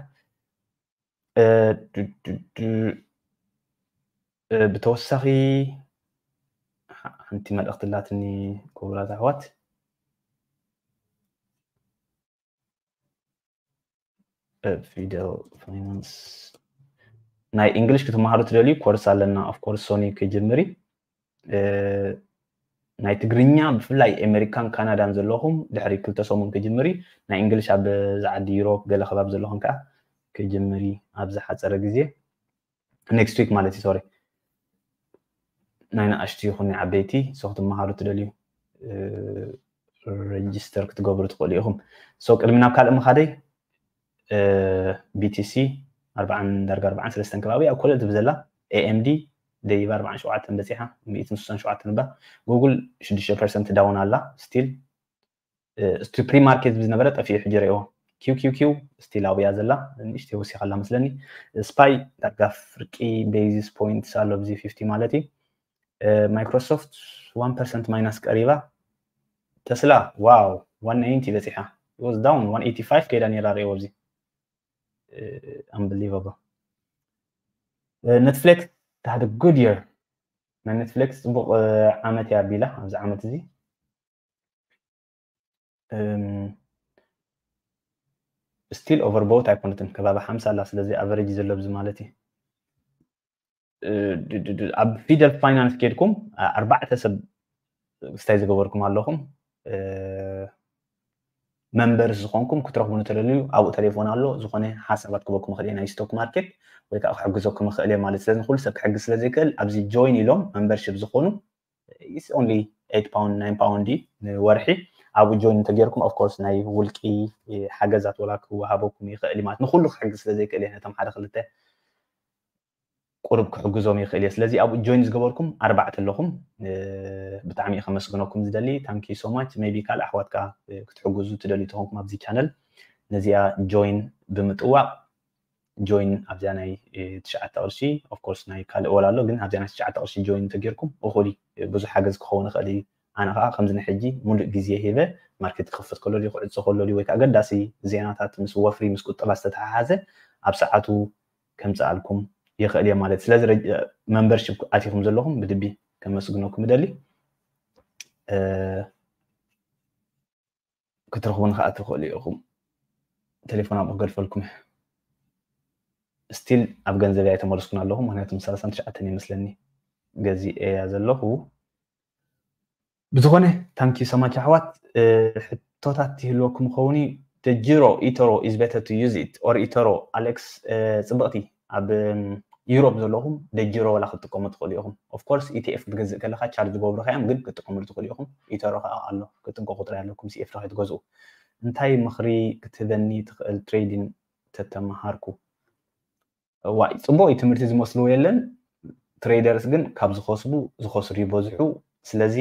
ብተወሳኺ ሓንቲ መልእኽቲ ላትኒ ክቡራት ኣሕዋት ፊደል ፋይናንስ ናይ እንግሊሽ ክትመሃሩ ትደልዩ ኮርስ ኣለና ኦፍኮርስ ሶኒ ክጅምሪ ናይ ትግርኛ ብፍላይ ኣሜሪካን ካናዳን ዘለኹም ድሕሪ ክልተ ሰሙን ክጅምሪ ናይ እንግሊሽ ኣብ ዝዓዲ ዩሮፕ ገለ ከባብ ዘለኹም ከዓ ክጅምሪ ኣብ ዝሓፀረ ግዜ next week ማለት እዩ sorry ናይ ንኣሽቱ ይኹን ናይ ዓበይቲ so ክትመሃሩ ትደልዩ register ክትገብሩ ትኽእሉ ኢኹም so ቅድሚ ናብ ካልእ ምኻደይ BTC ኣርባዓን ዳርጋ ኣርባዓን ሰለስተን ከባቢ ኣብ ኮለል ትብዘላ AMD ደይባ ኣርባዓን ሸውዓተን በፂሓ ሚእትን ስሳን ሸውዓተን እባ ጉግል ሽዱሽተ ፐርሰንት down ኣላ still እቲ pre market ዝነበረ ጠፊኡ ሕጂ ርእዎ QQQ still ኣብያ ዘላ ንእሽተይ ወሲኻላ መስለኒ SPY ዳርጋ ፍርቂ basis points ኣሎ ብዚ ፊፍቲ ማለት እዩ Microsoft one percent minus ቀሪባ Tesla wow one ninety በፂሓ was down one eighty five ከይዳ ነይራ ርእዎ ኣብዚ unbelievable Netflix had a good year ናይ Netflix ፅቡቅ ዓመት እያ ኣቢላ ኣብዚ ዓመት እዚ still overbought ኣይኮነትን ከባቢ ሓምሳ ኣላ ስለዚ average ዘሎ ብዚ ማለት እዩ ኣብ ፊደል ፋይናንስ ኬድኩም ኣርባዕተ ሰብ ስታይ ዝገበርኩም ኣለኹም መንበር ዝኾንኩም ክትረኽቡ ንተለልዩ ኣብኡ ቴሌፎን ኣሎ ዝኾነ ሓሳባት ክበኩም ይኽእል ናይ stock market ወይ ከዓ ክሕግዘኩም ይኽእል ማለት ስለዚ ንኩሉ ሰብ ክሕግዝ ስለ ዘይክእል ኣብዚ join ኢሎም membership ዝኾኑ it's only eight pound nine pound ንወርሒ ኣብኡ join እንተጌርኩም of course ናይ ውልቂ ሓገዛት ወላ ክወሃበኩም ይኽእል ማለት ንኩሉ ክሕግዝ ስለ ዘይክእል ነቶም ሓደ ክልተ ቁሩብ ክሕግዞም ይኽእል እየ ስለዚ ኣብኡ join ዝገበርኩም ኣርባዕተ ኣለኹም ብጣዕሚ ከመስግነኩም ዝደሊ thank you so much maybe ካልእ ኣሕዋት ከዓ ክትሕግዙ ትደልዩ ተኾንኩም ኣብዚ channel ነዚኣ join ብምጥዋቕ join ኣብዚኣ ናይ ትሽዓተ ቅርሺ of course ናይ ካልእ ወላ ኣሎ ግን ኣብዚኣ ናይ ትሽዓተ ቅርሺ join እንተጌርኩም እኹል ብዙሕ ሓገዝ ክኸውን ይኽእል እዩ ኣነ ከዓ ከምዚ ናይ ሕጂ ሙሉእ ግዜ ሂበ ማርኬት ክኸፍት ከሎ ድዩ ክዕፆ ከሎ ድዩ ወይ ከዓ ኣገዳሲ ዜናታት ምስ ወፍሪ ምስ ቁጠባ ዝተተሓሓዘ ኣብ ሰዓቱ ከምፅኣልኩም ይኽእል እየ ማለት ስለዚ membership ኣቲኹም ዘለኹም ብድቢ ከመስግነኩም እደሊ ክትረኽቡን ከዓ ትኽእሉ ኢኹም ቴሌፎን ኣብኡ ክገድፈልኩም እየ still ኣብ ገንዘብ ኣይተመለስኩን ኣለኹ ምክንያቱ ሰላሳን ትሽዓተን ይመስለኒ ገዚኤ እያ ዘለኹ ብዝኾነ thank you so much ኣሕዋት ቶታት ይህልወኩም ኸውን። ደጅሮ ኢተሮ is better to use it or ኢተሮ ኣሌክስ። ጽብቕቲ ኣብ ዩሮፕ ዘለኹም ደጅሮ ዋላ ክትጥቀሙ ትኽእሉ ኢኹም። Of course ኢቲኤፍ ክትገዝእ ከለኻ ቻርጅ ዝገብሩኻ እዮም፣ ግን ክትጥቀምሉ ትኽእሉ ኢኹም። ኢተሮ ከዓ ኣሎ፣ ክትጥንቀቑ ጥራይ ኣለኩም። ሲኤፍ ከይትገዝኡ። እንታይ ምኽሪ ክትህበኒ ትኽእል ትሬዲንግ ተተመሃርኩ? ዋይ፣ ጽቡቕ እዩ፣ ትምህርቲ ዝመስልዎ የለን። ትሬደርስ ግን ካብ ዝኸስቡ ዝኸስሩ ይበዝሑ። ስለዚ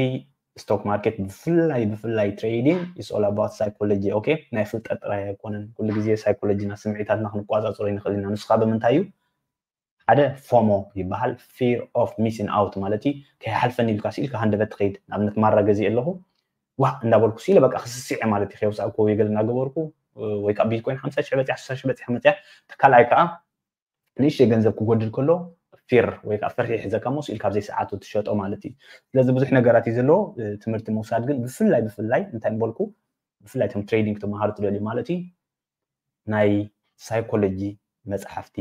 ስቶክ ማርኬት ብፍላይ ብፍላይ ትሬዲንግ is all about psychology። ኦኬ፣ ናይ ፍልጠት ጥራይ ኣይኮነን። ኩሉ ግዜ ሳይኮሎጂና፣ ስምዒታትና ክንቆጻጸሮ ይንኽእል ኢና። ንሱ ከዓ ብምንታይ እዩ? ሓደ ፎሞ ይበሃል፣ fear of missing out ማለት እዩ። ከይሓልፈኒ ኢልካ ስኢልካ ሃንደበት ትኸይድ። ንኣብነት ማራ ገዚእ ኣለኹ፣ ዋ እንዳበልኩ ስኢለ በቃ ክስስዐ ማለት እዩ። ከየውፃእኩ ወይ ገለ እናገበርኩ ወይ ከዓ ቢትኮይን ሓምሳ ሺሕ በፂሓ፣ ስሳ ሺሕ በፂሓ መፅያ። ካልኣይ ከዓ ንእሽተይ ገንዘብ ክጎድል ከሎ ፊር ወይ ከዓ ፍርሒ ይሕዘካ እሞ ስኢልካ ኣብ ዘይሰዓቱ ትሸጦ ማለት እዩ። ስለዚ ብዙሕ ነገራት እዩ ዘለዎ። ትምህርቲ ምውሳድ ግን ብፍላይ ብፍላይ እንታይ ምበልኩ፣ ብፍላይ እቶም ትሬዲንግ ክትመሃሩ ትደልዩ ማለት እዩ፣ ናይ ሳይኮሎጂ መፅሓፍቲ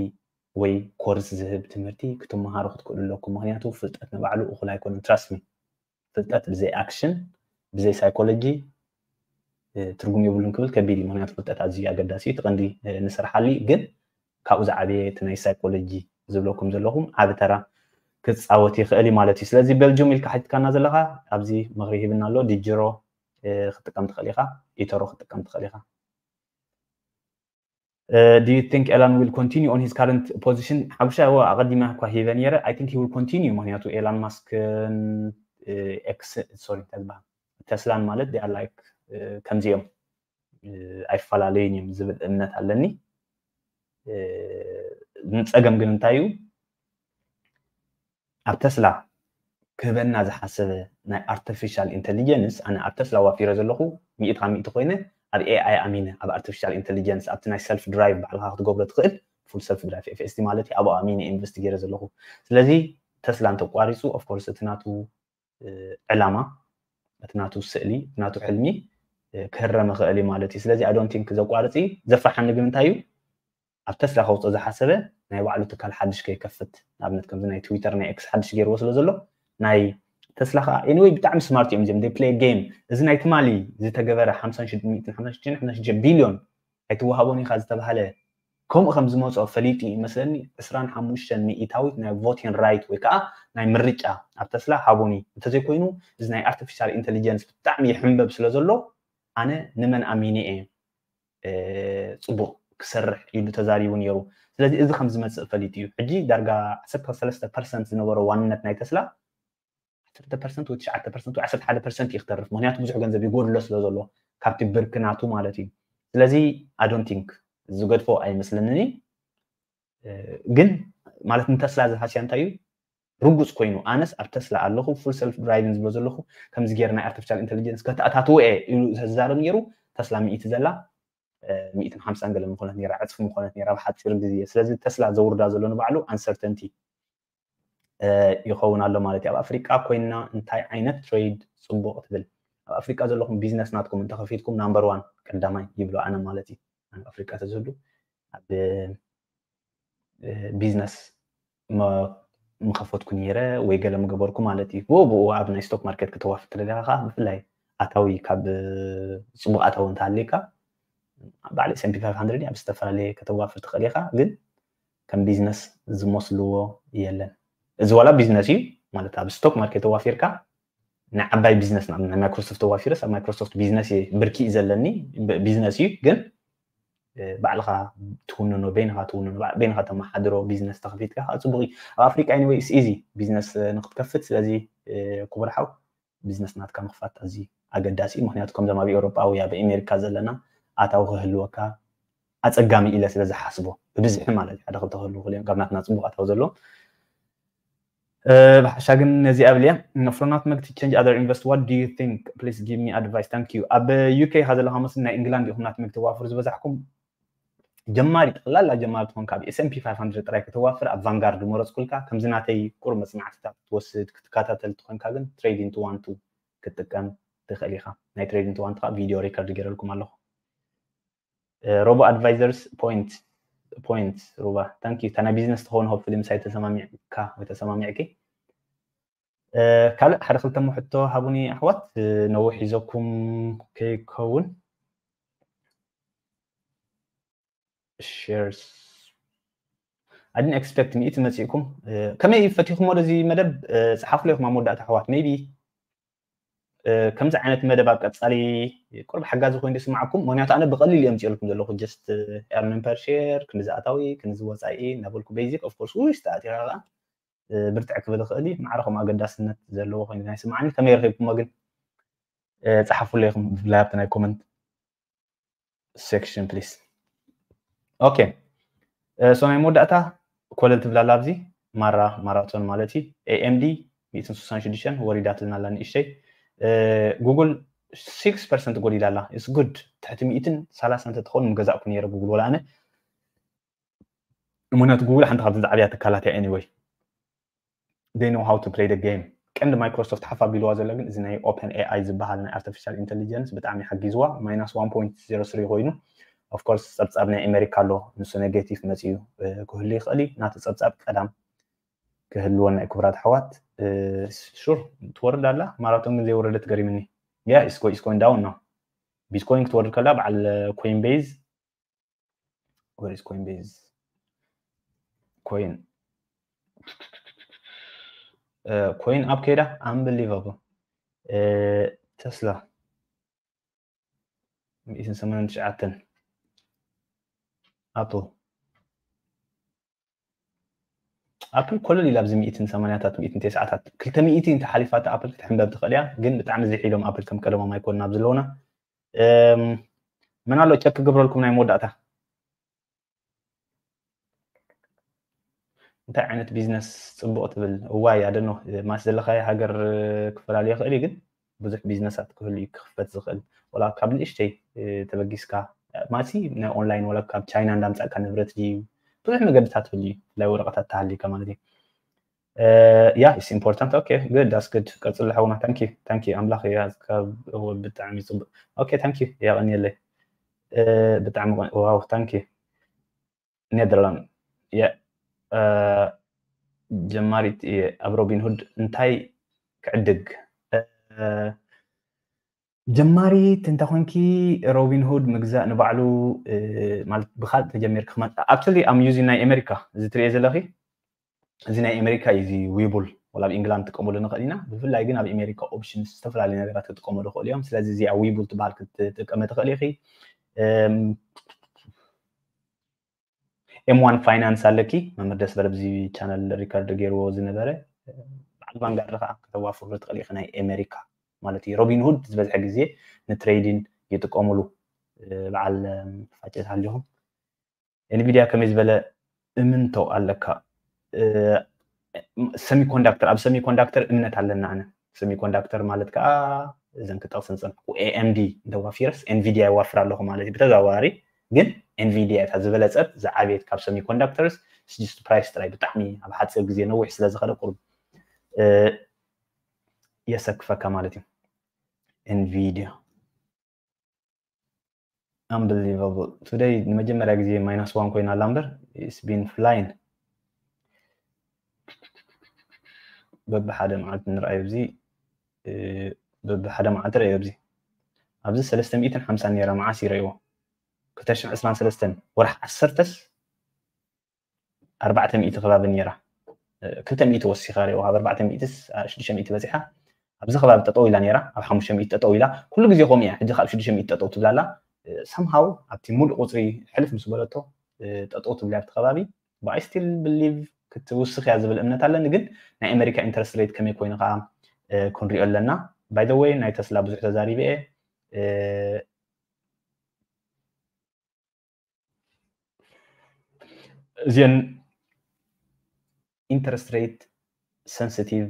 ወይ ኮርስ ዝህብ ትምህርቲ ክትመሃሩ ክትክእሉ ኣለኩም። ምክንያቱ ፍልጠት ንባዕሉ እኹል ኣይኮነን። ትራስት ሚ፣ ፍልጠት ብዘይ ኣክሽን፣ ብዘይ ሳይኮሎጂ ትርጉም የብሉን ክብል ከቢድ እዩ። ምክንያቱ ፍልጠት ኣዝዩ ኣገዳሲ እዩ፣ እቲ ቀንዲ ንሰርሓሉ እዩ። ግን ካብኡ ዝዓበየ እቲ ናይ ሳይኮሎጂ ዝብለኩም ዘለኹም ዓቢ ተራ ክፃወት ይኽእል እዩ ማለት እዩ። ስለዚ ቤልጅም ኢልካ ሓቲትካና ዘለኻ ኣብዚ ምኽሪ ሂብና ኣሎ። ዲጅሮ ክትጥቀም ትኽእል ኢኻ፣ ኢተሮ ክትጥቀም ትኽእል ኢኻ። Do you think Elon will continue on his current position? ሓሙሻይ እዎ ኣቐዲመ እኳ ሂበ ነይረ። I think he will continue፣ ምክንያቱ ኤላን ማስክን ኤክስ፣ ሶሪ፣ እንታይ ዝበሃል፣ ተስላን ማለት they are like ከምዚኦም ኣይፈላለዩን እዮም ዝብል እምነት ኣለኒ። ንፀገም ግን እንታይ እዩ? ኣብ ተስላ ክህበና ዝሓሰበ ናይ ኣርቲፊሻል ኢንተሊጀንስ፣ ኣነ ኣብ ተስላ ዋፊረ ዘለኹ ሚእቲ ካብ ሚእቲ ኮይነ ኣብ ኤኣይ ኣሚነ፣ ኣብ ኣርቲፊሻል ኢንተሊጀንስ፣ ኣብቲ ናይ ሰልፍ ድራይቭ ባዕልካ ክትገብሮ ትኽእል ፉል ሰልፍ ድራይቭ ኤፍኤስቲ ማለት እዩ። ኣብኡ ኣሚነ ኢንቨስት ገይረ ዘለኹ። ስለዚ ተስላ እንተቋሪፁ ኦፍኮርስ እቲ ናቱ ዕላማ፣ እቲ ናቱ ስእሊ፣ እቲ ናቱ ሕልሚ ክህረም ይኽእል እዩ ማለት እዩ። ስለዚ I don't think ዘቋርፅ እዩ። ዘፍርሓኒ ግን እንታይ እዩ? ኣብ ተስላ ከውፅኦ ዝሓሰበ ናይ ባዕሉ ትካል ሓድሽ ከይከፍት፣ ንኣብነት ከምዚ ናይ ትዊተር ናይ ኤክስ ሓድሽ ገይርዎ ስለ ዘሎ ናይ ተስላ ከዓ anyway ብጣዕሚ ስማርት እዮም እዚኦም። They play game። እዚ ናይ ትማሊ ዝተገበረ ሓምሳ ሚእትን ሓምሳ ሚእትን ሓምሳ ሚእትን ቢልዮን ኣይትወሃቦን ኢኻ ዝተባሃለ ከምኡ ከም ዝመፅኦ ፈሊጡ እዩ መስለኒ። ዕስራን ሓሙሽተን ሚእታዊት ናይ ቮቲን ራይት ወይ ከዓ ናይ ምርጫ ኣብ ተስላ ሃቡኒ፣ እንተዘይኮይኑ እዚ ናይ ኣርቲፊሻል ኢንተሊጀንስ ብጣዕሚ ይሕንበብ ስለ ዘሎ ኣነ ንመን ኣሚነ እየ ፅቡቕ ክሰርሕ ኢሉ ተዛሪቡ ነይሩ። ስለዚ እዚ ከም ዝመፅእ ፈሊጡ እዩ። ሕጂ ዳርጋ ዓሰርተ ሰለስተ ፐርሰንት ዝነበሮ ዋንነት ናይ ተስላ ዓሰርተ ፐርሰንት ወይ ትሽዓተ ፐርሰንት ወይ ዓሰርተ ሓደ ፐርሰንት እዩ ክተርፍ፣ ምክንያቱ ብዙሕ ገንዘብ ይጎድሎ ስለ ዘሎ ካብቲ ብርኪ ናቱ ማለት እዩ። ስለዚ I don't think ዝገድፎ ኣይመስለንን። ግን ማለት ንተስላ ዝሃስያ እንታይ እዩ? ርጉፅ ኮይኑ ኣነስ ኣብ ተስላ ኣለኹ፣ ፉል ሰልፍ ድራይቪን ዝብሎ ዘለኹ፣ ከምዚ ገይረ ናይ ኣርቲፊሻል ኢንተሊጀንስ ከተኣታትዎ እየ ኢሉ ተዛረብ ነይሩ። ተስላ ሚእቲ ዘላ ሚእትን ሓምሳን ገለ ምኾነት ነይራ፣ ዕፅፊ ምኾነት ነይራ ኣብ ሓፂር ግዜ። ስለዚ ተስላ ዘውርዳ ዘሎ ንባዕሉ ኣንሰርተንቲ ይኸውን ኣሎ ማለት እዩ። ኣብ ኣፍሪቃ ኮይና እንታይ ዓይነት ትሬድ ፅቡቕ ትብል? ኣብ ኣፍሪቃ ዘለኹም ቢዝነስ ናትኩም እንተኸፊትኩም ናምበር ዋን ቀዳማይ ይብሎ ኣነ ማለት እዩ። ኣብ ኣፍሪቃ ተዝህሉ ኣብ ቢዝነስ ምኸፈትኩ ነይረ ወይ ገለ ምገበርኩ ማለት እዩ። ብኡ ብኡ ኣብ ናይ ስቶክ ማርኬት ከተዋፍር ተደሊኻ ከዓ ብፍላይ ኣታዊ ካብ ፅቡቕ ኣታዊ እንተሃልየካ በዓል S and P five hundred ኣብ ዝተፈላለየ ከተዋፍር ትኽእል ኢኻ፣ ግን ከም ቢዝነስ ዝመስልዎ የለን። እዚ ዋላ ቢዝነስ እዩ ማለት ኣብ ስቶክ ማርኬት ተዋፊርካ ናይ ዓባይ ቢዝነስ ናብ ናይ ማይክሮሶፍት ተዋፊረስ ኣብ ማይክሮሶፍት ቢዝነስ እየ ብርኪ እዩ ዘለኒ ቢዝነስ እዩ፣ ግን ባዕልኻ ትውንኖ፣ በይንኻ ትውንኖ፣ በይንኻ ተመሓድሮ ቢዝነስ ተኸፊትካ ከዓ ፅቡቕ እዩ። ኣብ ኣፍሪቃ anyway it's easy ቢዝነስ ንክትከፍት። ስለዚ ክቡር ሓው ቢዝነስ ናትካ ምኽፋት ኣዝዩ ኣገዳሲ እዩ። ምክንያቱ ከምዞም ኣብ ኤውሮጳ ወይ ኣብ ኣሜሪካ ዘለና ኣታዊ ክህልወካ ኣፀጋሚ ኢለ ስለ ዝሓስቦ፣ ብብዝሒ ማለት ሓደ ክልተ ክህልዉ ክእል እዮም ካብ ናትና ፅቡቅ ኣታዊ ዘለዎም። ብሓሻ ግን ነዚ ኣብልያ from Nutmeg to change other invest, what do you think? Please give me advice, thank you። ኣብ ዩኬ ኢኻ ዘለኻ መስል ናይ ኢንግላንድ ኢኹም ናትመግ ተዋፍሩ ዝበዛሕኩም። ጀማሪ፣ ጠቕላላ ጀማሪ ትኾንካ ኣብ S and P five hundred ጥራይ ከተዋፍር ኣብ ቫንጋርድ መረፅኩልካ። ከምዚ ናተይ ቁሩብ መፅናዕትታት ክትወስድ ክትከታተል ትኾንካ ግን ትሬዲንግ ቱ ዋን ቱ ክትጥቀም ትኽእል ኢኻ። ናይ ትሬዲንግ ቱ ዋን ቱ ከዓ ቪድዮ ሪከርድ ገይረልኩም ኣለኹ። ሮቦ ኣድቫይዘርስ ፖይንት ፖይንት ሩባ፣ ታንክ ዩ። እታ ናይ ቢዝነስ ትኸውን ሆፕፉሊ ምሳይ ተሰማሚዕካ ወይ ተሰማሚዕኪ። ካልእ ሓደ ክልተ ሕቶ ሃቡኒ ኣሕዋት፣ ነዊሕ ሒዘኩም ከይከውን። Shares. I didn't expect ሚእቲ መፂእኩም። ከመይ ፈቲኹሞ እዚ መደብ? ፀሓፉለይ ኢኹም ኣብ መወዳእታ ኣሕዋት። Maybe ከምዚ ዓይነት መደብ ኣብ ቀፃሊ ቁሩብ ሓጋዚ ኮይኑ ዝስማዓኩም። ምክንያቱ ኣነ ብቐሊል እዮም ፅእልኩም ዘለኹ። Just earning per share፣ ክንዚ ኣታዊ፣ ክንዚ ወፃኢ እናበልኩ፣ basic of course ውሽ ተኣቲኻ ከዓ ብርትዕ ክብል ይኽእል እዩ። ማዕረ ከምኡ ኣገዳስነት ዘለዎ ኮይኑ ናይ ስማዓኒ። ከመይ ረኺብኩሞ ግን? ፀሓፉለይ ኢኹም ብፍላይ ኣብቲ ናይ comment section please። Okay, so ናይ መወዳእታ ኮለል ትብል ኣላ ኣብዚ ማራ ማራቶን ማለት እዩ። AMD ሚእትን ስሳን ሽዱሽተን ወሪዳትልና ኣላ ንእሽተይ። Google six percent ጎዲላ ኣላ። It's good። ትሕቲ ሚእትን ሰላሳን እንተትኸውን ምገዛእኩ ነይረ Google፣ ወላ ኣነ። ምክንያቱ Google ሓንቲ ካብተን ዝዓብያ ትካላት እያ። Anyway፣ they know how to play the game። ቀንዲ Microsoft ሓፍ ኣቢልዋ ዘሎ ግን እዚ ናይ OpenAI ዝበሃል ናይ artificial intelligence ብጣዕሚ ሓጊዝዋ። Minus one point zero three ኮይኑ። Of course ጸብጻብ ናይ ኣሜሪካ ኣሎ፣ ንሱ negative መጺኡ ክህሉ ይኽእል እዩ። ናቲ ጸብጻብ ቀዳም ክህልወና እዩ ክቡራት ኣሕዋት። Sure ትወርድ ኣላ፣ ማራቶን ግን ዘይወረደት ገሪምኒ። Yeah, it's going down now። Bitcoin ክትወርድ ከላ በዓል Coinbase፣ where is Coinbase? Coin Coin up ከይዳ፣ unbelievable። Tesla ሚእትን ሰማንያን ትሽዓተን። Apple Apple ኮለል ኢላ ኣብዚ ሚእትን ሰማንያታት፣ ሚእትን ተስዓታት፣ ክልተ ሚእቲ እንተ ሓሊፋታ Apple ክትሕንበብ ትኽእል እያ። ግን ብጣዕሚ ዝሒሎም Apple ከም ቀደሞም ኣይኮኑን ኣብዚ ኣለውና። መን ኣሎ ቸክ ክገብረልኩም ናይ መወዳእታ? እንታይ ዓይነት ቢዝነስ ጽቡቕ ትብል? እዋይ ኣደኖ ማስ ዘለኻዮ ሃገር ክፈላለ ይኽእል እዩ፣ ግን ብዙሕ ቢዝነሳት ክህሉ እዩ ክኽፈት ዝኽእል። ወላ ካብ ንእሽተይ ተበጊስካ ማሲ ናይ ኦንላይን ወላ ካብ ቻይና እንዳምጻእካ ንብረት ድዩ? ብዙሕ መገድታት ህሉ እዩ፣ ብፍላይ ወረቐታት ተሃልዩካ ማለት እዩ። Yeah, it's important. Okay, good, that's good። ቀጽሎ ሓውና። Thank you, thank you። ኣምላኽ ብጣዕሚ ጽቡቕ። Okay, thank you። የቐንየለይ። ብጣዕሚ wow, thank you። ኔደርላንድ። ጀማሪት እየ ኣብ ሮቢንሁድ እንታይ ክዕድግ? ጀማሪት እንተ ኮንኪ ሮቢንሁድ ምግዛእ ንባዕሉ ማለት ብካልእ ተጀሚርካ ክመ-፣ actually I'm using ናይ ኣሜሪካ፣ እዚ ትሪኦ ዘለኺ እዚ ናይ ኣሜሪካ እዩ። እዚ ዊቡል ወላ ኣብ ኢንግላንድ ትጥቀሙሉ ንኽእል ኢና። ብፍላይ ግን ኣብ ኣሜሪካ ኦፕሽንስ ዝተፈላለዩ ነገራት ክጥቀሙሉ ይኽእሉ እዮም። ስለዚ እዚኣ ዊቡል ትበሃል ክትጥቀሚ ትኽእል ኢኺ። M one Finance ኣለኪ፣ መምህር ደስ በለ ኣብዚ ቻነል ሪከርድ ገይርዎ ዝነበረ። በዓል ቫንጋርድ ከዓ ከተዋፍሩ ትኽእል ኢኺ፣ ናይ ኣሜሪካ ማለት እዩ። ሮቢንሁድ ዝበዝሐ ግዜ ንትሬዲን ይጥቀሙሉ። በዓል ፋጨት ሃሊኹም። ኤንቪዲያ ከመይ ዝበለ እምንቶ ኣለካ? ሰሚኮንዳክተር፣ ኣብ ሰሚኮንዳክተር እምነት ኣለና። ኣነ ሰሚኮንዳክተር ማለት ከዓ እዘን ክጠቕስ ዝጸንሕኩ ኤኤምዲ እንተዋፊረስ ኤንቪዲያ ይዋፍር ኣለኹ ማለት እዩ። ብተዘዋዋሪ ግን ኤንቪዲያ እታ ዝበለጸት ዝዓበየት ካብ ሰሚኮንዳክተርስ። ስጅስት ፕራይስ ጥራይ ብጣዕሚ ኣብ ሓፂር ግዜ ነዊሕ ስለ ዝኸደ ቁሩብ የሰክፈካ ማለት እዩ። ኤንቪዲያ Unbelievable. Today ንመጀመርያ ግዜ ማይናስ ዋን ኮይና ኣላ እምበር it's been flying። በብሓደ መዓልቲ ንርኣዮ ኣብዚ፣ በብሓደ መዓልቲ ረእዮ ኣብዚ። ኣብዚ ሰለስተ ሚእትን ሓምሳን ነይራ፣ መዓስ ይረእይዎ? ክልተ ሽሕን ዕስራን ሰለስተን ወርሒ ዓሰርተስ ኣርባዕተ ሚእቲ ከባቢ ነይራ። ክልተ ሚእቲ ወሲኻ ርኢዋ፣ ካብ ኣርባዕተ ሚእትስ ሽዱሽተ ሚእቲ በፂሓ። ኣብዚ ከባቢ ጠጠው ኢላ ነይራ፣ ኣብ ሓሙሽተ ሚእቲ ጠጠው ኢላ። ኩሉ ግዜ ከምኡ እያ። ሕጂ ካብ ሽዱሽተ ሚእቲ ጠጠው ትብላላ። ሰምሃው ኣብቲ ሙሉእ ቁፅሪ ሕልፍ ምስ በለቶ ጠጠው ትብላ ኣብቲ ከባቢ። But I still believe ክትውስኽ እያ ዝብል እምነት ኣለኒ። ግን ናይ ኣሜሪካ ኢንተረስት ሬት ከመይ ኮይኑ ከዓ ክንሪኦ ኣለና። By the way ናይ ተስላ ብዙሕ ተዛሪበ እየ። እዚአን interest rate sensitive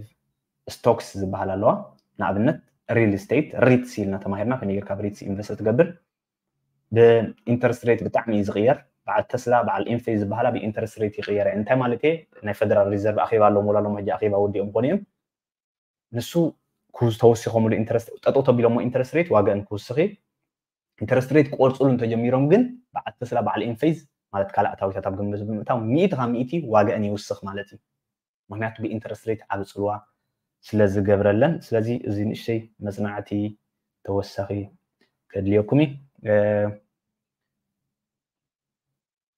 stocks ዝበሃል ኣለዋ። ንኣብነት real estate፣ ሪትስ ኢልና ተማሂርና፣ ከመይ ጌርካ ኣብ ሪትስ ኢንቨስት ትገብር። ብ interest rate ብጣዕሚ እዩ ዝቕየር። በዓል ተስላ፣ በዓል ኢንፌዝ ዝበሃላ ብ interest rate ይቕየራ። እንታይ ማለት እየ? ናይ ፌደራል ሪዘርቭ ኣኼባ ኣለዎም፣ ወላ ሎም ሕጂ ኣኼባ ወዲኦም ኮኑ እዮም። ንሱ ተወሲኾምሉ ኢንተረስት ጠጠው ተቢሎሞ ኢንተረስት ሬት ዋጋን ክውስኽ እዩ። ኢንተረስት ሬት ክቆርፅሉ እንተጀሚሮም ግን በዓል ተስላ በዓል ኢንፌዝ ማለት ካልእ ኣታዊታት ኣብ ግምት ብምእታው ሚእቲ ካብ ሚእቲ ዋጋን ይውስኽ ማለት እዩ። ምክንያቱ ብኢንተረስት ሬት ዓቢ ፅልዋ ስለ ዝገብረለን። ስለዚ እዚ ንእሽተይ መፅናዕቲ ተወሳኺ ከድልየኩም እዩ።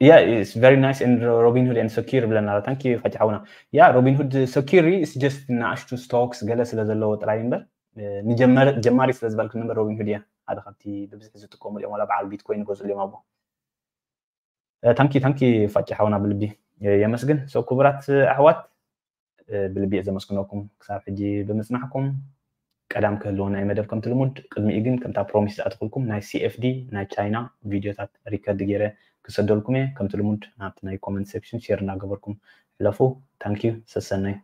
Yeah, it's very nice and Robinhood and secure ብለና። Thank you ፋጭ ሓውና። Yeah, Robinhood secure is just ንኣሽቱ stocks ገለ ስለ ዘለዎ ጥራይ እምበር ንጀማሪ ስለ ዝበልኩ እምበር Robinhood እያ ሓደ ካብቲ ብብዝሒ ዝጥቀሙሉ እዮም። ዋላ በዓል ቢትኮይን ይገዝሉ እዮም ኣብኡ። Thank you thank you ፋጭ ሓውና ብልቢ የመስግን። So ክቡራት ኣሕዋት ብልቢ እየ ዘመስግነኩም ክሳብ ሕጂ ብምፅናሕኩም። ቀዳም ክህልወና እዩ መደብ ከምቲ ልሙድ። ቅድሚኡ ግን ከምታ ፕሮሚስ ዝኣትኩልኩም ናይ CFD ናይ ቻይና ቪድዮታት ሪከርድ ገይረ ክሰደልኩም እየ። ከምቲ ልሙድ ናብቲ ናይ comment section share እናገበርኩም ሕለፉ። Thank you ሰሰናዩ።